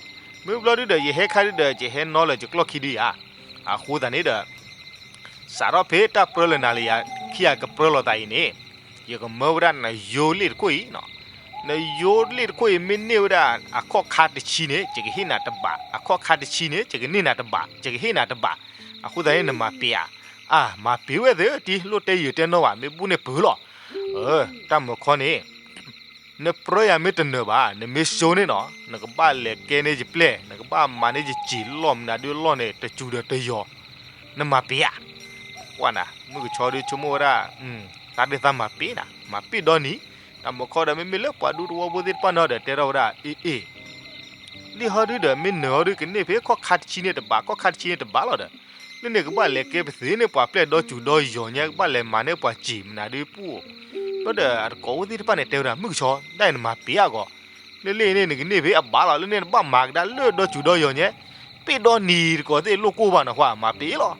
မ့ၢ်ဘျီဒုဒီး ယဟဲခါဒုဒီး ယဟဲနီလၢယကျီၢ်ခံဒုယၤ, အဃိသတးန့ၣ်ဒီး စးထီၣ်ဖဲတၢ်ပြၢလၢနၤလၢယၤခံဂၤကပြၢလိာ်သးအံၤန့ၣ်, ယကမၢဝဲဒၣ်နယိလ့ၣ်တခိၣ်အံၤ, နယိလ့ၣ်တခိၣ်အံၤ မ့ၢ်န့ၢ်ဝဲဒၣ်အခီၣ်ခါတဆံန့ၣ် ယကဟ့ၣ်နၤတဘး, အခီၣ်ခါတဆံန့ၣ် ယကန့ၢ်နၤတဘး, ယကဟ့ၣ်နၤတဘး, အဃိသတးန့ၣ် နမၤပ့ၤဧါ, အါ မၤပ့ၤဝဲသ့ၣ်တံၢ် လိၣ်တဲယုာ်တဲနီၢ်ဘၣ် မ့ၢ်ဘူၣ်န့ၢ်ပၢၤလီၤ, တၢ်မုၢ်ခီန့ၣ် နပြၢယၤမ့ၢ်တနၢၤဘၣ် နမ့ၢ်စိန့ၣ်နီၤ နကဘၣ်လဲၤကဲန့ၢ်ယပျဲၢ် နကဘၣ်မၤန့ၢ်ယစံာ်လီၢ်မနုၤဒုလီၢ်န့ၣ် တစူၤဒီးတယီၤ, နမၤပ့ၤဧါ, ပှၢ်နၤ မုၣ်ကဆီဒုးဆိကမိၣ်ဝဲဒၣ်, သးဒုးသးမၤပ့ၤနၤ မၤပ့ၤဒီနံၤ, တၢ်မုၢ်ခီဒီး မ့မ့ၢ်လၢပှၤဒူသဝီဖိသ့ၣ်တဖၣ်န့ၣ်ဒီး တဲထီၣ်ဝဲဒၣ် အ့ၣ်အ့ၣ် လံာ်ဟီဒုဒီး မ့ၢ်နၢၤဟီဒုကန့ၢ်ဖဲခီၣ်ခါတဆံန့ၣ်တဘး ခီၣ်ခါတဆံန့ၣ်တဘးလီၤဒီး, လၢန့ၣ်ကဘၣ်လဲၤကဲပသ့န့ၢ်ပှၤပျဲၢ်ဒီစူၤဒီယီၤညါ ကဘၣ်လဲၤမၤန့ၢ်ပှၤစံာ်မနုၤဒုပူၤ, ဘျီဒီးအတကိးဝဲသ့ၣ်တဖၣ်န့ၣ် တဲဝဲဒၣ် မုၣ်ကဆီ ဒၣ်အံၤနမၤပ့ၤအါဂီၢ်, လၢလ့ၣ်န့ၣ် နကန့ၢ်ဖဲအဘၣ်လီၤ, လၢန့ၣ်နဘၣ်မၤကဒါလၢဒီစူၤဒီယီၤညါ, ပ့ၢ်ဒီနံၤတကိးသ့ၣ်လိၣ်ကိၢ်ဘၣ်နဟါ မၤပ့ၢ်လီၤ.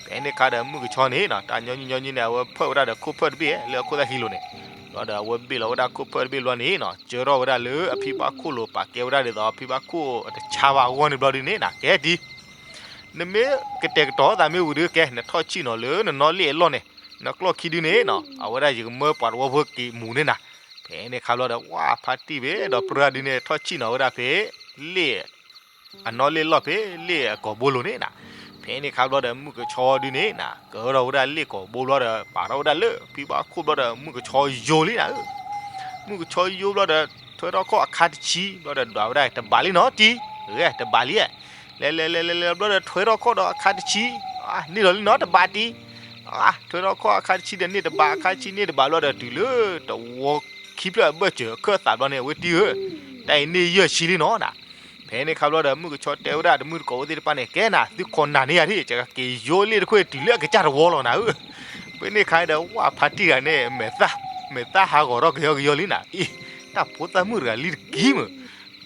ဖဲန့ၣ်ခါဒီးမုၣ်ကဆီန့ၣ်နီၤ တၢ်ညီနုၢ်ညီနုၢ်န့ၣ် အဝဲဖၢၣ်ဝဲဒၣ်ဒီးခိၣ်ဖၢၣ်တဘ့ၣ်လၢအခိၣ်သၣ်ဃံလိၤန့ၣ်, ဘျီဒီးအဝဲဘ့ၣ်လီၤဝဲဒၣ်ခိၣ်ဖၢၣ်တဘ့ၣ်ဘျီန့ၣ်နီၤ ကၢထီၣ်ဝဲဒၣ်လၢအဖံဘၣ်ခိၣ်လိၤ ပာ်ကဲဝဲဒၣ်ဒ်သိးအဖံဘၣ်ခိၣ်တဆါဘၣ်အဂီၢ်န့ၣ်ဘျီဒုန့ၣ်နီၤ ကဲတံၤ နမ့ၢ်ကတဲာ်ကတီၤသးမ့ၢ်ဝံၤဒုးကဲ နထီၣ်ဆံၣ်နီၤလၢနနီၣ်လ့ၣ်အလီၢ်န့ၣ်, နကျီၢ်ခံဒုန့ၣ်နီၤ အဝဲဒၣ်ယကမၢပှၤတဝီဖိက့ၤမူးန့ၢ်နၤ. ဖဲန့ၣ်ခါဘျီဒီး ပှၢ်ဖါတံၢ်ဖဲဒီးပြၢဒုန့ၣ် ထီၣ်ဆံၣ်နီၤဝဲဒၣ်ဖဲ လ့ၣ် အနီၣ်လ့ၣ်လီၢ်ဖဲလ့ၣ်အကိာ်ဘိလိၤန့ၣ်နၤ. ဖဲန့ၣ်ခါဘျီဒီးမုၣ်ကဆီဒုန့ၣ်နၤ ကၢထီၣ်ဝဲဒၣ်လ့ၣ်ကိာ်ဘိဘျီဒီး ပာ်ထီၣ်ဝဲဒၣ်လၢဖံဘၣ်ခိၣ်ဘျီဒီး မုၣ်ကဆီယိၤလံနၤဧၢ. မုၣ်ကဆီယိၤဘျီဒီး ထွဲထီၣ်ခီၣ်အခါတဆံဘျီဒီး ဒွးဝဲဒၣ်တဘးလံနီၤတံၤ, ဂဲၤတဘးလံဧါ. လဲၤလဲၤလဲၤလဲၤလဲၤဘျီဒီး ထွဲထီၣ်ခီၣ်ဒီးအခါတဆံ, န့ၢ်လီၤလံနီၤတဘးတံၤ, ထွဲထီၣ်ခီၣ်အခါတဆံဒီးန့ၢ်တဘး အခါတဆံန့ၢ်တဘးဘျီဒီး တုၤလၢတဝီခံဖျၢၣ်အဘၢၣ်စၢၤအခၢၣ်သးဘျီန့ၣ် အဝဲတံၤဧၢ, တၢ်အံၤန့ၢ်ယဲၢ်ဆံလံနီၤနၤ. ဖဲန့ၣ်ခါဘျီဒီး မုၣ်ကဆီတဲဝဲဒၣ်တမုၣ်တကိးဝဲသ့ၣ်တဖၣ်န့ၣ် ကဲနၤ သုခိးနၤန့ၢ်ယၤဒၣ် ယကက့ၤယိလ့ၣ်တခွ့ၣ်တုၤလၢအကစၢ်တဝီလီၤနၤဧၢ. ဖဲန့ၣ်ခါဒီး ဝၢ်ဖါတံၢ်တဂၤန့ၣ် မဲာ်သၣ်ဟးဂီၤထီၣ်ကယီကယီလံနၤ, အ့ တၢ်ဖိသၣ်မုၣ်တဂၤလံတက့ၢ်မုၢ်.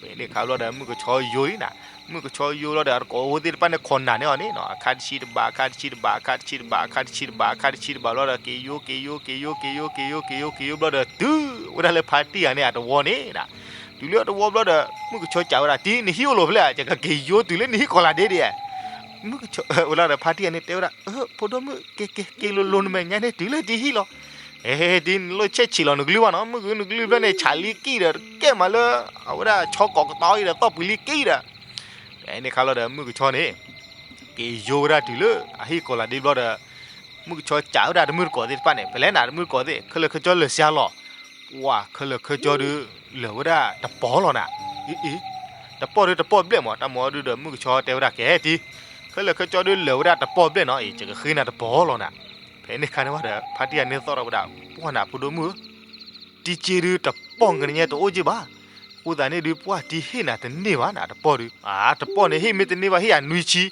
ဖဲန့ၣ်ခါဘျီဒီး မုၣ်ကဆီယိလံနၤ, မုၣ်ကဆီယိဘျီဒီး အတကိးဝဲသ့ၣ်တဖၣ်န့ၣ်ခိးနၤန့ၢ်အီၤန့ၣ်နီၤ အခါတဆံတဘး အခါတဆံတဘး အခါတဆံတဘး အခါတဆံတဘး အခါတဆံတဘး အခါတဆံတဘးဘျီဒီး က့ၤယိက့ၤယိက့ၤယိက့ၤယိက့ၤယိက့ၤယိက့ၤယိဘျီဒီး တုၤဝဲဒၣ်လၢဖါတံၢ်တဂၤန့ၣ် အတဝီန့ၣ်နၤ. တုၤလၢအတဝီဘျီဒီး မုၣ်ကဆီစံးဝဲဒၣ် တံၤ နဟံၣ်အိၣ်လီၤဖဲလဲၣ် ယကက့ၤယိတုၤလၢနဟံၣ်ကီၤလၤဒ့ဒ့ဧါ. မုၣ်ကဆီဝဲလီၤဒီး ဖါတံၢ်တဂၤန့ၣ်တဲဝဲဒၣ် အၢ ဖိဒိၣ်မုၣ် က့ၤက့ၤက့ၤလိၤလိၤ နမဲာ်ညါန့ၣ် တုၤလၢတံၤဟံၣ်လီၤ. ဟဲဟဲဟဲ တံၤ နလိၣ်ဆဲးဆံးလီၤနကလုၢ်ဘၣ်နီၤ, မုၢ်ဂုၢ်နကလုၢ်ဖျၢၣ်န့ၣ် ဆးလံကံၢ်ဒီး ကဲမးလၢ အဝဲဒၣ်ဆီကိးကတီၤအံၤဒီး သီၣ်ပှံၤလံကံၢ်ဒီး ဖဲန့ၣ်ခါလီၤဒီး မုၣ်ကဆီန့ၣ် က့ၤယိဝဲဒၣ်တုၤလၢအဟံၣ်ကီၤလၤဒ့ဘျီဒီး မုၣ်ကဆီစံးဝဲဒၣ်တမုၣ်တကိးသ့ၣ်တဖၣ်န့ၣ် ဖဲလဲၣ်နၤ တမုၣ်တကိးသ့ၣ် ခဲလၢာ်ခဲဆ့လၢာ်ဆှါလီၤ. ပှၢ်ခဲလၢာ်ခဲဆ့ဒုး လၢာ်ဝဲဒၣ်တပီၢ်လီၤနၤ. အ့ အ့ တပီၢ်ဒုးတပီၢ်ဘျဲၣ်မး တၢ်မၤအီၤဒုးဒီး မုၣ်ကဆီတဲဝဲဒၣ်ကဲတံၤ ခဲလၢာ်ခဲဆ့ဒုးလၢာ်ဝဲဒၣ်တပီၢ်ဘျဲၣ်နီၤ အံၤ ယကဃ့နၤတပီၢ်လီၤနၤ. ဖဲန့ၣ်ခါန့ၣ်ဝဲဒီး ဖါတံၢ်တဂၤန့ၣ်သီၣ်ထီၣ်ဝဲဒၣ် ပှၢ်နၤဖိဒိၣ်မုၣ်ဧၢ တံၤစ့ဒုးတပီၢ်ကနံၤညါတအိၣ်က့ဘၣ်. အဃိသတးန့ၣ်ဒုး ပှၢ်တံၤဟ့ၣ်နၤတန့ၢ်ဘၣ်နၤ တပီၢ်ဒုး အါ တပီၢ်န့ၣ် ဟ့ၣ်မ့ၢ်တန့ၢ်ဘၣ် ဟ့ၣ်ယၤနွံဆံ.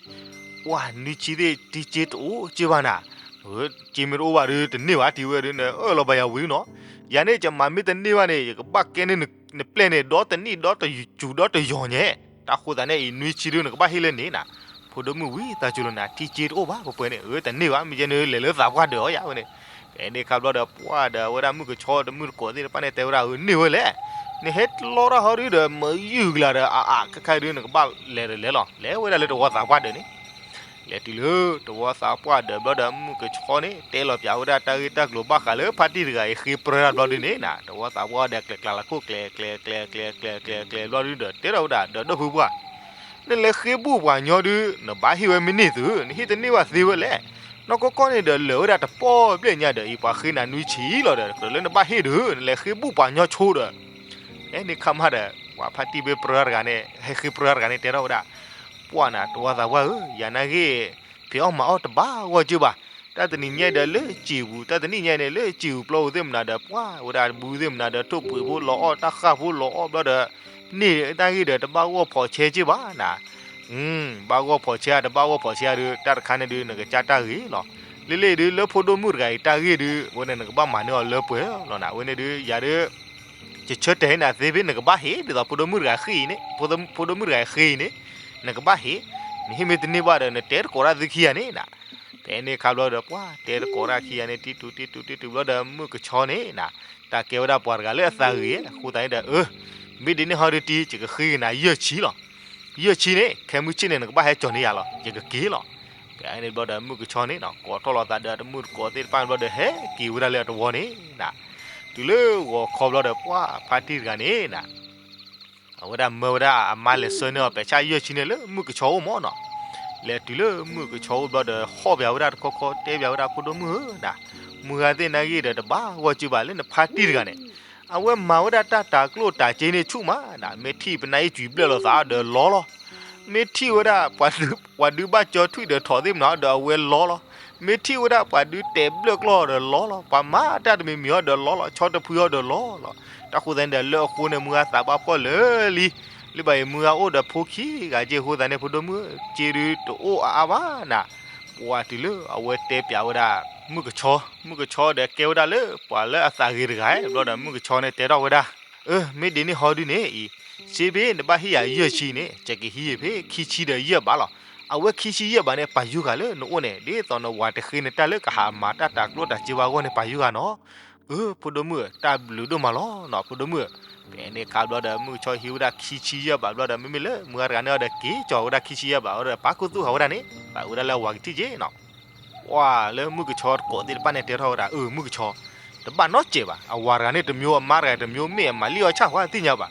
ပှၢ်နွံဆံသ့ၣ် တံၤစ့တအိၣ်က့ဘၣ်နၤ. စ့မ့ၢ်တအိၣ်ဘၣ်ဒုး တန့ၢ်ဘၣ် တံၤဝဲဒုး နအၢၣ်လီၤဘၣ်ယၤဝံၤနီၤ. ယၤန့ၣ် ယမၤမ့ၢ်တန့ၢ်ဘၣ်န့ၣ် ယကဘၣ်ကဲန့ၢ်နပျဲၢ်န့ၣ် ဒီတနံၣ်ဒီတစူၤဒီတယီၤညါ. တၢ်ဃိသတးန့ၣ်အံၤ နွံဆံဒုး နကဘၣ်ဟ့ၣ်လၢန့ၣ်နၤ. ဖိဒိၣ်မုၣ်ဝံသးစူၤလီၤနၤ တံၤစ့တအိၣ်ဘၣ် ပှဲၤပှဲၤန့ၣ် အၢ တန့ၢ်ဘၣ် မ့ၢ်ယဲန့ၣ် လဲၤလၢသးပှၢ်ဒၢးအီၤယၤဝဲန့ၣ်. ဖဲန့ၣ်ခါဘျီဒီး ပှၢ်ဒီးဝဲဒၣ်မုၣ်ကဆီတမုၣ်တကိးသ့ၣ်တဖၣ်န့ၣ် တဲဝဲဒၣ် အၢ န့ၢ်ဝဲလဲၣ်. နဟဲလီတၢ်ဟီဒုးဒီး မၤယုၢ်ကလၤဒီး အါအါခဲခါဒုး နကဘၣ်လဲၤဒီးလဲၤလီၤ လဲၤဝဲဒၣ်လၢတဝီသးပှၢ်ဒၢးန့ၣ် လဲၤတုၤလၢတဝီသးပှၢ်ဒၢးဘျီဒီး မုၣ်ကဆီန့ၣ် တဲလီၤပၠးဝဲဒၣ်တၢ်ဂ့ၢ်တၢ်ကျိၤဘၣ်ဃးလၢဖါတံၢ်တဂၤအံၤ ဃ့ပြၢတၢ်ဘျီဒုးန့ၣ်နၤ တဝီသးပှၢ်ဒၢး ကျဲၤကျဲၤလၤခိၣ်ကျဲၤကျဲၤကျဲၤကျဲၤကျဲၤကျဲၤဘျီဒုးဒီး တဲထီၣ်ဝဲဒၣ် ဒီးဒီပုၢ်ပှၢ် နလဲၤဃ့ဘူၣ်ပှၤညီဒုး နဘၣ်ဟ့ၣ်ဝဲမ့ၢ်န့ၢ်သု နဟ့ၣ်တန့ၢ်ဘၣ်သ့ဝဲလဲၣ်. နီၢ်ကီၢ်ကီၢ်န့ၣ်ဒီး လၢာ်ဝဲဒၣ်တပီၢ်ဘျဲၣ်ညါဒီး အံၤ ပှၤဃ့နၤနွံဆံလီၤဒီး ကြၢးလၢနဘၣ်ဟ့ၣ်ဒုး နလဲၤဃ့ဘူၣ်ပှၤညီဆိဒီး ဖဲန့ၣ်ခါမးဒီး ပှၤဖါတံၢ်ဖဲပြၢတၢ်တဂၤန့ၣ် ဟဲဃ့ပြၢတၢ်တဂၤန့ၣ် တဲထီၣ်ဝဲဒၣ် ပှၢ်နၤ တဝီသးပှၢ်ဧၢ, ယၤနာ်က့ ဖံးအီၣ်မၤအီၣ်တဘၣ်ဂီၢ်က့ဘၣ်. တၢ်တနံၤညါဒီးလၢစံာ်ပူၤ တၢ်တနံၤညါန့ၣ် လၢစံာ်ပူၤပျီပူၤသ့ၣ်မနုၤဒီး ပှၢ်ဝဲဒၣ်တဘူသ့ၣ်မနုၤဒီး ထိၣ်ပှ့ၤဖိလီၤအီၣ် တၢ်ဃၢ်ဖိလီၤအီၣ်ဘျီဒီး န့ၢ်တၢ်ဂ့ၢ်ဒီး တဘၣ်ဂီၢ်ဖီးဆဲက့ဘၣ်နၤ. ဘၣ်ဂီၢ်ဖီးဆဲ တဘၣ်ဂီၢ်ဖီးဆဲဒုး တၢ်တခါန့ၣ်ဒုး နကစၢ်တၢ်ဂ့ၤလီၤ. လၢလၢဒုး လၢဖိဒိၣ်မုၣ်တဂၤအံၤတၢ်ဂ့ၢ်ဒုး အဝဲန့ၣ်နကဘၣ်မၤန့ၢ်အီၤလၢပှဲၤလီၤနၤ. အဝဲန့ၣ်ဒုး ယၤဒုး ယဆၢတဲာ်ဟ့ၣ်နၤသ့ဖဲ နကဘၣ်ဟ့ၣ် ဒ်သိးဖိဒိၣ်မုၣ်တဂၤဃ့အံၤန့ၣ် ဖိဒိၣ်မုၣ်တဂၤဃ့အံၤန့ၣ် နကဘၣ်ဟ့ၣ်. နဟ့ၣ်မ့ၢ်တန့ၢ်ဘၣ်ဒီး နတဲတကိးတၢ်သုခံဂၤန့ၣ်နၤ. ဖဲန့ၣ်ခါဘျီဒီး ပှၢ်တဲတကိးတၢ်ခံဂၤန့ၣ် တံတူာ်တံတူာ်တံတူာ်ဘျီဒီး မုၣ်ကဆီန့ၣ်နၤ တၢ်ကဲဝဲဒၣ်ပှၤတဂၤလၢအသးဂ့ၤ အဃိသတးန့ၣ်ဒီး အၢ မ့ၢ်ဒ်န့ၣ်ဟီဒုးတံ ယကဃ့က့ၤနၤယဲၢ်ဆံလီၤ. ယဲၢ်ဆံန့ၣ် ခဲမုၢ်ဆ့ၣ်န့ၣ် နကဘၣ်ဟဲကၠီၤန့ၢ်ယၤလီၤ ယကက့ၤလီၤ. ဖဲန့ၣ်ဘျီဒီး မုၣ်ကဆီန့ၣ်နီၤ ကိးထီၣ်လိာ်သးဒီးတမုၢ်တကိးသ့ၣ်တဖၣ်ဘျီဒီး ဟဲက့ၤဝဲဒၣ်လၢအတဝီန့ၣ်နၤ. တုၤလၢဂီၤခီဘျီဒီး ပှၢ်ဖါတံၢ်တဂၤန့ၣ်နၤ အဝဲဒၣ်မၢဝဲဒၣ်အမါလဲၤဆှၢန့ၢ်အီၤ ပဲာ်ဆၣ်ယဲၢ်ဆံန့ၣ်လၢမုၣ်ကဆီအိၣ်မၢ်နီၤ. လဲၤတုၤလၢမုၣ်ကဆီအိၣ်ဘျီဒီး ဟီၣ်ပၠးဝဲဒၣ်တခီခီ တဲပၠးဝဲဒၣ် ဖိဒိၣ်မုၣ်ဧၢနၤ, မုၢ်ဂၤသ့ၣ်နာ်ဂ့ၢ်ဒီး တဘၣ်ဂီၢ်စုဘၣ်လၢနဖါတံၢ်တဂၤန့ၣ် အဝဲမၤဝဲဒၣ်တၢ်တၤကျိၣ်တၤစ့န့ၣ်ဆူၣ်မးနၤ, မ့ၢ်ထံၣ်ပနၢ်အ့ၣ်ကွံာ်ဘျၢၣ်လိာ်သးဒီးလီလီၤ. မ့ၢ်ထံၣ်ဝဲဒၣ်ပှၤဒုး ပှၤဒုးဘၣ်ကၠီထွံၣ်ဒီးထိးသ့ၣ်မနုၤဒီးအဝဲလီလီၤ. မ့ၢ်ထံၣ်ဝဲဒၣ်ပှၤဒုးတဲာ်ဘျၢၣ်ကျီၢ်ဒီးလီလီၤ. ပှၤမၤတၢ်တမံၤမံၤအီၤဒီးလီလီၤ. ဆီတဖုအီၤဒီးလီလီၤ. တၢ်ဃိသတးန့ၣ်ဒီး လၢအဃိန့ၣ် မုၢ်ဂၤသးဘၣ်ဖှီၣ်လၢာ်လံ. လၢဘၣ်အံၤ မုၢ်ဂၤအိၣ်ဒီးဖိခံဂၤက့ၢ်အဃိသတးန့ၣ် ဖိဒိၣ်မုၣ် စ့ဒုးတအိၣ်အါအါဘၣ်နၤ. ပှၢ်တုၤလၢအဝဲတဲပၠးဝဲဒၣ် မုၣ်ကဆီ, မုၣ်ကဆီဒီးကဲဝဲဒၣ်လၢပှၤလၢအသးဂ့ၤတဂၤ, ဘျီဒီးမုၣ်ကဆီန့ၣ်တဲထီၣ်ဝဲဒၣ်, အၢ မ့ၢ်ဒ်န့ၣ်ဟီဒုန့ၣ်အံၤ, စ့ဘ့ၣ် နဘၣ်ဟ့ၣ်ယၤယဲၢ်ဆံန့ၣ် ယကဟံးဖဲခံဆံဒီးယဲၢ်ဘးလီၤ. အဝဲခံဆံယဲၢ်ဘးန့ၣ် ပာ်ယုၢ်ဂၤလၢနအိၣ်န့ၣ် ဒ်သိးနဝၤတဃ့နတၢ်လၢကဟးမၤတၢ်တၤကျိၣ်တၤစ့ဘၣ်အဂီၢ်န့ၣ် ပာ်ယုၢ်ဂၤနီၤ. အၢ ဖိဒိၣ်မုၣ်ဧၢ တၢ်ဘျုးဒိၣ်မးလီၤနီၤ ဖိဒိၣ်မုၣ်ဧၢ. ဖဲန့ၣ်အခါဘျီဒီး မုၣ်ကဆီဟံးဝဲဒၣ်ခံဆံယဲၢ်ဘးဘျီဒီး မ့မ့ၢ်လၢမုၢ်ဂၤတဂၤန့ၣ်အီၤဒီး က့ၤကီၤဝဲဒၣ်ခံဆံယဲၢ်ဘးဝဲဒီး ပာ်ခူသူၣ်ဃာ်ဝဲဒၣ်န့ၣ် ပာ်ဝဲဒၣ်လၢအဝၤကထံၣ်က့နီၤ. ပှၤလၢမုၣ်ကဆီတကိးသ့ၣ်တဖၣ်န့ၣ် တဲထီၣ်ဝဲဒၣ် အၢ မုၣ်ကဆီ တဘၣ်နီတစဲးဘၣ်. အဝၤတဂၤန့ၣ်တမျိုး အမါတဂၤတမျိုး မ့ၢ်အမၤလံၣ်အီၣ်ဆၣ် ပှၤသ့ၣ်ညါဘၣ်.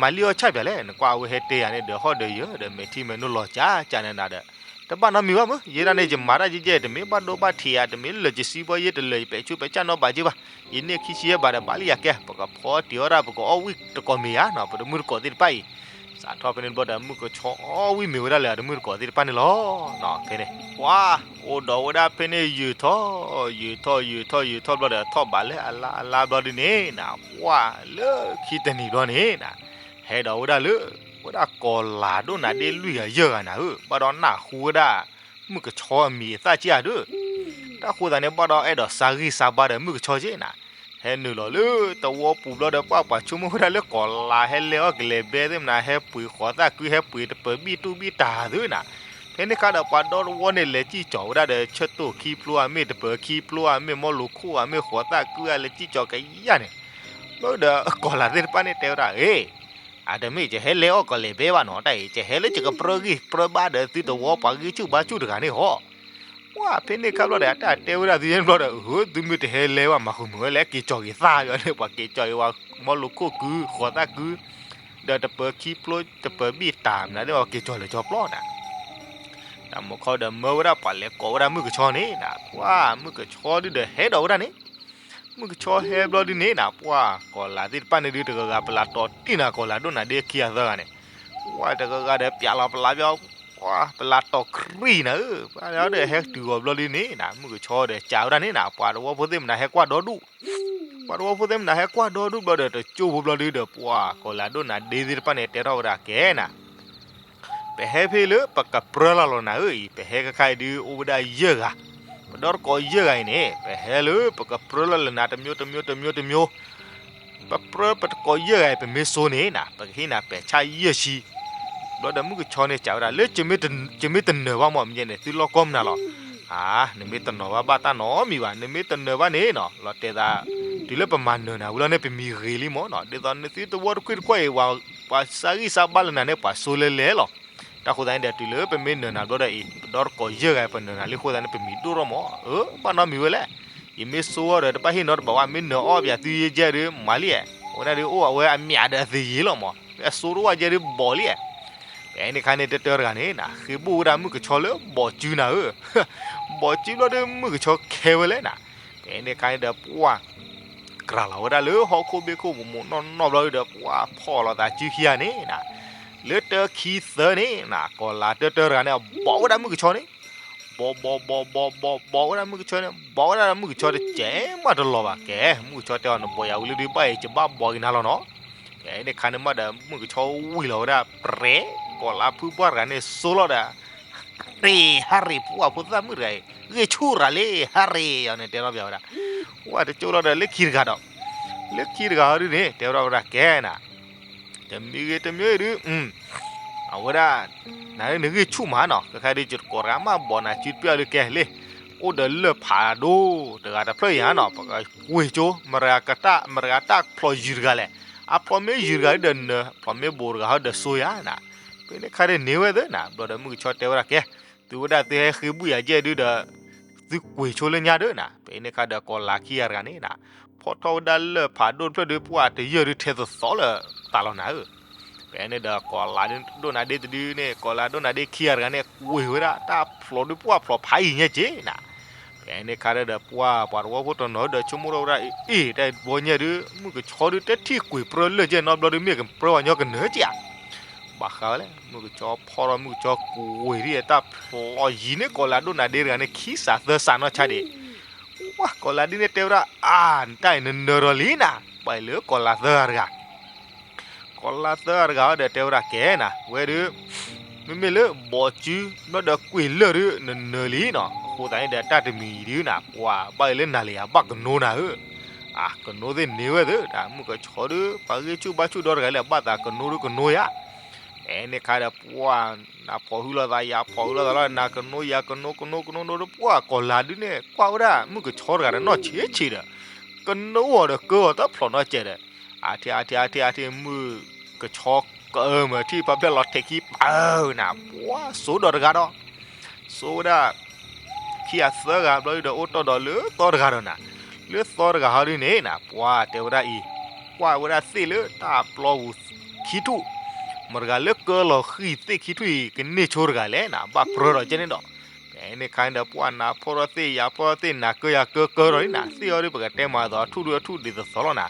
မၤလံၣ်အီၣ်ဆၣ်ပၠးလဲၣ် နကွၢ်အဝဲဟဲတဲယၤန့ၣ် ဒီးဟီၣ်ဒီးယၢၤ ဒီးမဲာ်ထံမဲာ်နိလီၤကၠးကၠးနၤဒီး တဘၣ်နီတမံၤဘၣ်မ့ၢ် ယဲဒၣ်န့ၣ် ယမၤတၢ်ယဲၢ်ယဲၢ် တမ့ၢ်ဘၣ်ဒိဘၣ်ထံးဧါ တမ့ၢ်လၢာ်ယစံဘီယဲၢ် တလၢာ်ယပဲာ်ဆူးပဲာ်ဆၣ်နီတဘးက့ဘၣ်. ယန့ၢ်ခံဆံယဲၢ်ဘးဒီး ဘၣ်လံယၤကဲ ပကဖီတံၢ်အီၣ်ဒၣ် ပကအီၣ်ဝံၣ်တကိးမ့ၤဧါနီၤ ပတမုၣ်တကိးသ့ၣ်တဖၣ်အံၤ. စးထီၣ်ဖဲန့ၣ်တဘျီဒီး မုၣ်ကဆီအီၣ်ဝံၣ်မ့ၤဝဲဒၣ်လၢအတမုၣ်တကိးသ့ၣ်တဖၣ်န့ၣ်လီၤ. ဖဲန့ၣ် ပှၤ အိၣ်ဒီးဝဲဒၣ်ဖဲန့ၣ် ယုာ်ထီၣ် ယုာ်ထီၣ် ယုာ်ထီၣ် ယုာ်ထီၣ်ဘျီဒီး ထီၣ်ဘးလၢအလါအလါဘျီဒ်န့ၣ်နၤ ပှၤလၢခံတနံၤဘျီန့ၣ်နၤ ဟဲဒီးဝဲဒၣ်လၢ ဝဲဒၣ်ကီၤလၤဒိၣ်နၤဒ့လွံၢ်ဂၤယဲၢ်ဂၤနၤဧၢ ဘၣ်ဒီးနၢ်ဟူဝဲဒၣ် မုၣ်ကဆီအမံၤအသၣ်က့ဧါဒုး တၢ်ဃိသးန့ၣ် ဘၣ်ဒီးအဲၣ်ဒိးစါဂံၢ်စါဘါဒီးမုၣ်ကဆီက့နၤ. ဟဲနုာ်လီၤလၢသဝီပူၤဘျီဒီး ပှၤပှၤဆိကမိၣ်ဝဲဒၣ်လၢကီၤလၤဟဲလဲၤအီၣ်ကလဲၤဘဲသ့ၣ်မနၤ ဟဲပှ့ၤဃိးသၣ်ကု ဟဲပှ့ၤတပၢၤဘံၣ်တူၢ်ဘံၣ်တၢ်သုနၤ. ဖဲန့ၣ်ခါဒီးပှၤဒီတဝီန့ၣ် လဲၤစံၣ်ကၠီၤဝဲဒၣ်ဒီး ဆၢတိၢ်ခံဖျိဧါ မ့ၢ်တပၢၤခံဖျိဧါ မ့ၢ်မီလူၤခိၣ်ဧါ မ့ၢ်ဃိးသၣ်ကုဧါ လဲၤစံၣ်ကၠီၤကယၢ်န့ၣ် ဘျီဒီးကီၤလၤသ့ၣ်တဖၣ်န့ၣ်တဲဝဲဒၣ် အ့ အတမ့ၢ်ယဟဲလဲၤအီၣ်ကီၤလၤဘဲဘၣ်နီၤ တၢ်အံၤ ယဟဲလၢယကပြၢဂံၢ်ပြၢဘါဒီးသုတဝီပှၤဂံၢ်ဆူၣ်ဘါဆူၣ်တဂၤန့ၣ်ဟီ ပှၤဖဲန့ၣ်ခါဘျီဒီး အတၢ်တဲဝဲဒၣ်သုယဲၢ်ဘျီဒီး အၢ သုမ့ၢ်တဟဲလဲၤဘၣ်မၤဃုာ်မုာ်ဝဲလဲၣ် က့ၤကၠီၤက့ၤသၣ်ယီၤန့ၣ် ပှၤက့ၤကၠီၤက့ၤဝဲ မီလူၤခိၣ်ကု ဃိးသၣ်ကု ဒီးတပၢၤခံဖျိ တပၢၤဘံၣ်တၢ်မနုၤသ့ၣ် ပှၤက့ၤကၠီၤလၢကၠီၤပျီနၤ တၢ်မူခီဒီးမၢဝဲဒၣ်ပှၤလဲၤကိးဝဲဒၣ်မုၣ်ကဆီန့ၣ်နၤ ပှၤမုၣ်ကဆီဒုဒီးဟဲဒီးဝဲဒၣ်န့ၣ် မုၣ်ကဆီဟဲဘျီဒုန့ၣ်နၤ ပှၤကီၤလၤသ့ၣ်တဖၣ်န့ၣ်ဒု တဂၤဂၤပလးတီၤတံၢ်နၤ ကီၤလၤဒိၣ်နၤဒ့ခံဂၤသၢဂၤန့ၣ် ပှၤတဂၤဂၤဒီးပျးလီၤပလးဘျီ ပှၤပလးတီၤခရံာ်နၤဧၢ ပှၤဒီးဟဲတုၤဂီၤဘျီဒုန့ၣ်နၤ မုၣ်ကဆီဒီးကးဝဲဒၣ်န့ၣ်နၤ ပှၤတဝီဖိသ့ၣ်မနၤဟဲကွၢ်ဒီဒူၣ် ပှၤတဝီဖိသ့ၣ်မနၤဟဲကွၢ်ဒီဒူၣ်ဘျီဒီး တကၠိဖိဘျီဒုဒီး ပှၤကီၤလၤဒိၣ်နၤဒ့သ့ၣ်တဖၣ်န့ၣ် တဲထီၣ်ဝဲဒၣ်ကဲနၤ ပဟဲဖဲလၢပကပြၢလီၤလီၤနၤဧၢ အံၤ ပဟဲခဲခါအံၤဒု အိၣ်ဝဲဒၣ်ယဲၢ်ဂၤ ပဒီတကိးယဲၢ်ဂၤအံၤန့ၣ် ပဟဲလၢပကပြၢလီၤလၢနၤ တမျိုး တမျိုး တမျိုး တမျိုး ပပြၢပတကိးယဲၢ်ဂၤအံၤ ပမ့ၢ်စိန့ၣ်နၤ ပကဟ့ၣ်နၤပဲာ်ဆၣ်ယဲၢ်ဆံ ဘျီဒီးမုၣ်ကဆီန့ၣ် ကးဝဲဒၣ်လၢ ယမ့ၢ်တနၢၤဘၣ်မ့ၢ် မ့ၢ်န့ၣ် သုလီၢ်ကီၢ်မနုၤလီၤ အါ နမ့ၢ်တနီၤဘၣ်ဘၣ်တၢ်နီတမံၤဘၣ် နမ့ၢ်တနၢၤဘၣ်န့ၣ်နီၤ လီၤတဲာ်သး တုၤလၢပမၤနၢၤနၤဝံၤလီၤန့ၣ် ပမံၤဂ့ၤလံမ့ၢ်နီၤ ဒ်သိးနသုတဝီတခွံၣ်တခွါအံၤ ပှၤစါဂံၢ်စါဘါလၢနၤန့ၣ် ပှၤစိလၢလဲၤလီၤ တၢ်ဃိသတးန့ၣ်ဒီး တုၤလၢပမ့ၢ်နၢၤနၤဘျီဒီးအံၤ ပဒီတကိးယဲၢ်ဂၤ ပနၢၤနၤလံအဃိသတးန့ၣ် ပမံၤဒိၣ်ထီၣ်မ့ၢ် အၢ ဘၣ်နီတမံၤဝဲလဲၣ် ယမ့ၢ်စိအီၤဒီး တဘၣ်ဟ့ၣ်နီတဘးဘၣ် မ့ၢ်နၢၤအီၣ်ပယၤသုယဲၢ်ကဲဒု မၤလံဧါ အဝဲဒၣ်ဒု အိၣ်အဝဲအမၠးဒီးအသ့ယံၤလီၤမ့ၢ် အစိတအိၣ်ကဲဒု ဘီးလံဧါ ဖဲန့ၣ်ခါန့ၣ် တၢတၢတဂၤန့ၣ်နၤ ဃ့ဘိၣ်ဝဲဒၣ်မုၣ်ကဆီလၢဘီးစုနၤဧၢ ဘီးစုဘျီဒီး မုၣ်ကဆီခဲဝဲလဲၣ်နၤ ဖဲန့ၣ်ခါန့ၣ်ဒီး ပှၤ ကြၤလီၤဝဲဒၣ်လၢဟီၣ်ခိၣ်ဘ့ၣ်ခိၣ် မိၢ်မိၢ်နီၢ်နီၢ်ဘျီဒီး ပှၤဖီၣ်လီၤသးစုခံဂၤန့ၣ်နၤ လၢတၢခံသၢန့ၣ်နၤ ကီၤလၤတၢတၢတဂၤန့ၣ် ဘီးဝဲဒၣ်မုၣ်ကဆီန့ၣ် ဘီးဘီးဘီးဘီးဘီးဘီးဝဲဒၣ်မုၣ်ကဆီန့ၣ် ဘီးဝဲဒၣ်မုၣ်ကဆီတစဲးမးတလီၤဘၣ်ကဲ မုၣ်ကဆီတဲအီၤ နဘီးယၤဝံၤလၢဒုးဘၣ်အံၤ ယဘၣ်ဘီးက့ၤနၤလီၤနီၤ ဖဲန့ၣ်ခါန့ၣ်မးဒီး မုၣ်ကဆီဝံၤလီၤဝဲဒၣ် ပြဲး ကီၤလၤဖုပှၢ်တဂၤန့ၣ် စိလီၤဒီး ရ့ ဟါရ့ ပှၢ်ဖိသၣ်မုၣ်တဂၤအံၤ ဂ့ၢ်ဆူၣ်ရၤလံ ဟါရ့ အီၤန့ၣ်တဲထီၣ်ပျးဝဲဒၣ် ပှၤတကၠိလီၤဒီးလၢခံတဂၤဒီး လၢခံတဂၤဟီဒုန့ၣ် တဲဝဲဒၣ်ဝဲဒၣ်ကဲနၤ တမံၤဂ့ၤတမံၤဒု အဝဲဒၣ် နၤဒုနဂ့ၢ်ဆူၣ်မးနီၤ ခဲခါဒု ယတကိးတဂၤမး ဘီးနၤစုတပျၢ်ဒုကဲလံ အိၣ်ဒီးလၢၢ်ဖးဒိၣ်တဂၤတဖျၢၣ်အံၤဧါနီၤ ပကကွံာ်ကၠိ မတၤဂၤတၢ် မတၤဂၤတၢ်ဖျိးယုၤတဂၤလဲၣ် အဖျိးမ့ၢ်ယုၤတဂၤဒုဒီးနၢၤ ဖျိးမ့ၢ်ဘိးတဂၤဟီဒီးစိယၤနၤ ဖဲန့ၣ်ခါဒုန့ၢ်ဝဲသ့နၤ ဘျီဒီးမုၣ်ကဆီတဲဝဲဒၣ်ကဲ သုဝဲဒၣ်သုဟဲဃ့ဘုၣ်ယၤကဲဒုဒီး သုကွံာ်ဆိလၢညါဒုနၤ ဖဲန့ၣ်ခါဒီးကီၤလၤခံဂၤတဂၤန့ၣ်နၤ ဖီၣ်ထီၣ်ဝဲဒၣ်လၢၢ်ဖးဒိၣ်တဖျၢၣ်ဒု ပှၢ်တယၢၢ်ဒုထဲသိးသိးလၢသးလီၤနၤဧၢ ဖဲန့ၣ်ဒီးကီၤလၤဒိၣ်နၤဒ့တဒုန့ၣ် ကီၤလၤဒိၣ်နၤဒ့ခံဂၤတဂၤန့ၣ် ကွံာ်ဝဲဒၣ်တၢ်ဖျိးဒု ပှၢ်ဖျိးဖးယံၤညါက့နၤ ဖဲန့ၣ်ခါဒီးပှၢ် ပှၤတဝီဖိတနီၤဒီးဆိကမိၣ်ထီၣ်ဝဲဒၣ် အ့ၣ် တၢ်ဘီညါဒု မုၣ်ကဆီဒု တထံၣ်ကွံာ်ပြၢလၢာ်ကဲနီတဘျီဒု မ့ၢ်ကပြၢပှၤညီကနၢၤက့ဧါ ဘၣ်ဃးဝဲလဲၣ် မုၣ်ကဆီဖီၣ်ထီၣ် မုၣ်ကဆီကွံာ်ဒ်အတၢ်ဖျိးယံၤန့ၣ် ကီၤလၤဒိၣ်နၤဒ့တဂၤန့ၣ် ခံစးသၢစးနီၢ်ဆါဒံး ပှၢ် ကီၤလၤဒ့န့ၣ်တဲဝဲဒၣ် အါ နတၢ်အံၤနနၢၤဒီးလံနၤ ဘၣ်အံၤလၢကီၤလၤသၢဂၤတဂၤ ကီၤလၤသၢဂၤတဂၤဒီးတဲဝဲဒၣ်ကဲနၤ ဝဲဒု မ့မ့ၢ်လၢဘီးစု ဘျီဒီးကွံာ်လၢာ်ဒု နနၢၤလံနီၤ အဃိသတးန့ၣ်ဒီးတၢ်တမံၤဒုနၤ ပှၢ် ဘၣ်အံၤလၢနၤလၢယၤဘၣ်ကနိနၤဧၢ အကနိသ့ၣ်န့ၢ်ဝဲသ့ၣ်ဒၣ် မုၣ်ကဆီဒုး ပှၤဂ့ၢ်ဆူၣ်ဘါဆူၣ်ဒီတဂၤလဲၣ် ဘၣ်သးကနိဒုးကနိယၤ, ဖဲန့ၣ်ခါဒီး ပှၤနၤဖီၣ်ဟုလိာ်သး ယၤဖီၣ်ဟုလိာ်သးလီၤ နၤကနိယၤကနိကနိကနိဒုး ပှၤကီၢ်လၤဒုးန့ၣ် ကွၢ်ဝဲဒၣ် မုၣ်ကဆီတဂၤဒီးနီၢ်ဆံးဆံးဒီး ကနိအီၤဒီးကၢအီၤတဖျိးနီတစဲးဒီး အါထံအါထံအါထံအါထံ မုၣ်ကဆီကမၢထံၣ်ဖးဖျဲၣ်လီၤထဲးခံပၢ်နၤ ပှၤစိဒီးတဂၤဒီး စိဝဲဒၣ် ခံဂၤသၢဂၤဘျီဒုဒီး အိၣ်တီၢ်ဒီးလၢသီတဂၤဒီးနၤ, လၢသီတဂၤဟီဒုန့ၣ်နၤ ပှၤတဲဝဲဒၣ်အံၤ, ကွၢ်ဝဲဒၣ်သ့ၣ်လၢတၢ်ပျီပူၤခံထူၣ်, မတၤတဂၤလၢကၢလီၤဃံၤသ့ၣ်ခံထူၣ်အံၤ ကန့ၢ်ဆိတဂၤလဲၣ်နၤ ဘၣ်ပြၢဒီးကဲန့ၣ်ဒီး, ဖဲန့ၣ်ခါန့ၣ်ဒီး ပှၤနၤဖီၣ်ထီၣ်သ့ၣ် ယၤဖီၣ်ထီၣ်သ့ၣ် နၤကၢယၤကၢကၢဒီးန့ၣ်နၤ သ့ၣ်အီၤဒုး ပကတဲမၤသီထူၣ်ဒုအထူၣ်ဒ်သိးသိးလီၤနၤ,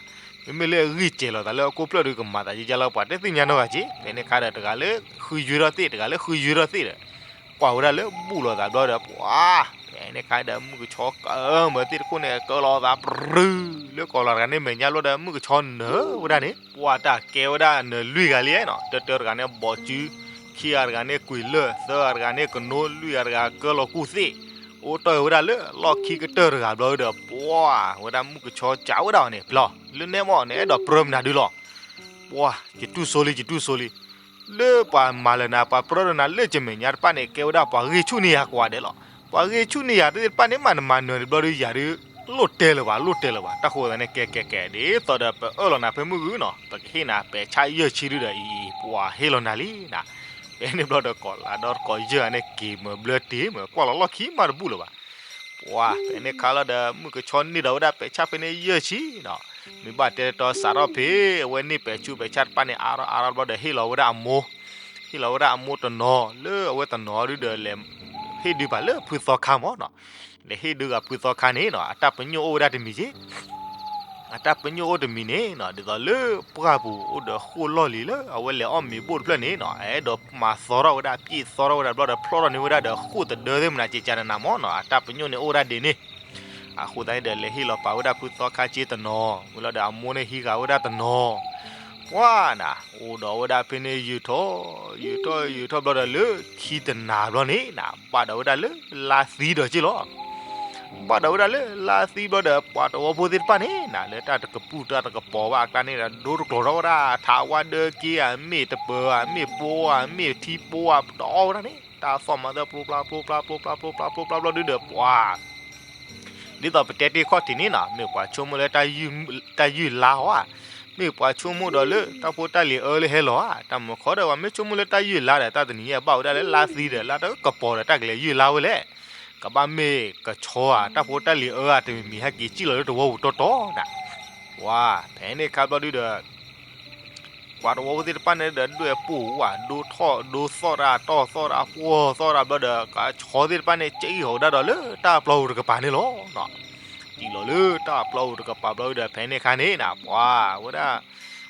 မ့မ့ၢ်လၢအဂံၢ်စဲးလိာ်သးလၢအခိၣ်ဖျၢၣ်ဒုး ကမၤသးကကလၢပှၤတသ့ၣ်ညါနီတဂၤက့ၤ, ဖဲန့ၣ်ခါဒီးတဂၤလၢဃုယွ့ထီၣ်သ့ၣ် တဂၤလၢဃုယွ့ထီၣ်သ့ၣ်ဒီး ကွၢ်ဝဲဒၣ်လၢဘူၣ်လိာ်သးဘျီဒီး ပှၤ ဖဲန့ၣ်ခါဒီး မုၣ်ကဆီကမၢသ့ၣ်တခိၣ်န့ၣ် ကၢလီၤသး ပြူၤ လၢကီၢ်လၤတဂၤန့ၣ်မဲာ်ညါဘျီဒီး မုၣ်ကဆီနၢၤဝဲဒၣ်န့ၣ် ပှၤတၢ်ကဲဝဲဒၣ်နၢၤလွံၢ်ဂၤလံနီၤ, တၢတၢတဂၤန့ၣ်ဘီးစု, ခံဂၤတဂၤန့ၣ်ကွံာ်လၢၢ်, သၢဂၤတဂၤန့ၣ်ကနိ, လွံၢ်ဂၤတဂၤကၢလီၤကူၣ်သ့ၣ်, အိၣ်တီၢ်ဝဲဒၣ်လၢလီၢ်ခံကတၢၢ်တဂၤဘျီဒီး ပှၤ ဝဲဒၣ်မုၣ်ကဆီကးဝဲဒၣ်အီၤန့ၣ် ဖျီ လၢနဲမီၢ်န့ၣ် အဲၣ်ဒိးပြၢမနုၤဒုလီၤ ပှၤ ယတူၢ်စိလံ ယတူၢ်စိလံ, လၢပှၤမၤလၢနၤ ပှၤပြၢဒီးနၤလၢကမဲာ်ညါတဖၣ်န့ၣ် ကဲဝဲဒၣ်ပှၤဂ့ၢ်ဆူၣ်န့ၢ်ယၤကိးဂၤဒဲးလီၤ. ပှၤဂ့ၢ်ဆူၣ်န့ၢ်ယၤသ့ၣ်တဖၣ်န့ၣ် မ့ၢ်နမၤနၢၤတဘျီဒီးယၤဒုး လိၣ်တဲလၢၤဘၣ် လိၣ်တဲလၢၤဘၣ်. တၢ်ဃိသးန့ၣ် ကဲကဲကဲ ဒ်သိးဒီးပအၢၣ်လီၤနၤဖဲမုၢ်ဂုၢ်နီၤ ပကဟ့ၣ်နၤပဲာ်ဆၣ်ယဲၢ်ဆံဒုဒီးအံၤ ပှၤဟ့ၣ်လီၤနၤလံနၤ. ဖဲန့ၣ်ဘျီဒီး ကီၢ်လၤဒီတကိးယဲၢ်ဂၤန့ၣ် က့ၤမၤဘျၢတ့ၢ်မၤကွၢ်လီၤလီၢ်ခံမးတဘူၣ်လၢၤဘၣ် ပှၤ ဖဲန့ၣ်ခါလီၤဒီး မုၣ်ကဆီန့ၢ်ဒီးဝဲဒၣ်ပဲာ်ဆၣ်ဖဲန့ၣ်ယဲၢ်ဆံနီၤ, မ့ၢ်ဘၣ်တဲတတီစးထီၣ်ဖဲ အဝဲန့ၢ်ပဲာ်ဆူပဲာ်ဆၣ်တဖၣ်န့ၣ် အါထီၣ်အါထီၣ်ဘျီဒီး ဟ့ၣ်လီၤဝဲဒၣ်အမိၢ်, ဟ့ၣ်လီၤဝဲဒၣ်အမိၢ်တနီၤ လၢအဝဲတနီၤဒုဒီးလဲၤ ဟ့ၣ်ဒုးဘၣ်လၢဖုသီခါမၢ်နီၤ, လဲၤဟ့ၣ်ဒုးဂၤဖုသီခါန့ၣ်နီၤ အတၢ်ပညိၣ်အိၣ်ဝဲဒၣ်တမံၤက့ အတၢ်ပညိၣ်အိၣ်တမံၤန့ၣ်နီၤ ဒ်သိးလၢပှၢ်ပူၤအိၣ်ဒီးဃိၣ်လီၢ်လံၤလၢအဝဲလဲၤအီၣ်မ့ၤဘိၣ်တဖျၢၣ်န့ၣ်နီၤ အဲၣ်ဒိးမၤသီထီၣ်ဝဲဒၣ် ပျ့ၣ်သီထီၣ်ဝဲဒၣ်ဘျီဒီး ဖျီထီၣ်န့ၢ်ဝဲဒၣ်ဒီးဃိၣ်သဒၢသ့ၣ်မနၤ ကကနနၤမၢ်နီၤ အတၢ်ပညိၣ်န့ၣ်အိၣ်ဝဲဒၣ်ဒ်န့ၣ်, အဃိသတးန့ၣ်ဒီး လဲၤဟ့ၣ်လီၤပာ်ဝဲဒၣ်ဖုသီခါက့တနီၤ ဝံၤလီၤဒီးအမိၢ်န့ၣ်ဟံးဃာ်ဝဲဒၣ်တနီၤ, ပှၤနၤ အိၣ်ဒီးဝဲဒၣ်ဖဲန့ၣ်ယုာ်ထီၣ် ယုာ်ထီၣ်ယုာ်ထီၣ်ဘျီဒီးလၢခံတနၤဘျီန့ၣ်နၤ ဘၣ်ဒီးဝဲဒၣ်လၢလါသံဒီးက့လီၤ ဘၣ်ဒီးဝဲဒၣ်လၢလါသံဘျီဒီး ပှၤတဝီဖိသ့ၣ်တဖၣ်န့ၣ်နၤ လၢတၢ်တကပူၤတၢ်တကပီၤဘၣ်အကျါန့ၣ်ဒီး ဒိတကျိၤထီၣ်ဝဲဒၣ် ထးဝါဒၢက့ဧါ မ့ၢ်တပၢၤဧါ မ့ၢ်ပိဧါ မ့ၢ်ထံပိဧါ တအီၣ်ဝဲဒၣ်န့ၣ် တၢ်သီၣ်မၤသၢ ပျိပျါပျိပျါပျိပျါပျိပျါဘျီဒုဒီး ပှၤ ဒ်သိးပတဲတ့ၢ်ခီၣ်ထံးန့ၣ်နီၤ မ့ၢ်ပှၤဆိကမိၣ်လၢ တၢ်ယုၢ်လါဧါ, မ့ၢ်ပှၤဆိကမိၣ်ဒီးလၢတၢ်ဖိတၢ်လံၤအၢလၢဟဲလီၤဧါ, တၢ်မုၢ်ခီဒီး ပှၤမ့ၢ်ဆိကမိၣ်လၢတၢ်ယုၢ်လါဒီး တၢ်တနံၤညါဘၣ်ဝဲဒၣ်လၢလါသံဒီး လါတကပီၤဒီး တၢ်ကလဲၤယုၢ်လါဝဲလဲၣ်, ကဘၣ်မ့ၢ်ကဆီဧါ တၢ်ဖိတၢ်လံၤအၢဧါ တမံၤမံၤဟဲက့ၤစံၣ်လီၤလၢတဝီပူၤတီတီနၤ, ပှၤ ဖဲန့ၣ်ခါဘျီဒုဒီး ပှၤတဝီဖိသ့ၣ်တဖၣ်န့ၣ်ဒီး ဒွဲၣ်ပိာ်ဝး ဒိထီၣ်ဒိသီၣ်တၢ်တီၢ်သီၣ်တၢ်ပှီၢ်သီၣ်တၢ်ဘျီဒီး ကဆီသ့ၣ်တဖၣ်န့ၣ် စံၣ်လီၤဝဲဒၣ်ဒီးလၢတၢ်ပျီပူၤတကပၤန့ၣ်လီၤ. စံၣ်လီၤလၢတၢ်ပျီပူၤတကပၤဘျီဒီး ဖဲန့ၣ်ခါန့ၣ်နၤ ပှၤဝဲဒၣ်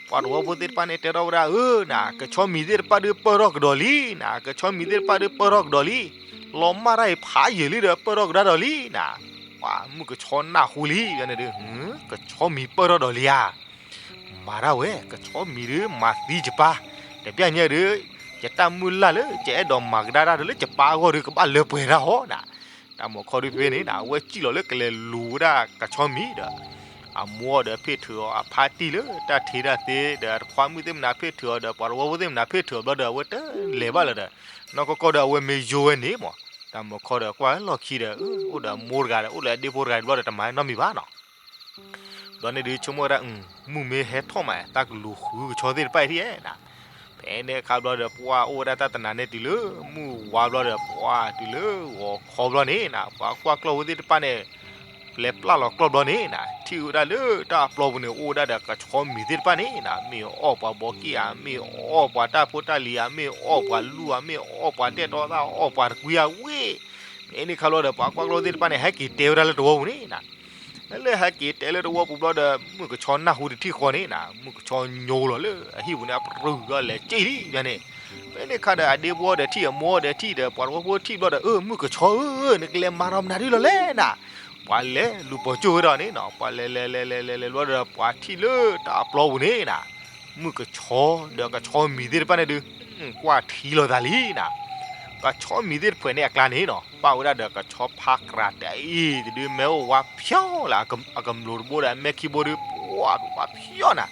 ပှၤတဝီဖိသ့ၣ်တဖၣ်န့ၣ် တဲထီၣ်ဝဲဒၣ် အၢ နၤ ကဆီမံၤသ့ၣ်တဖၣ်ဒုးပၢၢ်ထီၣ်ကဒီးလံနၤ, ကဆီမံၤသ့ၣ်တဖၣ်ဒုးပၢၢ်ထီၣ်ကဒီးလံ, လီၤမၢ်တၢ်အံၤဖးယံာ်လံဒီး ပၢၢ်ထီၣ်ကဒါဒီးလံနၤ, ပှၤမုၣ်ကဆီနၢ်ဟူလံန့ၣ်ဒုး ကဆီမံၤပၢၢ်ထီၣ်ဒီးလံဧါ မၤတၢ်ဝဲ ကဆီမံၤဒုး မၤသံယပၢ်, တဘျီညါဒုး ယတၢ်မုၢ်လၢ်လၢ ယအဲၣ်ဒိးမၤကဒါတၢ်ဒီးလၢယပၢ်အဂီၢ်ဒုး ကဘၣ်လၢပှဲၤတၢ်ဟီနၤ, တၢ်မုၢ်ခီဒုးဖဲန့ၣ်နၤ အဝဲစံၣ်လီၤလၢကလဲၤလူၤဝဲဒၣ်ကဆီမံၤဒီး အမိၢ်ဒီးဖ့ၣ်ထုးအီၤအဖါတံၢ်လၢတၢ်ထံတၢ်သ့ဒီး အတခွါမုၣ်သ့ၣ်မနၤဖ့ၣ်ထုးအီၤဒီး ပှၤတဝီဖိသ့ၣ်မနၤဖ့ၣ်ထုးအီၤဘျီဒီး အဝဲတလဲၤဘၣ်လၢၤဒီး နီၢ်ကီၢ်ကီၢ်ဒီးအဝဲမ့ၢ်ယိဝဲန့ၣ်မး တၢ်မုၢ်ခီဒီးကွၢ်လီၢ်ခံဒီး အိၣ်ဒီးအမိၢ်တဂၤဒီး အိၣ်လၢအဒ့ဖိတဂၤဘျီဒီး တမၤနီတမံၤဘၣ်နီၤ ဘျီန့ၣ်ဒုးဆိကမိၣ်ဝဲဒၣ် မုၢ်မ့ၢ်ဟဲထီၣ်မး တၢ်ကလူၤဃုကဆီသ့ၣ်တဖၣ်အံၤထံၣ်ဧါနၤ, ဖဲန့ၣ်အခါဘျီဒီး ပှၤအိၣ်ဝဲဒၣ်တၢ်တနၤန့ၣ်တုၤလၢ မုၢ်ဝါဘျီဒီး ပှၤတုၤလၢဂီၤခီဘျီန့ၣ်နၤ ပှၤကွၢ်ကျီၢ်ဖိသ့ၣ်တဖၣ်န့ၣ် ပျဲပျၢ်လီၤကျီၢ်ဘျီန့ၣ်နၤ ထံၣ်ဝဲဒၣ်လၢတၢ်ပျီပူၤန့ၣ် အိၣ်ဝဲဒၣ်ဒီးကဆီမံၤသ့ၣ်တဖၣ်န့ၣ်နၤ မ့ၢ်အီၣ်ပှၤဘီက့ၣ်ဧါ မ့ၢ်အီၣ်ပှၤတၢ်ဖိတၢ်လံၤဧါ မ့ၢ်အီၣ်ပှၤလူၢ်ဧါ မ့ၢ်အီၣ်ပှၤတဲာ်တီသၣ် အီၣ်ပှၤတကွံဧါဝ့ၢ်, ဖဲန့ၣ်အခါဘျီဒီး ပှၤကွၢ်ကျီၢ်ဖိသ့ၣ်တဖၣ်န့ၣ် ဟဲက့ၤတဲဝဲဒၣ်လၢတဝီပူၤန့ၣ်နၤ လၢဟဲက့ၤတဲလၢတဝီပူၤဘျီဒီး မုၣ်ကဆီနၢ်ဟူတထံၣ်ဃီန့ၣ်နၤ မုၣ်ကဆီညိလီၤလၢအဟံၣ်ပူၤန့ၣ် အပြူၤဒီးလဲၤစံၣ်လံန့ၣ်, ဖဲန့ၣ်အခါဒီး အဒ့ဖိဒီးထံၣ် အမိၢ်ဒီးထံၣ်ဒီး ပှၤတဝီဖိထံၣ်ဘျီဒီး အၢ မုၣ်ကဆီဧၢ နကလဲၤမၤထီၣ်မနုၤဒ်လီၤလဲၣ်နၤ, ပှၤလဲၤလူၤပိာ်ကၠိၣ်ဝဲဒီးန့ၣ်နၤ ပှၤလဲၤလဲၤလဲၤလဲၤလဲၤလဲၤဘျီဒီး ပှၤထံၣ်လၢတၢ်ပျီပူၤန့ၣ်နၤ မုၣ်ကဆီဒီးကဆီမံၤသ့ၣ်တဖၣ်န့ၣ်ဒုး ကွၢ်ထံလီၤသးလံနၤ, ကဆီမံၤသ့ၣ်တဖုန့ၣ်အကျါန့ၣ်နီၤ ပၣ်ဝဲဒၣ်ဒီးကဆီဖါကြးတအံၤတဒု မဲအိၣ်ဝါဖျီလၢအကမျူၤတဘိဒီးအမဲခံဘိဒု ပှၢ်ဝါဖျီနၤ.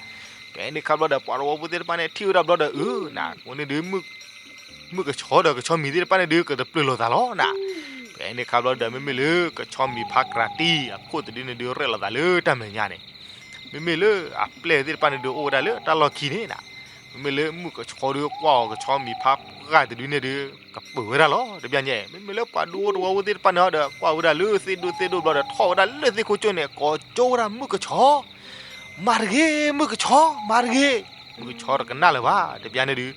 ဖဲန့ၣ်ခါဘျီဒီး ပှၤသဝီဖိသ့ၣ်တဖၣ်န့ၣ်ထံၣ်ဝဲဒၣ်ဘျီဒီး အၢ နၤ အဃိန့ၣ်ဒု မုၣ်ကဆီဒီးကဆီမံၤသ့ၣ်တဖၣ်န့ၣ်ဒု ကတပျၢၤလိာ်သးလီၤနၤ. ဖဲန့ၣ်ခါဘျီဒီး မ့မ့ၢ်လၢကဆီမံၤဖါကြးတံၢ်အခိၣ်တဒုန့ၣ်ဒု ရဲၣ်လိာ်သးလၢတၢ်မဲာ်ညါန့ၣ် မ့မ့ၢ်လၢအပျဲၢ်သ့ၣ်တဖၣ်န့ၣ်ဒု အိၣ်ဝဲဒၣ်လၢတၢ်လီၢ်ခံန့ၣ်နၤ, မ့မ့ၢ်လၢမုၣ်ကဆီဒုကွၢ်အီၤကဆီမံၤဖါပှၢ်တဒုန့ၣ်ဒု ကပၢၤဝဲဒၣ်လီၤ. တဘျီညါ မ့မ့ၢ်လၢပှၤဒူဖိသဝီဖိသ့ၣ်တဖၣ်န့ၣ်ဒီး ကွၢ်ဝဲဒၣ်လၢသ့ၣ်ဒိၣ်သ့ၣ်ဒိၣ်ဘျီဒီး ထီၣ်ဝဲဒၣ်လၢသ့ၣ်ခိၣ်ကၠိန့ၣ် ကိးကၠိဝဲဒၣ်မုၣ်ကဆီ, မၤတဂ့ၤ မုၣ်ကဆီ မၤတဂ့ၤ. မုၣ်ကဆီတကနၣ်လၢၤဘၣ် တဘျီန့ၣ်ဒု,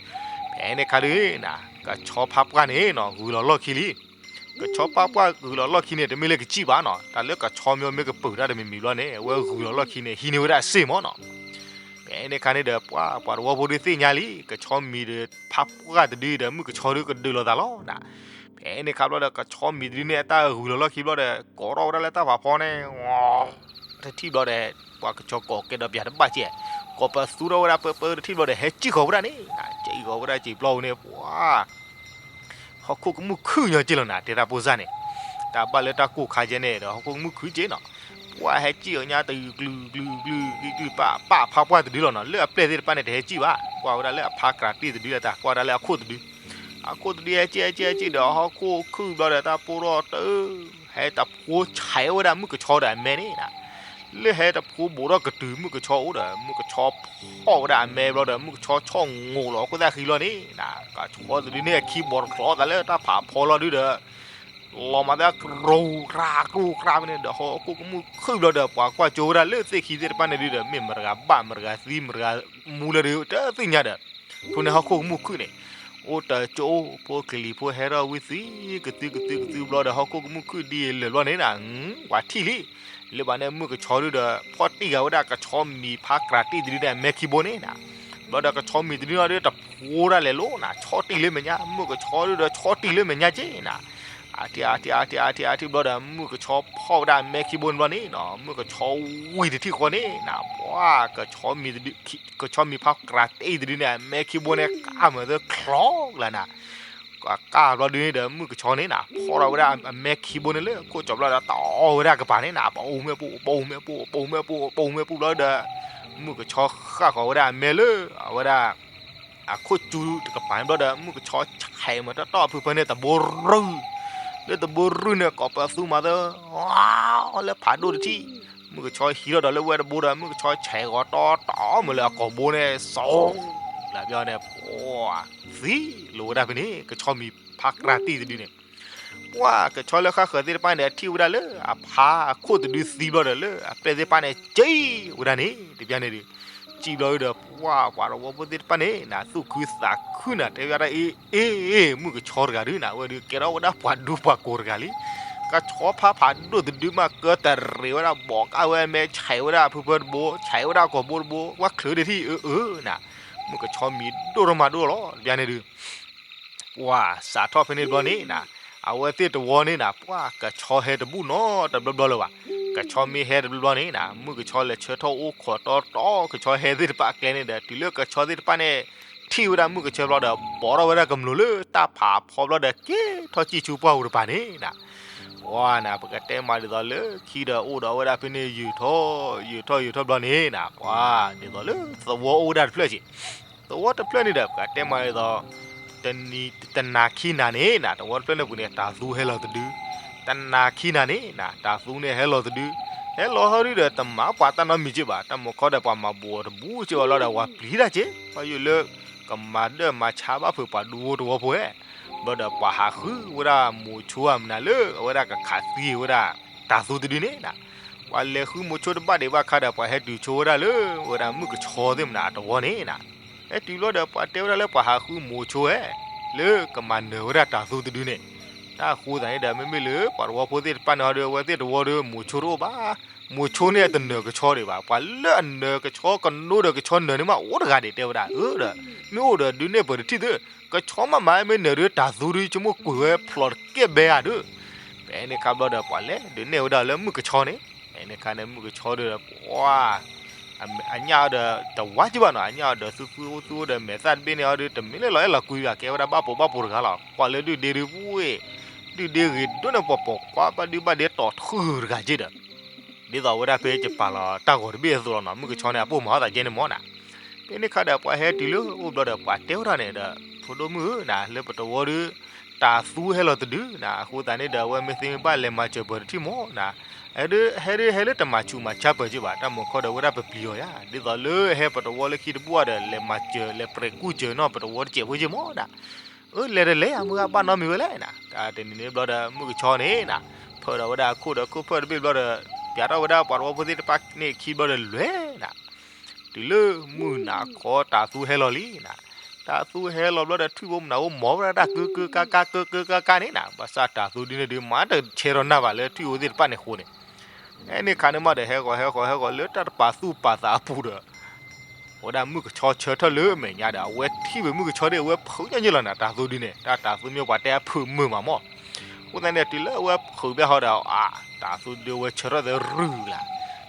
ဖဲန့ၣ်ခါဒု ကဆီဖါပှၢ်န့ၣ်နီၤ ဂုၤလီၤလီၢ်ခံလံ. ကဆီဖါပှၢ်ဂုၤလီၤလီၢ်ခံန့ၣ် တမ့ၢ်လၢကစံၣ်ဘၣ်နီၤ, တၢ်လၢကဆီမ့ၢ်မ့ၢ်ကပၢၤတၢ်တမံၤမံၤဘျီန့ၣ် အဝဲဂုၤလီၤလီၢ်ခံန့ၣ် ဟံးန့ၢ်ဝဲဒၣ်အစ့ၢ်မးနီၤ. ဖဲန့ၣ်ခါန့ၣ်ဒီး ပှၤ ပှၤသဝီဖိဒုသ့ၣ်ညါလံ ကဆီမံၤဒီးဖါပှၢ်တဒုဒီး မုၣ်ကဆီဒုကဒုးလိာ်သးလီၤနၤ. ဖဲန့ၣ်ခါဘျီဒီး ကဆီမံၤတဒုန့ၣ် အတၢ်ဂုၤလီၤလီၢ်ခံဘျီဒီး ကိးထီၣ်ဝဲဒၣ်လၢတၢ်ဖးဖီန့ၣ် တထံၣ်ဘျီဒီး ပှၤကဆီကိးကဲဒီးပၠးတဘၣ်ကဲ, ကိးပသူထီၣ်ဝဲဒၣ်ပၢပၢတထံၣ်ဘျီဒီး ဟဲစံၣ်ဃီၤဝဲဒၣ်န့ၣ်, စံၣ်ဃီၤဝဲဒၣ်စံၣ်ဘျီဝဲန့ၣ် ပှၤ ဟီၣ်ခိၣ်ကမူၣ်ခုၣ်ညီက့လီၤနၤ တဲတၢ်ပိၢ်စၢ်န့ၣ်, တၢ်ဘၣ်လၢတၢ်ကိၢ်ခါကဲန့ၣ်ဒီး ဟီၣ်ခိၣ်ကမူၣ်ခုၣ်က့နီၤ. ပှၤဟဲစံၣ်အီၤညါတဂုာ်ကျုာ်ကျုာ်ကျုာ်ကျုာ်ကျုာ် ပာ် ပာ်ဖါပှၢ်တဒုလီၤနီၤ, လၢအပျဲၢ်သ့ၣ်တဖၣ်န့ၣ် တဟဲစံၣ်ဘၣ်, ကွၢ်ဝဲဒၣ်လၢအဖါကြးတံၢ်တဒုလၢတၢ် ကွၢ်ဝဲဒၣ်လၢအခိၣ်တဒု, အခိၣ်တဒုဟဲစံၣ်ဟဲစံၣ်ဟဲစံၣ်ဒီး ဟီၣ်ခိၣ်ခုၣ်ဘျီဒီး တၢ်ပိၢ်ထီၣ်တၢ် ဟဲတဖိဆဲးဝဲဒၣ်မုၣ်ကဆီဒီးအမဲန့ၣ်နၤ, လၢဟဲတဖိဘူးထီၣ်ကတုၤမုၣ်ကဆီအိၣ်ဒီး မုၣ်ကဆီဖီၣ်ဝဲဒၣ်အမဲဘျီဒီး မုၣ်ကဆီဆီၣ်ငိးလီၤအခိၣ်သၣ်ဃံလီၤန့ၣ်နၤ, ကဆီတဒုန့ၣ် အခံဘီတချီသးလၢတၢ်ဖးဖီလီၤဒုဒီး လီၤမၤသးကြိၤကြၤကြိၤကြၤဖဲန့ၣ်ဒီး ဟီၣ်ခိၣ်ကမူၣ်ခုၣ်ဘျီဒီး ပှၤကွၢ်ကၠိဝဲဒၣ်လၢသ့ၣ်ခံသ့ၣ်တဖၣ်န့ၣ်ဒုဒီး မ့ၢ်မတၤဂၤဘၣ်မတၤဂၤသံမတၤဂၤမူလၢဒု တသ့ၣ်ညါဒီး ဖဲန့ၣ်ဟီၣ်ခိၣ်ကမူၣ်ခုၣ်န့ၣ် အိၣ်တကၠိ ဖိကလံၤဖိဟဲထီၣ်ဝံသံ ကသုကသုကသုဘျီဒီး ဟီၣ်ခိၣ်ကမူၣ်ခုၣ်ဒ်အံၤလၢာ်ဘျီန့ၣ်နၤ, ပှၤထံၣ်လံ, လၢဘၣ်န့ၣ်မုၣ်ကဆီဒုဒီး ဖီၣ်တံၢ်ဂၤဝဲဒၣ်ကဆီမံၤဖါကြးတံၢ်တဒုန့ၣ် အမဲခံဘိန့ၣ်နၤ, ဘျီဒီးကဆီမံၤတဒုန့ၣ်ဒု တဖိဒၣ်လဲာ်လီၤနၤ, ဆီၣ်တံၢ်လၢမဲာ်ညါ, မုၣ်ကဆီဒုဒီး ဆီၣ်တံၢ်လၢမဲာ်ညါက့နၤ, အါထံၣ်အါထံၣ်အါထံၣ်အါထံၣ်အါထံၣ်ဘျီဒီး မုၣ်ကဆီဖီၣ်ဝဲဒၣ်အမဲခံဘိန့ၣ်ဘျီန့ၣ်နၤ, မုၣ်ကဆီဝံၤတထံၣ်ဃီန့ၣ်နၤ, ပှၤ ကဆီမံၤဖါကြးတံၢ်တဒုန့ၣ် အမဲခံဘိန့ၣ် ကးမၤသၢချီကလါနၤ, ကးဘျီဒုန့ၣ်ဒီး မုၣ်ကဆီန့ၣ်နၤ ဖီၣ်ထီၣ်ဝဲဒၣ်အမဲခံဘိန့ၣ်လၢခိၣ်ကၠီဘျီဒီး တအီဝဲဒၣ်ကပၤန့ၣ်နၤ, ပအူမဲာ်ပူၤ ပအူမဲာ်ပူၤ ပအူမဲာ်ပူၤ ပအူမဲာ်ပူၤဘျီဒီး မုၣ်ကဆီဃၣ်ဃီၤဝဲဒၣ်အမဲလၢ အဝဲဒၣ် အခိၣ်ကၠူတကပၤန့ၣ်ဘျီဒီး မုၣ်ကဆီဆဲးမၤတၢ်တီၢ်ဖုဖၢန့ၣ်တဘိရုၢ်, လၢတဘိရုၢ်န့ၣ် ကိးပသူမၤသၢ လၢဖးဒိၣ်တထံၣ်, မုၣ်ကဆီဟံးထီၣ်ဒီးလၢဝဲတဘိဒီး မုၣ်ကဆီဆဲးဂီၤတီတီမ့ၢ်လၢအကိာ်ဘိန့ၣ် စီၤ လၢဘျီန့ၣ် ပှၤ သံလိာ်ဝဲဒၣ်ဖဲန့ၣ် ကဆီမံၤဖါကြးတံၢ်တဒုန့ၣ် ပှၤကဆီလၢဃၣ်ဃၢၤသ့ၣ်တဖၣ်န့ၣ် ထံၣ်ဝဲဒၣ်လၢအဖါအခိၣ်တဒုသံဘျီဒီး လၢအပျဲၢ်သ့ၣ်တဖၣ်န့ၣ် စံၣ်ဝဲဒၣ်န့ၣ် တဘျီန့ၣ်ဒီး စံၣ်ဘျီဒီး ပှၤ ပှၤတဝီဖိသ့ၣ်တဖၣ်န့ၣ်နၤ သူၣ်ခုသးခုနၤ တဲဝဲဒၣ် အ့ အ့ အ့ မုၣ်ကဆီတဂၤဒုနၤ အဝဲဒုးကဲထီၣ်ဝဲဒၣ်ပှၤဒူပှၤကိးတဂၤလံ. ကဆီဖါဖးဒိၣ်တဒုမးကၢတရံးဝဲဒၣ် ဘီးကၣ်ဝဲအမဲ ဆဲးဝဲဒၣ်ဖုဖၢတဘိ ဆဲးဝဲဒၣ်ကိာ်ဘိတဘိ ဝဲချုးဒၣ်ထံၣ် အၢ အၢ နၤ မုၣ်ကဆီမံၤဒိၣ်ထီၣ်မးဒိၣ်လီၤ တဘျီန့ၣ်ဒုး ပှၤစးထီၣ်ဖဲန့ၣ်တဘျီန့ၣ်နၤ အဝဲသ့ၣ်တဝီန့ၣ်နၤ ပှၤကဆီဟဲတဘူၣ်နီတဘျီဘျီလၢၤဘၣ်. ကဆီမ့ၢ်ဟဲတဘျီဘျီန့ၣ်နၤ မုၣ်ကဆီလဲၤဆၢထၢၣ်အိၣ်ခိးတီတီ ကဆီဟဲသ့ၣ်တဖၣ်အကျဲန့ၣ်ဒီး တုၤလၢကဆီသ့ၣ်တဖၣ်န့ၣ် ထံၣ်ဝဲဒၣ်မုၣ်ကဆီဘျီဒီး ဘီထီၣ်ဝဲဒၣ်ကမျူၤလၢတၢ်ဖးဖီဘျီဒီး က့ၤထီၣ်စံၣ်ဆူပှၢ်ပူၤတပၤန့ၣ်နၤ ပှၤနၤ ပကတဲမးဒ်သိးလၢခံဒီးအိၣ်ဒီးဝဲဒၣ်ဖဲန့ၣ် ယုာ်ထီၣ် ယုာ်ထီၣ် ယုာ်ထီၣ်ဘျီန့ၣ်နၤ ပှၤ ဒ်သိးလၢသဝီအိၣ်ဝဲဒၣ်တဖျၢၣ်က့ၤ သဝီတဖျၢၣ်န့ၣ်ဒီး ပကတဲမးဒ်သိး တနၤခံနၤန့ၣ်နၤ သဝီတဖျၢၣ်န့ၣ်ပူၤန့ၣ် တၤသူဟဲလီၤတဒု တနၤခံနၤန့ၣ်နၤ တၤသူန့ၣ်ဟဲလီၤတဒု ဟဲလီၤဟီဒုဒီး တမၤပှၤတၢ်နီတမံၤက့ဘၣ် တၢ်မုၢ်ခီဒီး ပှၤမၤဘူးအီၤတဘူးက့ဘၣ်လီၤဒီး ပှၤပျံၤတၢ်က့ ပှၤယိၤလၢ ကမၤဒၢၣ်မၤဆါဘၣ်ဖုးပှၤဒူဖိတဝီဖိဧဲ ဘျီဒီးပှၤဟးဃုဝဲဒၣ်မိၤဆိအမနုၤလၢ အဝဲဒၣ်ကခးသံဝဲဒၣ်တၤသူတဒုန့ၣ်နၤ ပှၤလဲၤဃုမိၤဆိတဘၣ်ဒံးဘၣ်ခါဒီး ပှၤဟဲတုၤဆိဝဲဒၣ်လၢ ဝဲဒၣ်မုၣ်ကဆီသ့ၣ်မနုၤအတဝီန့ၣ်နၤ ဟဲတုၤဘျီဒီး ပှၤတဲဝဲဒၣ်လၢပှၤဟးဃုမိၤဆိဧဲ လၢကမၤနၢၤဝဲဒၣ်တၤသူတဒုန့ၣ် တၢ်ဃိသးန့ၣ်ဒီး မ့မ့ၢ်လၢပှၤတဝီဖိသ့ၣ်တဖၣ်န့ၣ်ဒီး အဝဲသ့ၣ်တဝီဒီး မိၤဆိတအိၣ်ဘၣ် မိၤဆိန့ၣ်အတနၢၤကဆီဒံးဘၣ် ပှၤလၢအနၢၤကဆီကနိဒီးကဆီနၢၤန့ၣ်မးအိၣ်တဂၤဒံးတဲဝဲဒၣ် အၢဒီး မ့ၢ်အိၣ်ဒီးဒုးနဲၣ်ပၢၢ်တထံၣ်သု ကဆီမးမးမ့ၢ်နၢၤဒုးတၤသူဒုး ဆိကမိၣ်ကွံာ်ဝဲဖျိးတကဲဘဲဧါဒုး ဖဲန့ၣ်ခါဘျီဒီး ပှၤလဲၤဒုးနဲၣ်ဝဲဒၣ်လၢမုၣ်ကဆီန့ၣ် ဖဲန့ၣ်ခါန့ၣ် မုၣ်ကဆီဒီး ပှၤ အညၣ်အီၤဒီးတဝါကၠံဘၣ်နီၤ, အညၣ်အီၤဒီးသူသူအိၣ်သူအိၣ်ဒီးမဲာ်သၣ်တဘ့ၣ်န့ၣ်အီၤဒီး တမ့ၢ်လၢလီၤအဲၣ်လီၤကွံဘၣ်, ကဲဝဲဒၣ်ဘၣ်ပိာ်ဘၣ်ပိာ်တဂၤလီၤ. ကွၢ်လၢဒုၣ်ဒ့ဒုးပှ့ၢ်, ဒုၣ်ဒ့ဂ့ၤဒိၣ်န့ၣ် ပှၤပိာ်ခွါဘၣ်ဒုဘၣ်ဒ့တီၤထုတဂၤက့ဒီး ဒ်သိးဝဲဒၣ်ဖဲယပာ်လီၤတၢ်ဂီၤတဘ့ၣ်အသိးလီၤနီၤ, မုၣ်ကဆီန့ၣ် အပိၢ်မၤအီၣ်သးကဲန့ၣ်မ့ၢ်နၤ. ဖဲန့ၣ်ခါဒီး ပှၤဟဲတုၤလၢအိၣ်ဘျီဒီး ပှၤတဲဝဲဒၣ်န့ၣ်ဒီး ဖိဒိၣ်မုၣ်ဧၢနၤ, လၢပတဝီဒီး တၤသူဟဲလီၤတဒုနၤ, အဃိသတးန့ၣ်ဒီး အဝဲမ့ၢ်သ့မ့ၢ်ဘၣ်လဲၤမၤစၢၤပၢၤတထံၣ်မ့ၢ်နၤ, ဟဲဒုး ဟဲဒုး ဟဲလၢတမၤဆူးမၤဆါပၢၤက့ဘၣ်, တၢ်မုာ်ခီဒီးဝဲဒၣ်ပပျံၤအီၤယါ, ဒ်သိးလၢဟဲပတဝီလၢခံတဘူၣ်ဒီး လဲၤမၤစၢၤ လဲၤပြဲးကူၣ်စၢၤနီၤ ပတဝီတစဲးဖိက့မ့ၢ်နၤ. အၢ လဲၤတလဲၤယါ မုၢ်ဂၤဘၣ်နီတမံၤဝဲလဲၣ်နၤ, တၢ်တနံၤန့ၣ်ဘျီဒီး မုၣ်ကဆီန့ၣ်နၤ, ဖၢဒီးဝဲဒၣ်အခိၣ်ဒီးခိၣ်ဖၢတဘ့ၣ်ဘျီဒီး ပျးထီၣ်ဝဲဒၣ်ပှၤတဝီဖိသ့ၣ်တဖၣ်န့ၣ်ခံဘျီဒီးလဲၤနၤ တုၤလၢမုၢ်နၤခီ တၤသူဟဲလီၤလံနၤ. တၤသူဟဲလီၤဘျီဒီး ထွံၣ်ဖိမနၤဖိမီၤဝဲဒၣ်တၢ်ကၢကၢကါကါ ကၢကၢကါကါန့ၣ်နၤ, ဘၣ်ဆၣ်တၤသူဒုန့ၣ်ဒုး မၤတဆဲးထီၣ်နၢ်ဘၣ်လၢထွံၣ်ဖိသ့ၣ်တဖၣ်န့ၣ်အဃိန့ၣ်, ဖဲန့ၣ်ခါန့ၣ်မးဒီး ဟဲဃီၤဟဲဃီၤဟဲဃီၤ လၢတၢ်တပာ်သူၣ်ပာ်သးအပူၤဒီး အဝဲဒၣ်မုၣ်ကဆီဆၢထၢၣ်လၢအမဲာ်ညါဒီး အဝဲထံၣ်ဝဲမုၣ်ကဆီဒီး အဝဲဖုးညီညီလီၤနၤ, တၤသူဒုန့ၣ် တၢ်တၤသူမ့ၢ်ပှၤတဲအဖုးမုာ်မးမး. အဃိသတးန့ၣ် တုၤလၢအဝဲဖုးဘၣ်ဟီဒီး အါ တၤသူဒုဝဲဆၢထၢၣ်သဲရုၢ်လၢ်,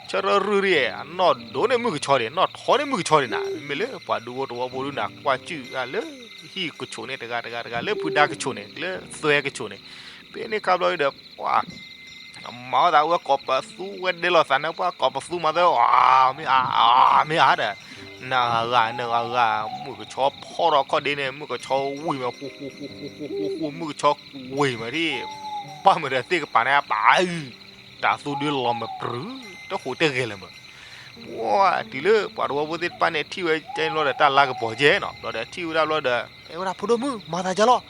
ဆၢထၢၣ်ရုၢ်ဒ် အနီၢ်ဒိၣ်န့ၢ်မုၣ်ကဆီဒံး နီၢ်ထီန့ၢ်မုၣ်ကဆီဒံးနၤ, မ့မ့ၢ်လၢပှၤဒူဖိတဝီဖိဒုနၤ ကွၢ်စုၣ်လၢဟံၣ်ကဆိးန့ၣ် တဂၤတဂၤတဂၤ လၢဖုဒါကဆိးန့ၣ် လၢသွဲကဆိးန့ၣ်, ဖဲန့ၣ်ခါဘျီဒီး ပှၤ မၤအီၣ်သးဝဲကိးပသူဝဲဒဲလီၤသးန့ၣ် ပှၤကိးပသူမၤသၢ အါ မ့ၢ်အါ အါ မ့ၢ်အါဒီး နဂၤဂၤ နဂၤဂၤ မုၣ်ကဆီဖီၣ်ထီၣ်ခီၣ်ဒ့န့ၣ် မုၣ်ကဆီဝံၤမး ဃူဃူဃူဃူဃူဃူဃူ မုၣ်ကဆီဝံၤမးထံၣ် ဘၣ်မုာ်ဒီးသ့ၣ်ကပၤန့ၣ် ပာ် တၤသူဒုလီၤမးပြုၤ တဃိးတဂဲၤလၢၤမး. ပှၤတုၤလၢပှၤတဝီဖိသ့ၣ်တဖၣ်န့ၣ် ထံၣ်ဝဲကဲန့ၣ်ဘျီဒီး တၢ်လါကပီၤကဲနီၤ, ဘျီဒီးထံၣ်ဝဲဒၣ်ဘျီဒီး တဲဝဲဒၣ် ဖိဒိၣ်မုၣ် မၤသးကလီၤ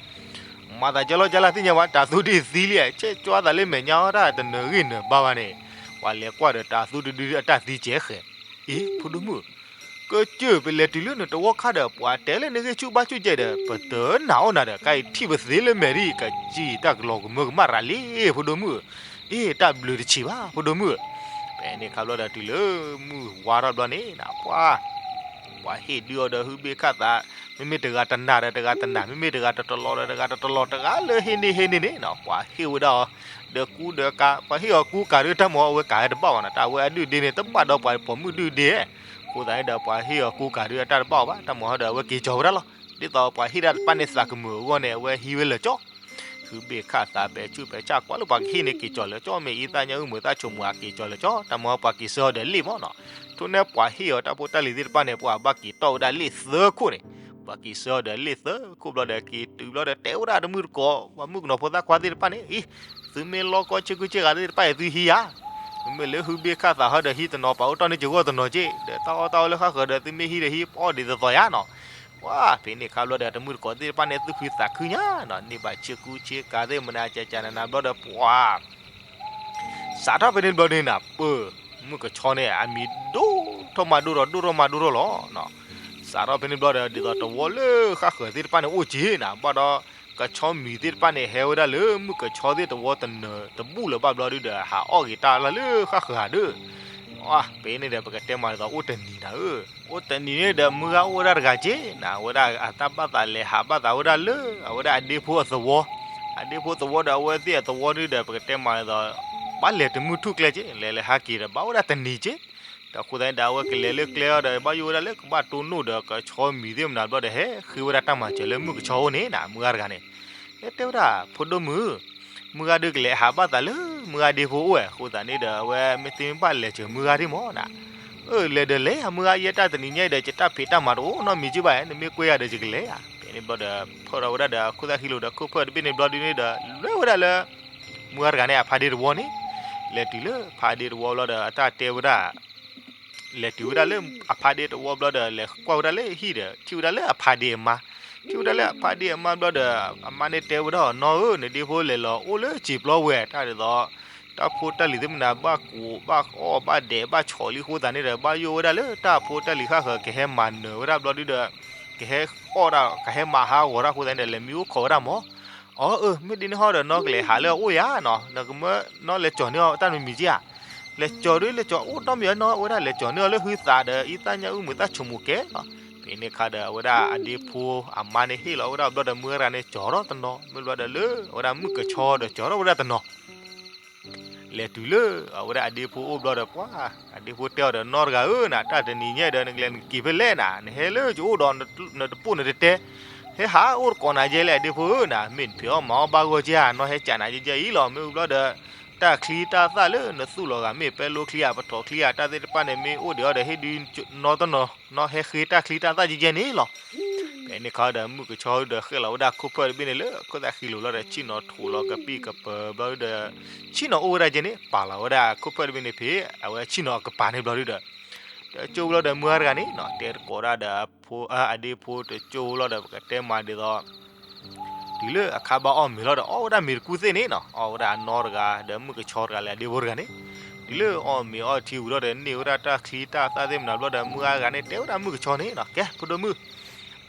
မၤသးကလီၤကလီၤ သ့ၣ်ညါဝဲ တၤသူဒုသံလံ, ဆဲးကွၢ်သးလၢမဲာ်ညါအီၤ တၢ်တနၢၤဂံၢ်နၢၤဘါဘၣ်န့ၣ်, ပှၤလဲၤကွၢ်ဒီးတၤသူဒုဒုအတၢ်သံကဲဃဲၤ, အ့ ဖိဒိၣ်မုၣ်, ကစၢၢ် ပလဲၤတုၤလၢနတဝီခါဒီး ပှၤတဲလၢနဂံၢ်ဆူၣ်ဘါဆူၣ်ကဲဒီး ပတနာ်အီၣ်နၤဒီး ကါအံၤထံၣ်ပသ့လၢမဲာ်ဒံး ကစံၣ်တၢ်ကလီၤကမၢကမၣ်ရၤလံ, ဖိဒိၣ်မုၣ်, အ့ တၢ်ဘျုးတဆံးဘၣ် ဖိဒိၣ်မုၣ်. ဖဲန့ၣ်ခါဘျီဒီး တုၤလၢမုၢ်ဝါထီၣ်ဘျီန့ၣ်နၤ ပှၤ ပှၤဟ့ၣ်ဒုးအီၤဒီး ဟုဘ့ၣ်ခၣ်သး, မ့မ့ၢ်တဂၤတနၤဒီးတဂၤတနၤ, မ့မ့ၢ်တဂၤတတလီၤဒီးတဂၤတတလီၤ, တဂၤလၢဟ့ၣ်န့ၢ်ဟ့ၣ်န့ၢ်န့ၣ်နၤ ပှၤဟ့ၣ်ဝဲဒၣ်အီၤ, ဒီးကူဒီးကၤ, ပှၤဟ့ၣ်အီၤကူကၤဒီး တၢ်မၤအဝဲကၤဝဲတဘၣ်ဘၣ်နၤ, တၢ်ဝဲအဒုၣ်ဒ့န့ၣ် တဘၣ်ဒီးပှၤပိာ်မုၣ်ဒုၣ်ဒ့, အဃိသတးန့ၣ်ဒီး ပှၤဟ့ၣ်အီၤကူကၤဒီးအတၢ်တဘၣ်ဘၣ်, တၢ်မၤအီၤဒီး အဝဲက့ၤကၠီၤဝဲဒၣ်လီၤ. ဒ်သိးပှၤဟ့ၣ်ဒၣ်တဖၣ်န့ၣ်သးကမုာ်အဂီၢ်န့ၣ် အဝဲဟံးဝဲလၢာ်ကၠီ ဟုဘ့ၣ်ခၣ်သး ပဲာ်ဆူၣ်ပဲာ်ဆၣ် ကွၢ်လၢပှၤကဟ့ၣ်န့ၣ်က့ၤကၠီၤလၢာ်ကၠီ, မ့ၢ်အံသၣ်ညါအုၣ်မုာ်သၣ်ဆိကမိၣ် အက့ၤကၠီၤလၢာ်ကၠီ, တၢ်မၤပှၤက့ၤဆှၢအီၤဒီးလ့ၣ်မးနၤ. ထိၣ်န့ၣ်ပှၤဟ့ၣ်အီၤတၢ်ဖိတၢ်လံၤသ့ၣ်တဖၣ်န့ၣ် ပှၤဘၣ်က့ၤတီၢ်ဝဲဒၣ်လ့ၣ်သၢခိၣ်န့ၣ်, ပှၤက့ၤဆှၢအီၤဒီးလ့ၣ်သၢခိၣ်ဘျီဒီး က့ၤတုၤဘျီဒီး တဲဝဲဒၣ်တမုၢ်တကိး ပှၤမုၣ်ကနီၤဖိသၣ်ခွါသ့ၣ်တဖၣ်န့ၣ်, အံၤ သုမ့ၢ်လီကီဆ့ကူဆ့ကၤသ့ၣ်တဖၣ်အံၤ သုဟံးဧါ, မ့မ့ၢ်လၢဟုဘ့ၣ်ခၣ်သးဟီဒီး ဟံးတနီၤပာ်အိၣ်တီၢ်န့ၢ်က့ၤဂီၢ်တနီၤက့, ဒီးတၢ်အီၣ်တၢ်အီလၢဃၣ်ဃၢၤဒီး သုမ့ၢ်ဟံးဒီးဟံးပအီၣ်ဒံးသီသီယါနၤ. ပှၤဖဲန့ၣ်ခါဘျီဒီး တမုၢ်တကိးသ့ၣ်တဖၣ်န့ၣ် သူၣ်ခုသးခုညါနၤ, န့ၢ်ဘၣ်ဆ့ကူဆ့ကၤသ့ၣ်မနၤ ကကနနၤဘျီဒီး ပှၤ စးထီၣ်ဖဲန့ၣ်ဘျီန့ၣ်နၤ ပၢ် မုၣ်ကဆီန့ၣ် အမံၤဒိၣ်ထီၣ်မးဒိၣ်ထီၣ် ဒိၣ်ထီၣ်မးဒိၣ်ထီၣ်လီၤ. စးထီၣ်ဖဲန့ၣ်ဘျီဒီး ဒ်သိးတဝီလၢဃၣ်ဃၢၤသ့ၣ်တဖၣ်န့ၣ်အိၣ်က့နၤ, ဘၣ်ဒီး ကဆီမံၤသ့ၣ်တဖၣ်န့ၣ် ဟဲဝဲဒၣ်လၢမုၣ်ကဆီသ့ၣ်တဝီတနၢၤတဘူၣ်လၢၤဘၣ်ဘျီဒုဒီး ဟးအီၣ်က့ၤတၢ်လၢဃၣ်ဃၢၤဒီး ပှၤဖဲန့ၣ်ဒီး ပကတဲမးဒ်သိးအိၣ်တနံၤနၤဧၢ, အိၣ်တနံၤန့ၣ်ဒီး မုၢ်ဂၤအိၣ်ဝဲဒၣ်တဂၤက့နၤ, အဝဲဒၣ်အတၢ်ဘၣ်သးလဲၤဟးဘၣ်သးဝဲဒၣ်လၢ အဝဲဒၣ်အဒ့ဖိအသဝီ, အဒ့ဖိသဝီဒီး အဝဲသ့ၣ်အသဝီဒုဒီး ပကတဲမးဒ်သိး ဘၣ်လဲၤတမုၢ်ထူၣ်ကျဲက့, လဲၤလဲၤဟးက့ၤဒီး ဘၣ်အိၣ်ဝဲဒၣ်တနံၤက့, ဒီးအဃိသတးန့ၣ်ဒီး အဝဲကလဲၤလၢကျဲအီၤဒီး ဘၣ်ယိၣ်ဝဲဒၣ်လၢကဘၣ်တိၢ်နီၣ်ဒီး ကဆီမံၤသ့ၣ်မနၤဘျီဒီး ဟဲဃ့ဝဲဒၣ်တၢ်မၤစၢၤလၢမုၣ်ကဆီအအိၣ်န့ၣ်နၤ, မုၢ်ဂၤတဂၤန့ၣ် တဲဝဲဒၣ် ဖိဒိၣ်မုၣ်, မုၢ်ဂၤဒုကလဲၤဟးဘၣ်သးလၢမုၢ်ဂၤဒ့ဖိအိၣ်ဝဲ, အဃိသတးန့ၣ်ဒီး အဝဲမ့ၢ်သ့မ့ၢ်ဘၣ်လဲၤစၢၤမုၢ်ဂၤဒ့မးနၤ, အၢ လဲၤဒီးလဲၤဧါ, မုၢ်ဂၤယဲတၢ်တနံၤညါအံၤဒီး ယတၢ်ဖံးတၢ်မၤတအိၣ်နီတမံၤက့ဘၣ်, နမ့ၢ်ကွဲယၤဒီးယကလဲၤဧါ. ဖဲန့ၣ်ဘျီဒီး ဖၢၣ်ထီၣ်ဝဲဒၣ်ဒီး ခိၣ်သၣ်ဃံလိာ်ဒီး ခိၣ်ဖၢၣ်တဘ့ၣ်န့ၣ်ဘျီဒုန့ၣ်ဒီး လဲၤဝဲဒၣ်လၢ မုၢ်ဂၤတဂၤန့ၣ် အဖါဒ့တဝီန့ၣ်, လဲၤတုၤလၢဖါဒ့တဝီဘျီဒီး အတၢ်တဲဝဲဒၣ် လဲၤတုၤဝဲဒၣ်လၢအဖါဒ့တဝီဘျီဒီး လဲၤကွၢ်ဝဲဒၣ်လၢဟံၣ်ဒီး ထံၣ်ဝဲဒၣ်လၢအဖါဒ့အမါ, ထံၣ်ဝဲဒၣ်လၢအဖါဒ့အမါဘျီဒီး အမါန့ၣ်တဲဝဲဒၣ်အီၤ နီၢ်ဧၢ, နဒ့ဖိလဲၤလီၤအိၣ်လၢစံာ်ပျီဝဲ တၢ်ဒ်သိး တၢ်ဖိတၢ်လံၤသ့ၣ်မနၤ ဘၣ်ကိးဘၣ်အီၣ်ဘၣ်ဒဲးဘၣ်ဆီးလံအဃိသတးန့ၣ်ဒီး ဘၣ်ယိၣ်ဝဲဒၣ်လၢတၢ်ဖိတၢ်လံၤဃၣ်ဃၢၤ ကဟဲမၤနၢၤဝဲဒၣ်ဘျီဒုဒီး ကဟဲအီၣ်ဒၣ် ကဟဲမၤဟးဂီၤတၢ်အဃိသတးန့ၣ်ဒီး လဲၤမံအိၣ်ခိးဝဲဒၣ်မး. အီ အၢ မ့ၢ်ဒ်န့ၣ်ဟီဒီး နီၢ်ကလဲၤဟးလၢအအိၣ်ယါနီၤ, နကမၢနီၢ်လဲၤကၠီၤန့ၢ်အီၤတၢ်မံၤမံၤက့ဧါ. လဲၤကၠီၤဒု လဲၤကၠီၤအိၣ်တီမံၤနီၤ, အဝဲဒၣ်လဲၤကၠီၤန့ၢ်အီၤလၢဟုသးဒီး အံသၣ်ညါအုၣ်မုာ်သၣ်ဆိကမိၣ်ကဲလီၤ. ဖဲန့ၣ်ခါဒီး အဝဲဒၣ်အဒ့ဖိအမါန့ၣ်ဟ့ၣ်လီၤဝဲဒၣ်ဘျီဒီး မုၢ်ဂၤတဂၤန့ၣ် ကၠီၤထီၣ်တနီၤ, မ့ၢ်ဘျီဒီးလၢ အဝဲဒၣ်မုၣ်ကဆီဒီးကၠီၤထီၣ်ဝဲဒၣ်တနီၤ လဲၤတုၤလၢအဝဲဒၣ်အဒ့ဖိအိၣ်ဘျီဒီး ပှၤအဒ့ဖိတဲအီၤဒီး နီၢ်တဂၤဧၢ နၤ တၢ်တနံၤညါဒီး နကလဲၤနကက့ၤဖဲလဲၣ်နၤ, နဟဲလၢယအိၣ်ဒီး နတပိၢ်နတတဲ, ဟဲဟးအိၣ်တကိးနၤယဲလဲၣ် အဒ့ဖိဧၢ နၤ မ့ၢ်နဖံးအီၣ်မၤအီၣ်ဘၣ်ဂီၢ်ကဲဧါ, နီၢ်ဟဲကးနၤယဲယဲအံၤလီၤ. မ့ၢ်အိၣ်ဘျီဒီး တၢ်ချံတၢ်သၣ်လၢနသူၣ်လီၤဂာ် မ့ၢ်ပဲလိချံဧါ ပထီၣ်ချံဧါ တၢ်သ့ၣ်တဖၣ်န့ၣ် မ့ၢ်အိၣ်ဒံးအီၤဒီး ဟ့ၣ်ဒုးနီတနီၤ နီၢ်ဟဲဃ့တၢ်ချံတၢ်သၣ်ယဲယဲန့ၣ်လီၤ. ဖဲန့ၣ်ခါဒီး မုၣ်ကဆီဒီး ဃဲၣ်လီၤဝဲဒၣ်ခိၣ်ဖၢၣ်တဘ့ၣ်န့ၣ်လၢ ခိၣ်သၣ်ဃံလိာ်လီၤဒီး ဆ့ၣ်နီၤထိးလီၤကပံၣ်ကပၤဘျီဒီး ဆ့ၣ်နီၤအိၣ်ဝဲဒၣ်ကဲန့ၣ် ပာ်လီၤဝဲဒၣ်ခိၣ်ဖၢၣ်တဘ့ၣ်န့ၣ်ဖဲ အဝဲဆ့ၣ်နီၤအကပၤန့ၣ်ဘျီဒီး တကၠိဘျီဒီး မုၢ်ဂၤတဂၤန့ၣ်နီၤ တဲတကိးဒၣ်ဒီးအဖိ အဒ့ဖိတကၠိလီၤဒီး ပကတဲမၤဒ်သိး တုၤလၢအခါဘၣ်အီၣ်မ့ၤလီၤဒီး အီၣ်ဝဲဒၣ်မ့ၤတကူၣ်သ့ၣ်န့ၣ်နီၤ, အီၣ်ဝဲဒၣ်အနီတဂၤ ဒီးမုၣ်ကဆီတဂၤလၢအဒ့ဖိတဂၤန့ၣ်, တုၤလၢအီၣ်မ့ၤအီၣ်ထံဝံၤလီၤဒီး န့ၢ်ဝဲဒၣ်တၢ်ချံတၢ်သၣ်သ့ၣ်မနုၤဘျီဒီး မုၢ်ဂၤတဂၤန့ၣ် တဲဝဲဒၣ်မုၣ်ကဆီန့ၣ်နီၤ, ကဲ ဖိဒိၣ်မုၣ်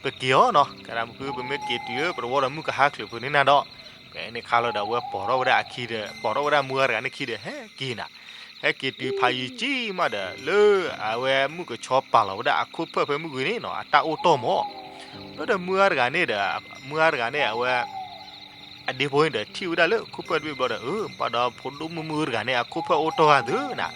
ပက့ၤအီၤနီၤ, ကဲဒၣ်မုၢ်ဃု ပမ့ၢ်က့ၤတုၤလၢပတဝီဒီး မုၢ်ကဟါချုးဖုန့ၣ်နၤဒီး, ဖဲန့ၣ်ခါလီၤဒီး အဝဲပိာ်ထီၣ်ဝဲဒၣ်အခံဒီး ပိာ်ထီၣ်ဝဲဒၣ်မုၢ်ဂၤတဂၤန့ၣ်ခံဒီး ဟဲက့ၤနၤ, ဟဲက့ၤတုၤဖးယံၤကံမးဒီး လၢအဝဲမုၣ်ကဆီပာ်လီၤဝဲဒၣ်အခိၣ်ဖၢၣ်ဖဲမုၢ်ဂၤန့ၣ်နီၤ အတၢ်အိၣ်တီၢ်မး ဘျီဒီးမုၢ်ဂၤတဂၤန့ၣ်ဒီး မုၢ်ဂၤတဂၤန့ၣ် အဝဲ အဒ့ဖိန့ၣ်ဒီး ထံၣ်ဝဲဒၣ်လၢခိၣ်ဖၢၣ်တဘ့ၣ်ဘျီဒီး အၢ ဘၣ်ဒီးဖိဒိၣ်မုၣ်မုၣ်တဂၤန့ၣ် အခိၣ်ဖၢၣ်အိၣ်တီၢ်ဂၤသုနၤ,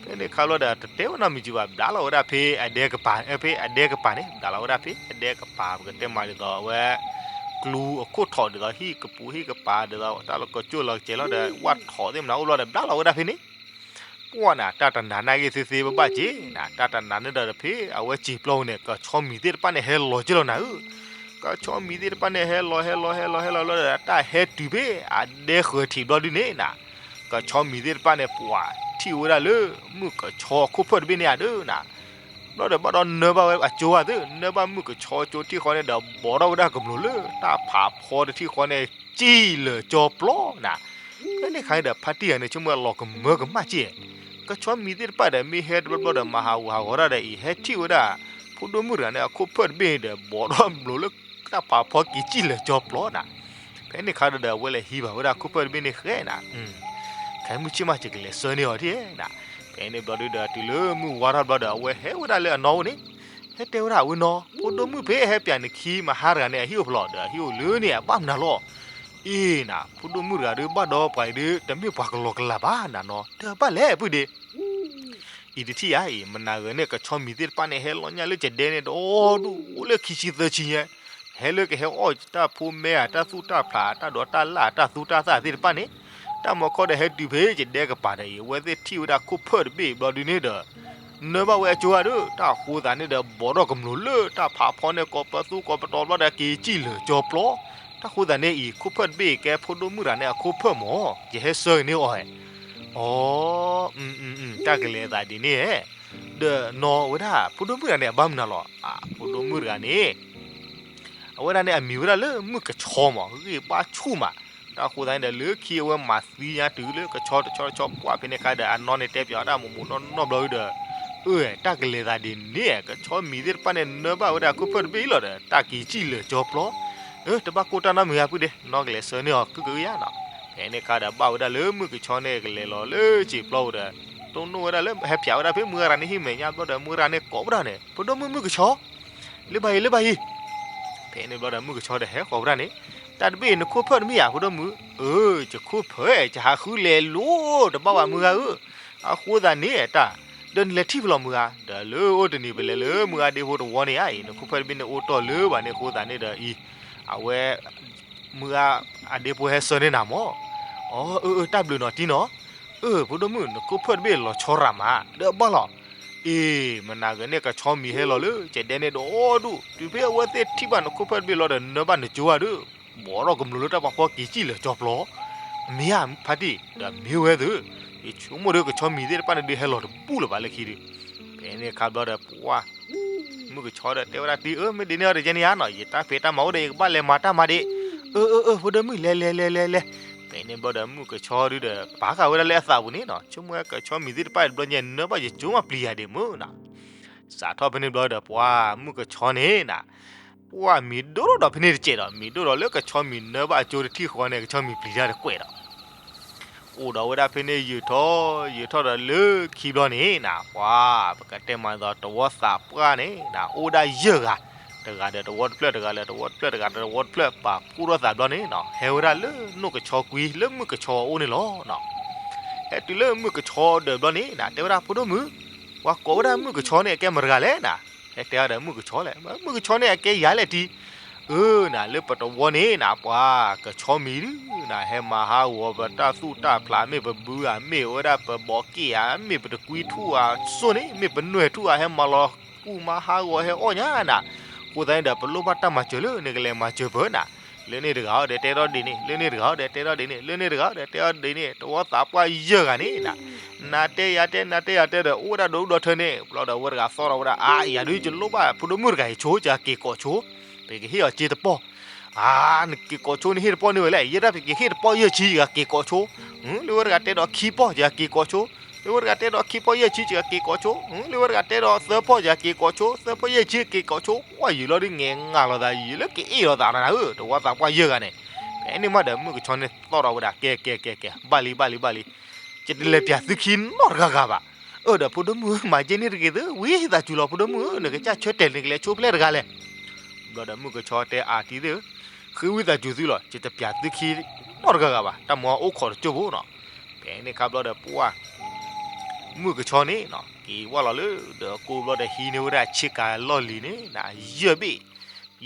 ဖဲန့ၣ်ခါလီၤဒီး တတဲဝဲနီတမံၤဘၣ် ဘျးလီၤဝဲဒၣ်ဖဲအဒဲကပၤ ဖဲအဒဲကပၤန့ၣ် ဘျးလီၤဝဲဒၣ်ဖဲအဒဲကပၤ ပကတဲမၤဒ်သိးအဝဲ ကျူအခီၣ်ထီၣ်ဒ်သိး ဟံၣ်ကပူၤဟံၣ်ကပၤဒ်သိး တၢ်လီၢ်ကီၢ်ကၠိလီၤကစဲးလီၤဒီး ဝၣ်ထီၣ်သ့ၣ်မနုၤအိၣ်ဘျီဒီး ဘျးလီၤဝဲဒၣ်ဖဲန့ၣ် ပှၢ်နၤ တၢ်တနၤနာ်က့ၤသ့သ့ဘၣ်ဘၣ်က့ၤနၤ, တၢ်တနၤန့ၣ်ဒီးတဖဲအဝဲစံာ်ပျီဝဲန့ၣ် ကဆီမံၤသ့ၣ်တဖၣ်န့ၣ် ဟဲလီၤက့ၤလီၤနၤဧၢ, ကဆီမံၤသ့ၣ်တဖၣ်န့ၣ် ဟဲလီၤဟဲလီၤဟဲလီၤဟဲလီၤလီၤဒီး တၢ်ဟဲတုၤဖဲအဒဲဃၢၤထံးဘျီဒုန့ၣ်နၤ, ကဆီမံၤသ့ၣ်တဖၣ်န့ၣ် ပှၤထံၣ်ဝဲဒၣ်လၢ မုၣ်ကဆီအခိၣ်ဖၢၣ်တဘ့ၣ်န့ၣ်ဧါဒုနၤ, ဘျီဒီးဘၣ်ဒီးနၢဘၣ်ဝဲအကၠိဧါသု, နၢဘၣ်မုၣ်ကဆီကၠိထံၣ်ဃီန့ၣ်ဒီး ဘီးထီၣ်ဝဲဒၣ်ကမျူၤလၢတၢ်ဖးဖီတထံၣ်ဃီန့ၣ် ကံၣ်လၢာ်ကၠီပျီနၤ, ဖဲန့ၣ်ခါန့ၣ်ဒီး ဖါတံၢ်ဂၤန့ၣ် ဆိကမိၣ်လီၤကမၢကမၣ်က့ၤ, ကဆီမံၤသ့ၣ်တဖၣ်ဒီး မ့ၢ်ဟဲတဘျီဘျီဒီး မၤဟးဂူာ်ဟးဂီၤတၢ်ဒီးအံၤ ဟဲထံၣ်ဝဲဒၣ် ဖိဒိၣ်မုၣ်တဂၤန့ၣ် အခိၣ်ဖၢၣ်တဘ့ၣ်န့ၣ်ဒီး ဘီးထီၣ်ကမျူၤလၢတၢ်ဖးဖီက့ၤကံၣ်လၢာ်ကၠီပျီနၤ, ဖဲန့ၣ်ခါဒီး အဝဲလဲၤဟံးဘၣ်ဝဲဒၣ်ခိၣ်ဖၢၣ်တဘ့ၣ်န့ၣ်ဃဲနၤ, ခဲမုၢ်ဆ့ၣ်မး ယကလဲၤဆှၢန့ၢ်အီၤထံၣ်နၤ, ဖဲန့ၣ်ဘျီဒုဒီး တုၤလၢမုၢ်ဝါထီၣ်ဘျီဒီး အဝဲဟဲဝဲဒၣ်လၢအနီၢ်အိၣ်န့ၣ် ဟဲတဲဝဲဒၣ်အဝဲနီၤ, ဖိဒိၣ်မုၣ်ဖဲဟဲပၠးနခံမဟါတဂၤန့ၣ် အဟံၣ်အိၣ်ဖျိးဒီး အဟံၣ်အိၣ်လၢန့ၣ် အဘၣ်မနုၤလီၤ, အ့ၣ်နၤ ဖိဒိၣ်မုၣ်တဂၤဒုး ဘၣ်ဒီးပှၤအံၤဒုး တမ့ၢ်ပှၤကလီၤကလးဘၣ်နၤနီၤ, တဘၣ်လဲၣ်ပုၢ်ဒ့ အံၤတထံၣ်ဧါအံၤ မနၤဂၤန့ၣ် ကဆီမံၤသ့ၣ်တဖၣ်န့ၣ် ဟဲလီၤညါလၢကဒဲန့ၣ်ဒီး ဒူၣ်အိၣ်လၢခံဆံသၢဆံညါ, ဟဲလၢကဟဲအီၣ်တၢ်ဖိမဲဧါ တၢ်သူၣ်တၢ်ဖျး တၢ်ဒိးတၢ်လၣ် တၢ်သူတၢ်သၣ်သ့ၣ်တဖၣ်န့ၣ်, တၢ်မီခီဒီးဟဲတုၤဖဲကဒဲကပၤဒီးအံၤ အဝဲသ့ၣ်ထံၣ်ဝဲဒၣ်ခိၣ်ဖၢၣ်တဘ့ၣ်ဘျီဒုန့ၣ်ဒီး နၢဘၣ်ဝဲအကၠိဧါဒီး တၢ်ဃိသးန့ၣ်ဒီး ဘီးထီၣ်ကမျူၤလၢတၢ်ဖးဖီန့ၣ် ကိးပသူကိးပတီၤဘျီဒီး က့ၤကံၣ်လၢာ်ကၠီပျီ, တၢ်ဃိသးန့ၣ်အံၤ ခိၣ်ဖၢၣ်တဘ့ၣ်ကဲဖိဒိၣ်မုၣ်တဂၤန့ၣ် အခိၣ်ဖၢၣ်မး, ယဟဲဆှၢက့ၤန့ၢ်အီၤဧါ အီ တၢ်ကလဲၤအသးဒ်န့ၣ်ဧါ, ဒီးနီၢ်ဝဲဒၣ် ဖိဒိၣ်မုၣ်တဂၤန့ၣ် အဘၣ်မနုၤလီၤ, ဖိဒိၣ်မုၣ်တဂၤန့ၣ် အဝဲဒၣ်န့ၣ် အမံၤဝဲဒၣ်လၢမုၣ်ကဆီမး ဂံၢ်ဘါဆူၣ်မး, တၢ်ဃိသးန့ၣ်ဒီး လၢခံအဝဲမၤသံညါတုၤလၢကဆီတဆီတဆီပှၢ်ဖဲန့ၣ်ခါဒီး အနီၢ်န့ၣ်တဲပၠးဝဲဒၣ်မိၢ်မိၢ်နီၢ်နီၢ်ဘျီဒီး အၢ တၢ်ကလဲၤသးဒ်န့ၣ် ကဆီမံၤသ့ၣ်တဖၣ်န့ၣ် နၢဘၣ်ဝဲဒၣ်ခိၣ်ဖၢၣ်တဘ့ၣ်အံၤလီၤဒီး တၢ်က့ၤကံၣ်လၢာ်ကၠီပျီ, အၢ တဘၣ်ကိၢ်တၢ်နီတမံၤဧါ ပုၢ်ဒ့ နီၢ်ကလဲၤဆှၢန့ၢ်အီၤကုၢ်ကယါနီၤ, ဖဲန့ၣ်ခါဒီး ဘၣ်ဝဲဒၣ်လၢမုၣ်ကဆီန့ၣ် ကလဲၤလီၤလၢစံာ်ပျီပူၤဒီး တိၢ်နီၣ်ဝဲဒၣ်လၢ ဟဲပၠးဝဲဒၣ်ဖဲမုၢ်ဂၤတဂၤန့ၣ်ဟံၣ်မဲာ်ညါဘျီဒီး မုၢ်ဂၤတဂၤန့ၣ်ကိးဝဲဒၣ်န့ၣ် ဖိဒိၣ်မုၣ်မုၣ်ကဆီ လၢဘၣ်အံၤ လၢဘၣ်အံၤ, ဖဲန့ၣ်ဘျီဒီး မုၣ်ကဆီဒီးဟဲဃီၤဝဲဒၣ်န့ၣ်, တၢ်တဘ့ၣ်အံၤ နခိၣ်ဖၢၣ်တမ့ၢ်ဧါ ဖိဒိၣ်မုၣ်, အၢ ယခိၣ်ဖၢၣ် ယဟးဃုလဲၤလိၤ တဘၣ်ဘၣ်မုၢ်ဂၤဧၢ, အဃိသတးန့ၣ်တၢ်, ဒီးနလဲၤထံၣ်ဖဲလဲၣ်မုၢ်ဂၤ, ဒီးလၢအိၣ်တနံၤပလဲၤလၢမုၢ်ဂၤဒ့ဖိတဝီန့ၣ်ဧါအံၤ နခိၣ်ဖၢၣ်တဘ့ၣ်န့ၣ်အိၣ်တီၢ်လၢဘၣ်န့ၣ်အဃိသတးန့ၣ်ဒီးအံၤ, အဝဲ မုၢ်ဂၤအဒ့ဖိဟဲဆှၢန့ၢ်နၤမး, အၢ အၢ အၢ တၢ်ဘျုးနီၤတံၢ်နီၤ, အၢ ဖိဒိၣ်မုၣ် နခိၣ်ဖၢၣ်တဘ့ၣ်လီၤဆီရၤမး ဒီးဘၣ်လီၤ, အ့ မနၤဂၤန့ၣ် ကဆီမံၤဟဲလီၤလၢ ကဒဲန့ၣ်ဒီးဒူၣ် တုၤဖဲအဝဲသ့ၣ်ထံၣ်ဘၣ်နခိၣ်ဖၢၣ်တဘ့ၣ်လီၤဒီး နၢဘၣ်နကၠိဧါဒီး ဘီးထီၣ်ကမျူၤလၢတၢ်ဖးဖီက့ၤကံၣ်လၢာ်ကၠီပျီ, မ့ၢ်ဧါ ဖါတံၢ် ဒီးမ့ၢ်ဝဲသု, ယဆိကမိၣ်ဒီးကဆီမံၤသ့ၣ်တဖၣ်န့ၣ်ဒုးဟဲလီၤတဘူၣ်လၢၤဘၣ်လၢခံဒုး, ဖဲန့ၣ်ခါဘျီဒီး ပှၢ် မုၣ်ကဆီဒီးတဲဝဲဒၣ်တံၢ် အၢ မ့ၢ်ဒ်န့ၣ်အီၤတကဲန့ၣ်ဧါနီၤ ယတၢ်ဖံးတၢ်မၤအိၣ်ဒီး ယကဘၣ်လဲၤမၤတၢ်မၤဒံး, အၢ အၢ အၢ ဖိဒိၣ်မုၣ် လဲၤ လဲၤ လဲၤ လဲၤ လဲၤ, ဖဲန့ၣ်ဘျီဒီး မုၣ်ကဆီဒုဒီး ပာ်ဃာ်ဝဲဒၣ်လၢအသးပူၤန့ၣ်နီၤ ဆိကမိၣ်ဝဲကဆီမံၤသ့ၣ်တဖၣ်တဘျီညါ နၢဘၣ်ယကၠိမးပျံၤယၤဒံးမုၢ်နီၤ, စးထီၣ်ဖဲန့ၣ်ဘျီဒီး ပှၢ် မုၣ်ကဆီန့ၣ်နီၤ ပှၢ်မံၤဒိၣ်ထီၣ်ဒီးဖဲန့ၣ်တစဲးဒီး မံၤဒိၣ်ဒီးလၢကဆီမံၤနၢဘၣ်အကၠိတထံၣ်ဃီန့ၣ် ကဆီမံၤပျံၤတၢ်တကွဲးဒီး အိၣ်ဒီးဝဲဒၣ်ဖဲန့ၣ် ယုာ်ထီၣ် ယုာ်ထီၣ်ဒီးလၢခံဘျီန့ၣ်နီၤ ပှၤ ပကတဲမၤဒ်သိးတဝီသးပှၢ်န့ၣ်နီၤ အိၣ်ဒၣ်ယဲၢ်ဂၤ, တဂၤဒီးတဝီတဖျၢၣ် တဂၤဒီးတဝီတဖျၢၣ် တဂၤဒီးတဝီတဖျၢၣ် ပာ်ဖှိၣ်ထီၣ်သးဘျီန့ၣ်နီၤ ဟဲဝဲဒၣ်လၢနိၣ်ကဆီကွံလၢမုၣ်ကဆီအအိၣ်န့ၣ်လီၤနီၤ. ဟဲတုၤလၢမုၢ်ကဆီဒၢးဘျီန့ၣ်နၤ တဲဝဲဒၣ် ဖိဒိၣ်မုၣ်, ပှၤကိးဝဲဒၣ်မုၣ်ကဆီန့ၣ် အကဲမတၤတဂၤလဲၣ်နၤ. ဟဲတဲဝဲဒီးမုၣ်ကဆီလဲၣ်, မုၣ်ကဆီန့ၣ် အကဲယၤလဲၣ်တံၤ. အၢနၤ လၢပတဝီန့ၣ်နၤ ပှၤကဆီမံၤဒုနၤ ဟဲမၤဟးဂီၤပတၢ်သူၣ်တၢ်ဖျး မ့ၢ်ပဘုဧါ, မ့ၢ်ဝဲဒၣ်ပဘီးက့ၣ်ဧါ, မ့ၢ်ပတကွံထူၣ်ဧါ, စိန့ၣ် မ့ၢ်ပနွဲၣ်ထူၣ်ဧါ, ဟဲမၤလီၤကူၣ်မၤဟးဂီၤ ဟဲအီၣ်ညါနၤ. အဃိသတးန့ၣ်ဒီး ပလိၣ်ဘၣ်တၢ်မၤစၢၤလၢနကလဲၤမၤစၢၤပၢၤနၤ. လၢန့ၣ်တဂၤအီၤဒီးတဲထီၣ်ဒ်န့ၣ်, လၢန့ၣ်တဂၤအီၤဒီးတဲထီၣ်ဒ်န့ၣ်, လၢန့ၣ်တဂၤအီၤဒီးတဲထီၣ်ဒ်န့ၣ်, တဝီသးပှၢ်ယဲၢ်ဂၤန့ၣ်နၤ နၤတဲယၤတဲ နၤတဲယၤတဲဒီး အိၣ်ဝဲဒၣ်ဒိၣ်ဒိၣ်ဒီးထၢန့ၣ် ဘျီဒီးအဝဲတဂၤသီၣ်ထီၣ်ဝဲဒၣ် အါ ယၤဒုးယလိၣ်ဘၣ်ဖိဒိၣ်မုၣ်တဂၤအံၤဆိ ယက့ၤကိးဆိ, ပကဟ့ၣ်အီၤစ့တပီၢ်. အါ နက့ၤကိးဆိ နဟ့ၣ်တပီၢ်န့ၢ်ဝဲလဲၣ်, ယဲဒၣ်ပကဟ့ၣ်တပီၢ်ယဲၢ်ဆံ ယက့ၤကိးဆိ, လၢဝဲတဂၤတဲဒီးခံပီၢ် ယက့ၤကိးဆိ, လၢဝဲတဂၤတဲဒီးခံပီၢ်ယဲၢ်ဆံ ယက့ၤကိးဆိ, လၢဝဲတဂၤတဲဒီးသၢပီၢ် ယက့ၤကိးဆိ, သၢပီၢ်ယဲၢ်ဆံ က့ၤကိးဆိ, ကွၢ်ယံာ်လီၤဒုး ငဲၤငါလီၤသးယံာ်လၢကအ့ၣ်လိာ်သးနၤဧၢ, တဝီသးပှၢ်ယဲၢ်ဂၤန့ၣ်. ဖဲန့ၣ်မးဒီးမုၣ်ကဆီန့ၣ်သီၣ်ထီၣ်ဝဲဒၣ် ကဲ ကဲ ကဲ ကဲ ဘၣ်လံ ဘၣ်လံ ဘၣ်လံ ယတလဲၤပျးသုခံနီတဂၤဂၤဘၣ်. အၢဒီးဖိဒိၣ်မုၣ်ဧၢ မၤယဲၢ်န့ၣ်တဂ့ၤသၢ ဝံသးစူၤလီၤ ဖိဒိၣ်မုၣ်ဧၢ နကစၢ်ဆၢတဲာ်နကလဲၤဆိဖဲလဲၣ်တဂၤလဲၣ်. ဘျီဒီးမုၣ်ကဆီတဲအါ တံၤသ့ၣ်ဧၢ, ဃ့ဝံသးစူၤသုလီၤ ယတပျးသုခံနီတဂၤဂၤဘၣ် တၢ်မၤအိၣ်ခိးတစိၢ်ဖိနီၤ. ဖဲန့ၣ်ခါဘျီဒီးပှၢ် မုၣ်ကဆီန့ၣ်နီၤ က့ၤဝဲလီၤလၢဒီးကိးဘျီဒီး ဟံးန့ၢ်ဝဲဒၣ်ဆ့ကၤလီၢ်လံၤန့ၣ်နၤ ယဲၢ်ဘ့ၣ်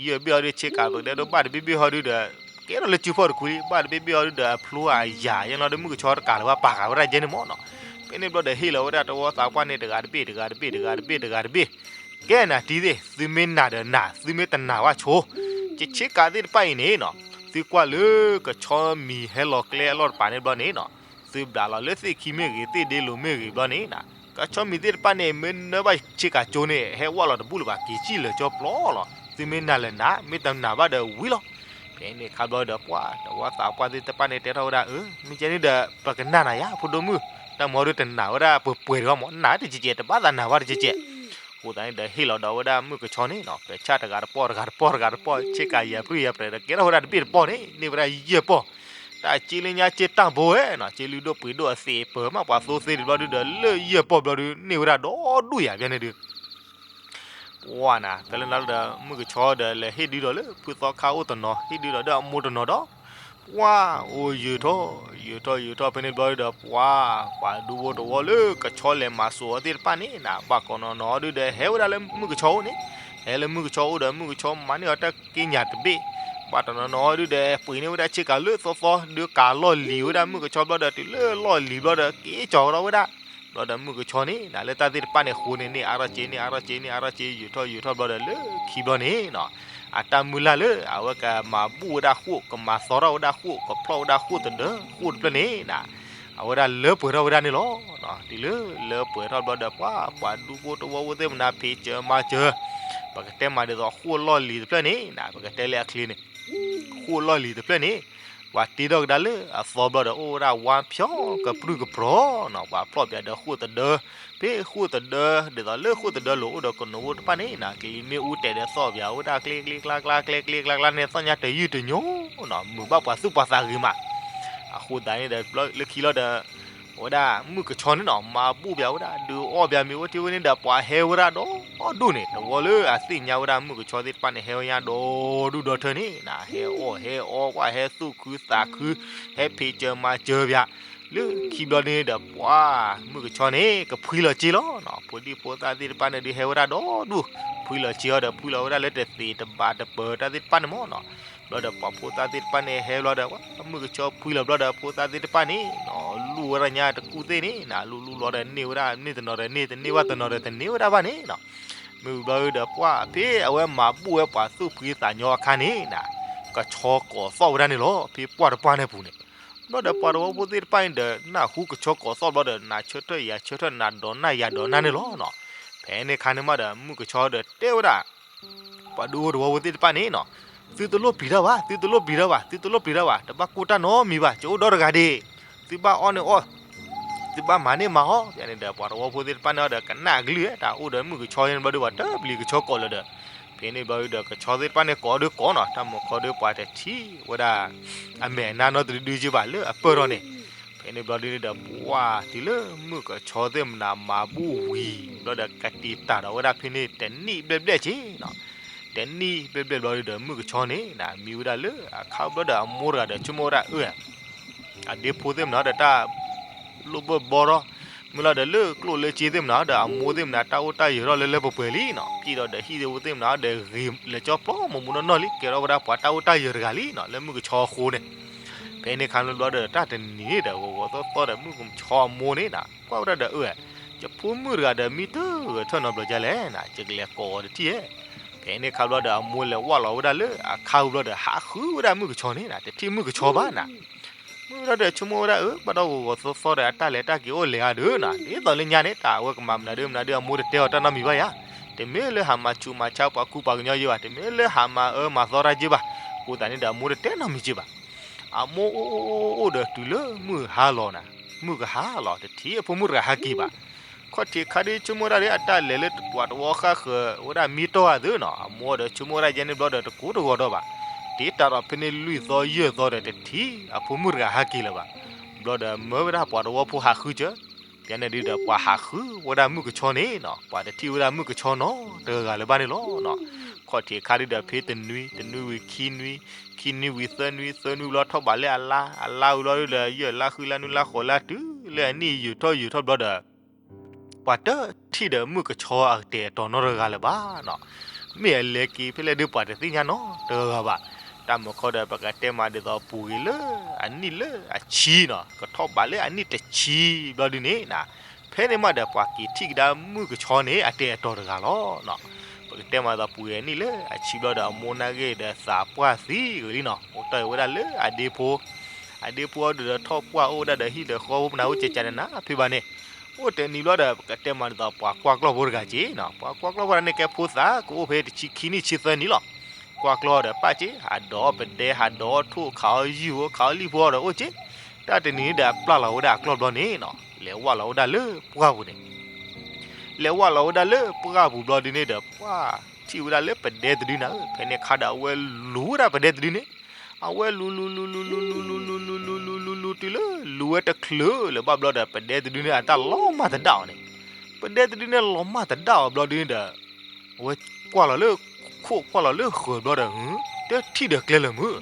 ယဲၢ်ဘ့ၣ်အီၤဒုး ဆ့ကၤပကတဲဒိၣ် ဘၣ်တဘ့ၣ်ဘ့ၣ်ဟီဒုးဒီး ကဲထီၣ်လၢစုဖီၣ်တခူလံ ဘၣ်တဘ့ၣ်ဘ့ၣ်အီၤဒုးဒီး အဖျိအယၤ ယဲၢ်နီၤဒီး မုၣ်ကဆီတကးလၢၤဘၣ် ပာ်ဃာ်ဝဲဒၣ်ယဲၢ်န့ၣ်မးနီၤ. ဖဲန့ၣ်ဘျီဒီးဟ့ၣ်လီၤဝဲဒၣ်တဝီသးပှၢ်န့ၣ် တဂၤတဘ့ၣ် တဂၤတဘ့ၣ် တဂၤတဘ့ၣ် တဂၤတဘ့ၣ်. ကဲနၤတံၤသ့ၣ် သုမ့ၢ်နာ်ဒီးနာ် သုမ့ၢ်တနာ်ဘၣ်ဆိ, ယဆ့ကၤသ့ၣ်တဖၣ်အံၤန့ၣ်နီၤ သုကွၢ်လၢကဆီမံၤဟဲလီၤကျဲအလီၢ်တပၤန့ၣ်ဘျီန့ၣ်နီၤ သုဘျးလီၤလၢသ့ၣ်ခံမ့ၢ်ဂ့ၤ သ့ၣ်ဒ့လိၤမ့ၢ်ဂ့ၤဘျီန့ၣ်နၤ ကဆီမံၤသ့ၣ်တဖၣ်န့ၣ် မ့ၢ်နၢဘၣ်ဆ့ကၤကၠိန့ၣ် ဟဲဝဲလီၤတဘူၣ်လၢၤဘၣ် က့ၤစံၣ်လၢာ်ကၠီပျီလီၤ. သုမ့ၢ်နာ်လၢနာ် မ့ၢ်တနာ်ဘၣ်ဒီးဝံၤလီၤ. ဖဲန့ၣ်ခါဘျီဒီးပှၢ် တဝီသးပှၢ်သ့ၣ်တဖၣ်န့ၣ် တဲထီၣ်ဝဲဒၣ် အၢ မ့ၢ်ကဲန့ၣ်ဒီး ပကနာ်နၤယါ ဖိဒိၣ်မုၣ်, တၢ်မၤဒုးတနာ်ဝဲဒၣ်ပှဲၤပှဲၤတဂီၢ်မး နာ်တကဲးကဲး တဘၣ်သးနာ်ဘၣ်တကဲးကဲး. အဃိသတးန့ၣ်ဒီး ဟ့ၣ်လီၤဒီးဝဲဒၣ်မုၣ်ကဆီန့ၣ်နီၤ ပဲာ်ဆၣ်တဂၤတပီၢ် တဂၤတပီၢ် တဂၤတပီၢ် ဆ့ကၤယၤပြံၢ်ယၤပြဲၤဒီး ကဲထီၣ်ဝဲဒၣ်တဘ့ၣ်တပီၢ်န့ၣ် န့ၢ်ဝဲဒၣ်ယဲၢ်ပီၢ် တၢ်စ့လၢညါစ့တၢ်ဘိဝဲနီၤ စ့လုၢ်ဒိၣ်ပှ့ၤဒိၣ်အသ့ၣ်ပၢၤမး ပှၤသိသ့တဘျီဒုးဒီး လၢယဲၢ်ပီၢ်ဘျီဒုး န့ၢ်ဝဲဒၣ်ဒီဒူၣ်ယၤဖဲန့ၣ်ဒုး ပှၢ်နၤ ဖဲလၢနၤလၢဒီး မုၢ်ကဆီဒီး လဲၤဟ့ၣ်ဒုးဒီးလၢ ဖုသီခါအိၣ်တနီၤ ဟ့ၣ်ဒုးဒီးဒီးအမိၢ်တနီၤဒီး ပှၢ် အိၣ်ယုာ်ထီၣ် ယုာ်ထီၣ် ယုာ်ထီၣ် ဖဲန့ၣ်ဘျီဒုးဒီး ပှၢ် ပှၤဒူဖိတဝီလၢကဆီလဲၤမၤစိာ်အီၤသ့ၣ်တဖၣ်န့ၣ်နၤ ဘၣ်ကိးနီၤနီၤဒုးဒီး ဟဲဝဲဒၣ်လၢမုၢ်ကဆီအိၣ်န့ၣ် ဟဲလၢမုၢ်ကဆီအိၣ်ဒီး မုၢ်ကဆီမၤန့ၢ်အီၤတၢ်က့ညၣ်တဘ့ၣ် ဘၣ်တနီၤနီၤဒုးဒီး ပှ့ၤန့ၢ်ဝဲဒၣ်ဆ့ကၤလၢသီသီ ဒုးကၤလီၢ်လံၤဝဲဒၣ်မုၢ်ကဆီဘျီဒီး တုၤလၢလီၢ်လံၤဘျီဒီး က့ၤကၠီၤထီၣ်ဝဲဒၣ် ဘျီဒီးမုၢ်ကဆီန့ၣ် နၤလၢတၢ်သ့ၣ်တဖၣ်န့ၣ် ဃိန့ၣ်န့ၢ်အါထီၣ်စ့ န့ၢ်အါထီၣ်စ့ န့ၢ်အါထီၣ်စ့ ယုာ်ထီၣ်ယုာ်ထီၣ်ဘျီဒီး လၢခံဘျီန့ၣ်နီၤ အတၢ်မုၢ်လၢ်လၢ အဝဲကမၤဘူၣ်ဝဲဒၣ်ဃိၣ် ကမၤသီထီၣ်ဝဲဒၣ်ဃိၣ် ကဖျီၣ်ဝဲဒၣ်ဃိၣ်တဒၢ ဃိၣ်တဖျၢၣ်န့ၣ်နၤ အဝဲဒၣ်လၢပှဲၤထီၣ်ဝဲဒၣ်န့ၣ်လီၤ. တုၤလၢလၢပှဲၤထီၣ်ဘျီဒီး ပှၤ ပှၤဒူဖိတဝီဖိသ့ၣ်မနၤ ဖံးစၢၤမၤစၢၤ ပကတဲမၤဒ်သိးဃိၣ်လီၢ်လံၤတဖျၢၣ်န့ၣ်နၤ ပကတဲလၢအချ့န့ၣ် ဃိၣ်လီၢ်လံၤတဖျၢၣ်န့ၣ် ပှၤတ့ထီၣ်ကဒါလၢအသီဘျီဒီး အိၣ်ဝဲဒၣ်ဝါဖျီကပြုၢ်ကပြီၤနီၤ ပှၤဖျီၣ်ပၠးဒီးဃိၣ်တဒၢ ဖဲဃိၣ်တဒၢ ဒ်သိးလၢဃိၣ်တဒၢလိၤအိၣ်ဒီးကနိးဖိတဖၣ်န့ၣ်နၤ ကလံၤမ့ၣ်အူတဲာ်ဒီးသီၣ်ပၠးဝဲဒၣ်ကျ့ကျ့ကျါကျါ ကျ့ကျ့ကျါကျါန့ၣ် သီၣ်ညါတယုၢ်တညိနီၤ မုာ်ဘၣ်ပှၤသူၣ်ပှၤသးဂ့ၤမး အဃိသတးန့ၣ်ဒီး လၢခံလီၤဒီး အဝဲဒၣ်မုၢ်ကဆီန့ၣ်နီၤ မၤဘူၣ်ပၠးဝဲဒၣ် ဒုးအီၣ်ပၠးမ့ၤအိၣ်ထံဝဲန့ၣ်ဒီး ပှၤဟဲဝဲဒၣ်ဒီဒူၣ်န့ၣ် တဝီလၢအသ့ၣ်ညါဝဲဒၣ်မုၢ်ကဆီသ့ၣ်တဖၣ်န့ၣ် ဟဲဝဲညါဒီဒူၣ်ဒီထၢန့ၣ်နၤ ဟဲအီၣ်ဟဲအီ ပှၤဟဲသူၣ်ခုသးခု ဟဲဖံးစၢၤမၤစၢၤပၠး လၢခံဘျီန့ၣ်ဒီး ပှၤမုၢ်ကဆီန့ၣ် ကဖှံလီၤစ့လီၤနီၤ ဖိဒံဖိသၣ်သ့ၣ်တဖၣ်န့ၣ်ဒုးဟဲဝဲဒၣ်ဒီဒူၣ် ဖှံလီၤစ့အီၤဒီး ဖှံလီၤဝဲဒၣ်လၢတသ့ၣ်တဘၣ်တပၢၤတၢ်သ့ၣ်တဖၣ်န့ၣ်မးနီၤ ဘျီဒီးပှၤဖိသၣ်သ့ၣ်တဖၣ်န့ၣ်ဟဲဘျီဒီး ပှၤမုၢ်ကဆီဖှံလီၤဘျီဒီး ဖိသၣ်သ့ၣ်တဖၣ်န့ၣ်နီၤ လူၢ်ဝဲဒၣ်ညါတကူၣ်သ့ၣ်န့ၣ်နၤ လူၢ်လူၢ်ဘျီဒီးန့ၢ်ဝဲဒၣ် န့ၢ်တနီၤဒီးန့ၢ် တန့ၢ်ဘၣ်တနီၤဒီးတန့ၢ်ဝဲဒၣ်ဘၣ်န့ၣ်နီၤ မ့ၢ်ဘျီဒီးပှၤဖဲအဝဲမၤဘူၣ်ဝဲပှၤသူၣ်ဖှံသးညီအခါန့ၣ်နၤ ကဆီကိးသီၣ်ဝဲဒၣ်န့ၣ်လီၤ ဖဲပှၢ်တပှၢ်န့ၣ်ပူၤန့ၣ် ဘျီဒီးပှၤတဝီဖိသ့ၣ်တဖၣ်န့ၣ်ဒီး နၢ်ဟူကဆီကိးသီၣ်ဘျီဒီး နၤဆၢထၢၣ်ယၤဆၢထၢၣ် နၤဒိးနၢ်ယၤဒိးနၢ်န့ၣ်လီၤနီၤ ဖဲန့ၣ်အခါန့ၣ်မးဒီး မုၢ်ကဆီဒီးတဲဝဲဒၣ် ပှၤဒူဖိတဝီဖိသ့ၣ်တဖၣ်န့ၣ်နီၤ သုတလိၣ်ပျံၤတၢ်ဘၣ် သုတလိၣ်ပျံၤတၢ်ဘၣ် သုတလိၣ်ပျံၤတၢ်ဘၣ် တဘၣ်ကိၢ်တၢ်နီတမံၤဘၣ် ကအိၣ်ဒီတဂၤဒ့ၣ် သုဘၣ်အီၣ်န့ၣ်အီၣ် သုဘၣ်မၤန့ၢ်မၤအီၣ် ဖဲန့ၣ်ဒီး ပှၤတဝီဖိသ့ၣ်တဖၣ်န့ၣ်ဒီး ကနၣ်အကလုၢ် တၢ်အိၣ်ဒီးမုၢ်ကဆီန့ၣ်ဘျီဒီး ပှၤတပျံၤကဆီကိးလၢၤဒီး ဖဲန့ၣ်ဘျီဒီး ကဆီသ့ၣ်တဖၣ်န့ၣ်ကိးဒုးကိးနီၤ တၢ်မုၢ်ကဆီဒီးပှၤတထံၣ်ဝဲဒၣ် အမဲာ်အနါနီတဒုဒုက့ဘၣ်လၢအပၢၢ်ထီၣ်န့ၣ် ဖဲန့ၣ်ဘျီဒုးဒီး ပှၤတုၤလၢမုၢ်ကဆီသ့ၣ်မနၤမၤဘူၣ်ဝံၤ ဘျီဒီးကတံာ်တာ်ဒီးဝဲဒၣ် ဖဲန့ၣ်တနံၣ်ဘျဲၣ်ဘျဲၣ်က့နီၤ, တနံၣ်ဘျဲၣ်ဘျဲၣ်ဘျီဒုးဒီး မုၢ်ကဆီန့ၣ် မံဝဲဒၣ်လၢအခါဘျီဒီး အမိၢ်တဂၤဒီးဆိကမိၣ်ဝဲဒၣ် အၢ အဒ့ဖိသ့ၣ်မနၤဒီးတၢ် လိၣ်ဘၢၣ်ဘီထီၣ်, မ့ၢ်လီၤဒီးလၢကျိၣ်လၢစ့သ့ၣ်မနုၤဒီး အမိၢ်သ့ၣ်မနုၤ တၢ်အိၣ်တၢ်ယၢၤထီၣ်လၢလၢပှဲၤပှဲၤလံနီၤ, ပျံၤဒီးဒီးဟံၣ်သ့ၣ်ဖိသ့ၣ်မနုၤဒီး ဂ့ၤလၢကၠီပျီမူးမူးနီၢ်နီၢ်လံ, ကဲထီၣ်ဝဲဒၣ်ပှၤတၢ်အိၣ်တၢ်ယၢၤတဂၤလံနီၤ လၢမုၢ်ကဆီအဃိန့ၣ်. ဖဲန့ၣ်ခါန့ၣ်ဘျီဒီး တၢ်တနံၤန့ၣ်ဒီး ဂီၤဂီၤသီသီဒီး မုၢ်ကဆီအမိၢ်န့ၣ်နီၤ ကွၢ်ဝဲဒၣ်ဒီး အၢ ယဖိမုၣ်တဂၤဒီးမံတဂၢၢ်ထၢၣ်နီတဘျီဒ်လဲၣ်နီၤ, ယကလဲၤကိးအီၤတထံၣ်ဧါ. ဖဲန့ၣ်ခါဘျီဒီး အမိၢ်လဲၤဝၢ်လီၤဝဲဒၣ်လၢအခါဝံၤဘျီဒီး ဟးဃုဝဲဒၣ်မုၢ်ကဆီန့ၣ်နီၤ, တထံၣ်မုၢ်ကဆီဘၣ်နီၤ. မုၢ်ဝဲဒၣ်ဒီးဆိကမိၣ်ဝဲဒၣ် အၢ ဘၣ်ဒီးဂီၤဂီၤသီသီဒီး အတၢ်လဲၤတၢ်က့ၤအိၣ်လဲၤဧါဒီးနီၤ, ဒ်သိးလၢညါန့ၣ် တၢ်အဝဲကမၤမနုၤဒုမနုၤဒု အမိၢ်တတဲအီၤတၢ်နီတမံၤဘၣ်ယၤ, တမ့ၢ်လၢဟးမၤဆူးမၤဆါပှၤကူပှၤကညီယဲဘၣ်, တမ့ၢ်လၢဟးမၤအၢမၤသီတၢ်ယဲဘၣ်. အဃိသတးန့ၣ်ဒီး အမိၢ်တတဲနီတမံၤက့ၤဘၣ်. အမိၢ်အိၣ်အိၣ်အိၣ်အိၣ်ဒီးတုၤလၢမုၢ်ဟါလီၤနီၤ, မုၢ်ကဟါလီၤ တထံၣ်အဖိမုၣ်တဂၤဟဲက့ၤဘၣ်. ခီၣ်ထံးခါဒုးဆိကမိၣ်ဒၣ်ဒီး အတၢ်လဲၤလၢပှၤတဝီဃၣ်ဃၢၤဝဲဒၣ်မံတီၢ်ဧါသုနီၤ, အမိၢ်ဒီးဆိကမိၣ်ဝဲဒၣ်ယဲန့ၣ်ဘျီဒီး တကိးတဂီၤဒီးဘၣ်. တ့တၢ်ဒီးဖဲန့ၣ်လွံၢ်သီယဲၢ်သီဒီး တထံၣ်အဖိမုၣ်တဂၤဟဲက့ၤလၢၤဘၣ်. ဘျီဒီးမၢဝဲဒၣ်ပှၤတဝီဖိဟးဃုကၢ, ဖဲန့ၣ်ဒုးဒီး ပှၤဟးဃုဝဲဒၣ်မုၢ်ကဆီန့ၣ်နီၤ, ပှၤတထံၣ်ဝဲဒၣ်မုၢ်ကဆီနီတဂၤလၢၤဘၣ်န့ၣ်လီၤ. ခီၣ်ထံးခါဒုးဒီး ဖဲတနွံ တနွံဝံၤခံနွံ, ခံနွံဝံၤသၢနွံ, သၢနွံဘျီထီၣ်ဘးလၢအလါ, အလါဝံၤဘျီဒုးဒီး ယဲၢ်လါဃုလါနွံလါဃိးလါတုၤလၢအနံၣ်ယုာ်ထီၣ်ယုာ်ထီၣ်ဘျီဒီး ပှၤတထံၣ်ဒီးမုၢ်ကဆီအကတဲာ်အတီၤနီတဂၤလၢၤဘၣ်နီၤ. မ့ၢ်အလဲၤက့ၤဖဲလဲၣ်ဒုး ပှၤတသ့ၣ်ညါနီတဂၤဘၣ်. တၢ်မုၢ်ခီဒီး ပကတဲမးဒ်သိးပူၤဂ့ၤလၢအနံၣ်လၢအဆံနီၤ, ကထီၣ်ဘးလၢအနံၣ်တဆံဘျီဒုးန့ၣ်နီၤ, ဖဲန့ၣ်မးဒီး ပှၤက့ၤထံၣ်ကဒါမုၢ်ကဆီန့ၣ် အတဲာ်အတီၤတဂၤလီၤနီၤ. ပကတဲမးဒ်သိးပူၤဂ့ၤအနံၣ်လၢအဆံဘျီဒီး အမိၢ်နာ်ဂ့ၤဒီးသးပှၢ်သံဂ့ၤလံနီၤ, အိၣ်တ့ၢ်ဝဲဒၣ်လၢအဒ့ဖိ အဒ့ဖိအီၤဒုးဒီး ထီၣ်ပှၢ်အိၣ်ဝဲဒၣ်ဒီးဟံၣ်ဒီးဃီဖိ မနုၤအိၣ်ကကနနၤဖဲဘၣ်န့ၣ်, အိၣ်တနံၤဘျီဒီး ပကတဲမးဒ်သိး ပှၤကွၢ်ကျီၢ်ဖိတဂၤက့ၤနီၤ, ပှၤကွၢ်ကျီၢ်ဖိတဂၤန့ၣ် ကဲဖိသၣ် ကအိၣ်ဖဲတဆံခံနံၣ်ဆံသၢနံၣ်လီၤ. ကွၢ်ကျီၢ်ဒီးပၢ်က့ၤ ဟးဒိးအီၣ်ပဒဲ ဟးဒိးအီၣ်ထိၣ် ခးအီၣ်ယုၢ်ဖိ ခးအီၣ်လံၣ်ဖိအီၤဒီးအိၣ်က့ၤ, တၢ်တနံၤန့ၣ်ဒီး အပျၢ်လီၤဝဲဒၣ်အကျီၢ်ဘျီန့ၣ်နီၤ, လဲၤဝၢ်လီၤဝဲဒၣ်လၢပှၢ်ပူၤန့ၣ် လဲၤဝၢ်လီၤဝဲဒၣ်လၢပှၢ်ပူၤဘျီဒုးန့ၣ်ဒီး ပှၢ်ထံၣ်ဝဲဒၣ်လၢပဒဲတဒုနၤ, ဖဲန့ၣ်ခါဒီး အဝဲလူၤဝဲဒၣ်ပဒဲတဒုန့ၣ်, အဝဲလူၤလူၤလူၤလူၤလူၤလူၤလူၤလူၤလူၤလူၤလူၤလူၤလူၤတုၤလၢ လူၤဝဲတချုးလၢၤဘၣ်ဘျီဒီး ပဒဲတဒုန့ၣ် အတၢ်လီၤမၢ်သဒါအီၤန့ၣ်, ပဒဲတဒုန့ၣ်လီၤမၢ်သဒါအီၤဘျီဒုးန့ၣ်ဒီး အဝဲကွၢ်လီၤလၢခိၣ် ကွၢ်လီၤလၢဃၢၤဘျီဒီး တထံၣ်ဒီးကျဲလၢၤမုၢ်,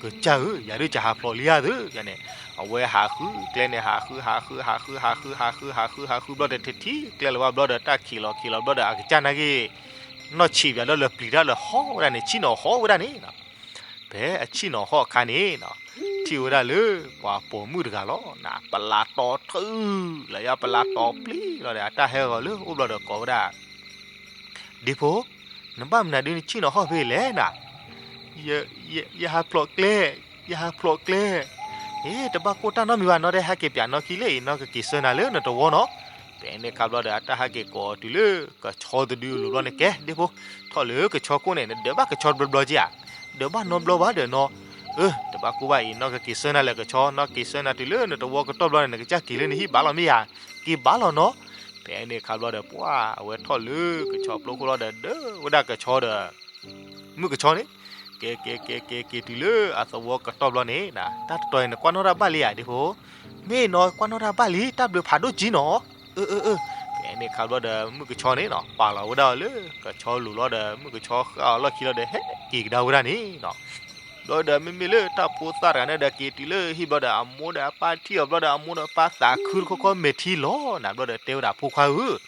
ကစၢ်ဧၢ ယၤဒုးကဟးဖျိးလံဧါသုန့ၣ်, အဝဲဟးဃုကျဲန့ၣ် ဟးဃု ဟးဃု ဟးဃု ဟးဃု ဟးဃု ဟးဃု ဟးဃုဘျီဒီး တထံၣ်ကျဲလၢၤဘၣ်ဘျီဒီး တၢ်ခံးလီၤခံးလီၤဘျီဒီး အကစၢ်နာ်ဂ့ၤ နီၢ်ဆံးပၠးဒီးလၢပျံၤတၢ်လၢဟီၣ်ဝဲဒၣ်န့ၣ် ဆံၣ်နီၤဟီၣ်ဝဲဒၣ်န့ၣ်နီၤ, ဖဲအဆံၣ်နီၤဟီၣ်အခါန့ၣ်နီၤ, ထံၣ်ဝဲဒၣ်လၢပှၤပိာ်မုၣ်တဂၤလီၤနီၤ, ပလးတီၤထူလၢယၤ ပလးတီၤပျံၤလီၤဒီး အတၢ်ဟဲဂီၤလၢအိၣ်ဘျီဒီးကိးဝဲဒၣ် ဒ့ဖိ, နဘၣ်မနုၤဒုးနဆံၣ်နီၤဟီၣ်ဖဲလဲၣ်နၤ, ယဟးဖျိးကျဲ, ယဟးဖျိးကျဲ, အ့ တဘၣ်ကိၢ်တၢ်နီတမံၤဘၣ်, နီၢ်တဟဲက့ၤပၠးနီၢ်ခံလၢအံၤ နီၢ်ကက့ၤဆှၢနၤလၢနတဝီနီၤ. ဖဲန့ၣ်ခါဘျီဒီး အတၢ်ဟဲက့ၤကိးတုၤလၢကဆီတဒုအလိၤဘျီန့ၣ် ကဲ ဒ့ဖိ, ထီၣ်လၢကဆီခိၣ်န့ၣ် နဒၢးဘၣ်ကဆီတဘျီဘျီက့ဧါ, ဒၢးဘၣ်နီတဘျီဘၣ်ဒီးနီၤ, အၢ တဘၣ်ကိၢ်ဘၣ်အံၤ နီၢ်ကက့ၤဆှၢနၤလၢကဆီ, နီၢ်က့ၤဆှၢနၤတုၤလၢနတဝီကတီၢ်ဘျီန့ၣ် နကစၢ်က့ၤလၢနဟံၣ်ဘၣ်လီၤမ့ၢ်ဧါ, က့ၤဘၣ်လီၤနီၤ. ဖဲန့ၣ်ခါဘျီဒီး ပှၢ်အဝဲထီၣ်လၢကဆီပျိခိၣ်လီၤဒီး ဒၢးဝဲဒၣ်ကဆီဒီး မုၢ်ကဆီန့ၣ်, က့ၤက့ၤက့ၤက့ၤက့ၤတုၤလၢအသဝီကတီၢ်ဘျီန့ၣ်, တၢ်တတီၤအံၤ နကွၢ်နီၣ်တၢ်ဘၣ်လံဧါ ဒ့ဖိ, မ့ၢ်နီၤကွၢ်နီၣ်တၢ်ဘၣ်လံ တၢ်ဘျုးဖးဒိၣ်ကံနီၤ, အၢ အၢ အၢ. ဖဲန့ၣ်ခါဘျီဒီး မုၢ်ကဆီန့ၣ်နီၤ ပာ်လီၤဝဲဒၣ်အီၤလၢကဆီလိၤလီၤဒီး မုၢ်ကဆီဃၣ်အီၤလီၢ်ခံလီၤဒီး ဟဲက့ၤကဒါဝဲဒၣ်န့ၣ်နီၤ. ဘျီဒီး မ့မ့ၢ်လၢတၢ်ဖိသၣ်တဂၤန့ၣ်ဒီး က့ၤတုၤလၢဟံၣ်ဘျီဒီး အမိၢ်ဒီးအပၢ်ထံၣ်အီၤဘျီဒီး အမိၢ်ဒီးအပၢ်သးခုတခီခီမဲာ်ထံလီၤနၤ, ဘျီဒီးတဲဝဲဒၣ် ဖိခွါဧၢ,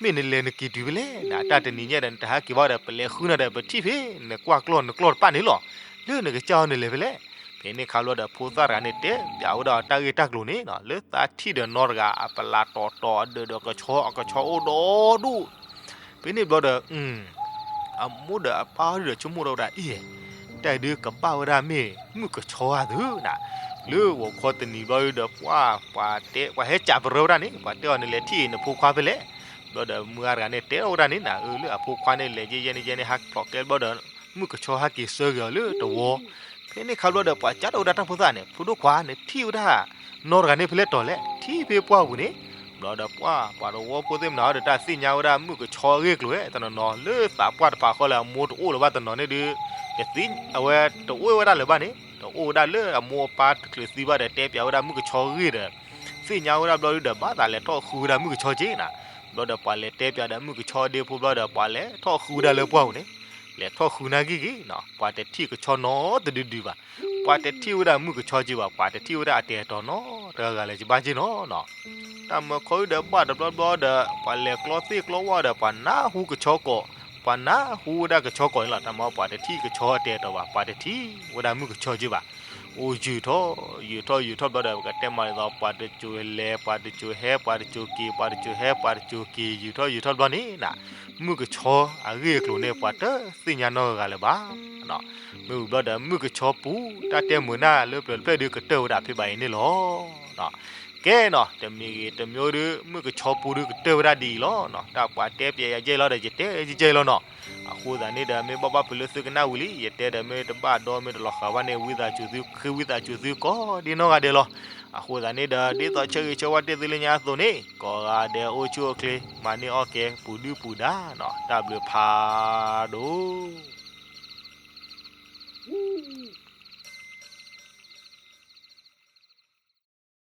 မ့ၢ်နလဲၤနက့ၤတုၤဖဲလဲၣ်နၤ, တၢ်တနံၤညါဒီး နတဟဲက့ၤဘၣ်ဒီး ပလဲၤဃုနၤဒီး ပထံၣ်ဖဲနကွၢ်ကျီၢ်နကျီၢ်တဖၣ်န့ၣ်လီၤ. လၢနကစၢ်အီၤနလဲၤဖဲလဲၣ်. ဖဲန့ၣ်ခါဘျီဒီး ဖိသၣ်တဂၤန့ၣ် တဲပၠးဝဲဒၣ်အတၢ်ဂ့ၢ်တၢ်ကျိၤန့ၣ်နီၤ, လၢသးထံၣ်ဒီးနီတဂၤ အပလးတီၤတီၤ အဒၢးဒီးကဆီ အကဆီအိၣ်ဒီဒူၣ်. ဖဲန့ၣ်ဘျီဒီး အမိၢ်ဒီးအပၢ်ဒီး ဆိကမိၣ်ထီၣ်ဝဲဒၣ်အံၤ, တၢ်အံၤဒုးကဘၣ်ဝဲဒၣ်မ့ၢ်မုၢ်ကဆီဧါသုနၤ. လၢဂီၤခီတနံၤဘျီဒီး ပှၢ်ပှၤတဲ ပှၤဟဲကးပရၢဝဲဒၣ်န့ၣ်, ပှၤတဲအီၤ နလဲၤထံၣ်အံၤနဖိခွါဖဲလဲၣ်. ဘျီဒီးမုၢ်ဂၤတဂၤန့ၣ် တဲထီၣ်ဝဲဒၣ်န့ၣ်နၤ, အၢ လၢအဖိခွါန့ၣ် လဲၤယဲယဲန့ၣ်ယဲန့ၣ် ဟးဖျိးကျဲဘျီဒီး မုၢ်ကဆီဟဲက့ၤဆှၢက့ၤအီၤလၢတဝီ. ဖဲန့ၣ်ခါဘျီဒီး ပှၤကးထီၣ်ဝဲဒၣ်တၢ်ဖိသၣ်န့ၣ်, ဖိဒိၣ်ခွါ နထံၣ်ဝဲဒၣ်နီတဂၤန့ၣ်ဖဲလဲၣ်တီၤလဲၣ်, ထံၣ်ဖဲပှၢ်ပူၤန့ၣ်. ဘျီဒီးပှၢ်ပှၤတဝီဖိသ့ၣ်မနုၤဒီး တၢ်သ့ၣ်ညါဝဲဒၣ်မုၢ်ကဆီအဂ့ၢ်အကျိၤဝဲ တနီၤနီၤ လၢသးပှၢ်တဖၣ်ဃီလၢအမိၢ်တအိၣ်လၢၤဘၣ်တနီၤန့ၣ်ဒုး, တသ့အဝဲတအိၣ်ဝဲဒၣ်လၢၤဘၣ်န့ၣ်, တအိၣ်ဝဲဒၣ်လၢအမိၢ်အပၢ်တချုးသံဘၣ်ဒီး တဲပၠးဝဲဒၣ်မုၢ်ကဆီအဂ့ၢ်ဒီး သ့ၣ်ညါဝဲဒၣ်ဘျီဒုးဒီး ဘၣ်သးလဲၤထီၣ်ဃုဝဲဒၣ်မုၢ်ကဆီက့နၤ. ဘျီဒီးပှၤလဲၤတဲပၠးဒီးမုၢ်ကဆီဒ့ဖိဘျီဒီး ပှၤလဲၤထီၣ်ဃုဝဲဒၣ်လၢပှၢ်ပူၤန့ၣ်. လဲၤထီၣ်ဃုနၢ်ဂံၢ်ဂ့ၤနီၤ, ပှၤတထံၣ်ကဆီနီတဒုဒုဘၣ်, ပှၤတထံၣ်ဝဲဒၣ်မုၢ်ကဆီက့ဘၣ်, ပှၤတထံၣ်ဝဲဒၣ်အတဲာ်တီၤနီတဂၤဂၤလၢၤကဘၣ်က့နီၤနီၤ. တၢ်မၢခီအုၣ်ဒီးဘၣ်တဘျီဘျီဒီး ပှၤလဲၤကျီသ့ၣ်ကျီဝၣ်ဒီး ပှၤနၢ်ဟူကဆီကိး, ပှၤနၢ်ဟူဝဲဒၣ်ကဆီကိးန့ၣ်လီၤ. တၢ်မၢပှၤတထံၣ်ကဆီအတဲာ်တီၤဘၣ်, ပှၤတထံၣ်ဝဲဒၣ်မုၢ်ကဆီက့ဘၣ်. အိၣ်ယုာ်ထီၣ် ယုာ်ထီၣ်ယုာ်ထီၣ်ဘျီဒီး ပကတဲမးဒ်သိး ပှၤတစိၤလဲၤ ပှၤတစိၤဟဲ ပှၤတစိၤက့ၤ ပှၤတစိၤဟဲ ပှၤတစိၤက့ၤ ယုာ်ထီၣ်ယုာ်ထီၣ်ဘျီန့ၣ်နီၤ, မုၢ်ကဆီအဂ့ၢ်အကျိၤန့ၣ် ပှၤတသ့ၣ်ညါနီတဂၤဂၤလၢၤဘၣ်. မ့ၢ်ဝံၤဘျီဒီး မုၢ်ကဆီပူၤ တၢ်တဲမုာ်နၢ်လၢပျၢၤတဖျၢၣ်ဒုးကတၢၢ်ဝဲဒၣ်ဖဲဘၣ်အံၤန့ၣ်လီၤ. ကဲနီၤ, တမံၤဂ့ၤတမံၤဒီး မုၢ်ကဆီပူၤဒုးကတၢၢ်ဝဲဒၣ်ဒ်အံၤလီၤနီၤ. တၢ်ပှၤတဲပျဲယၤယဲၢ်လီၤဒီး ယတဲယဲၢ်လီၤနီၤ. အဃိသတးန့ၣ်ဒီး မ့ၢ်ဘၣ်ဘၣ်ဖုးလၢသုကနၣ်ဝံၤလံ, ယတဲဒီးမ့ၢ်တဘၣ်ဒီးမ့ၢ်တလီၤဃာ်ဘၣ်န့ၣ် ဝံသးစူၤသု ဃ့ဝံသးစူၤသုကိးဒ်နီၢ်ဂၤဒဲးလီၤ. အဃိသတးန့ၣ်ဒီး ဒ်သိးဆၢဂ့ၤဆၢဝါတ့ၢ်သုလၢညါအသိးန့ၣ် ကိးဂၤဒဲးအိၣ်ဆူၣ်အိၣ်ချ့ မၤန့ၢ်အီၣ်ကဲ ပူၤဒုၣ်ပူၤဒါနီၤ. တၢ်ဘျုးဖးဒိၣ်.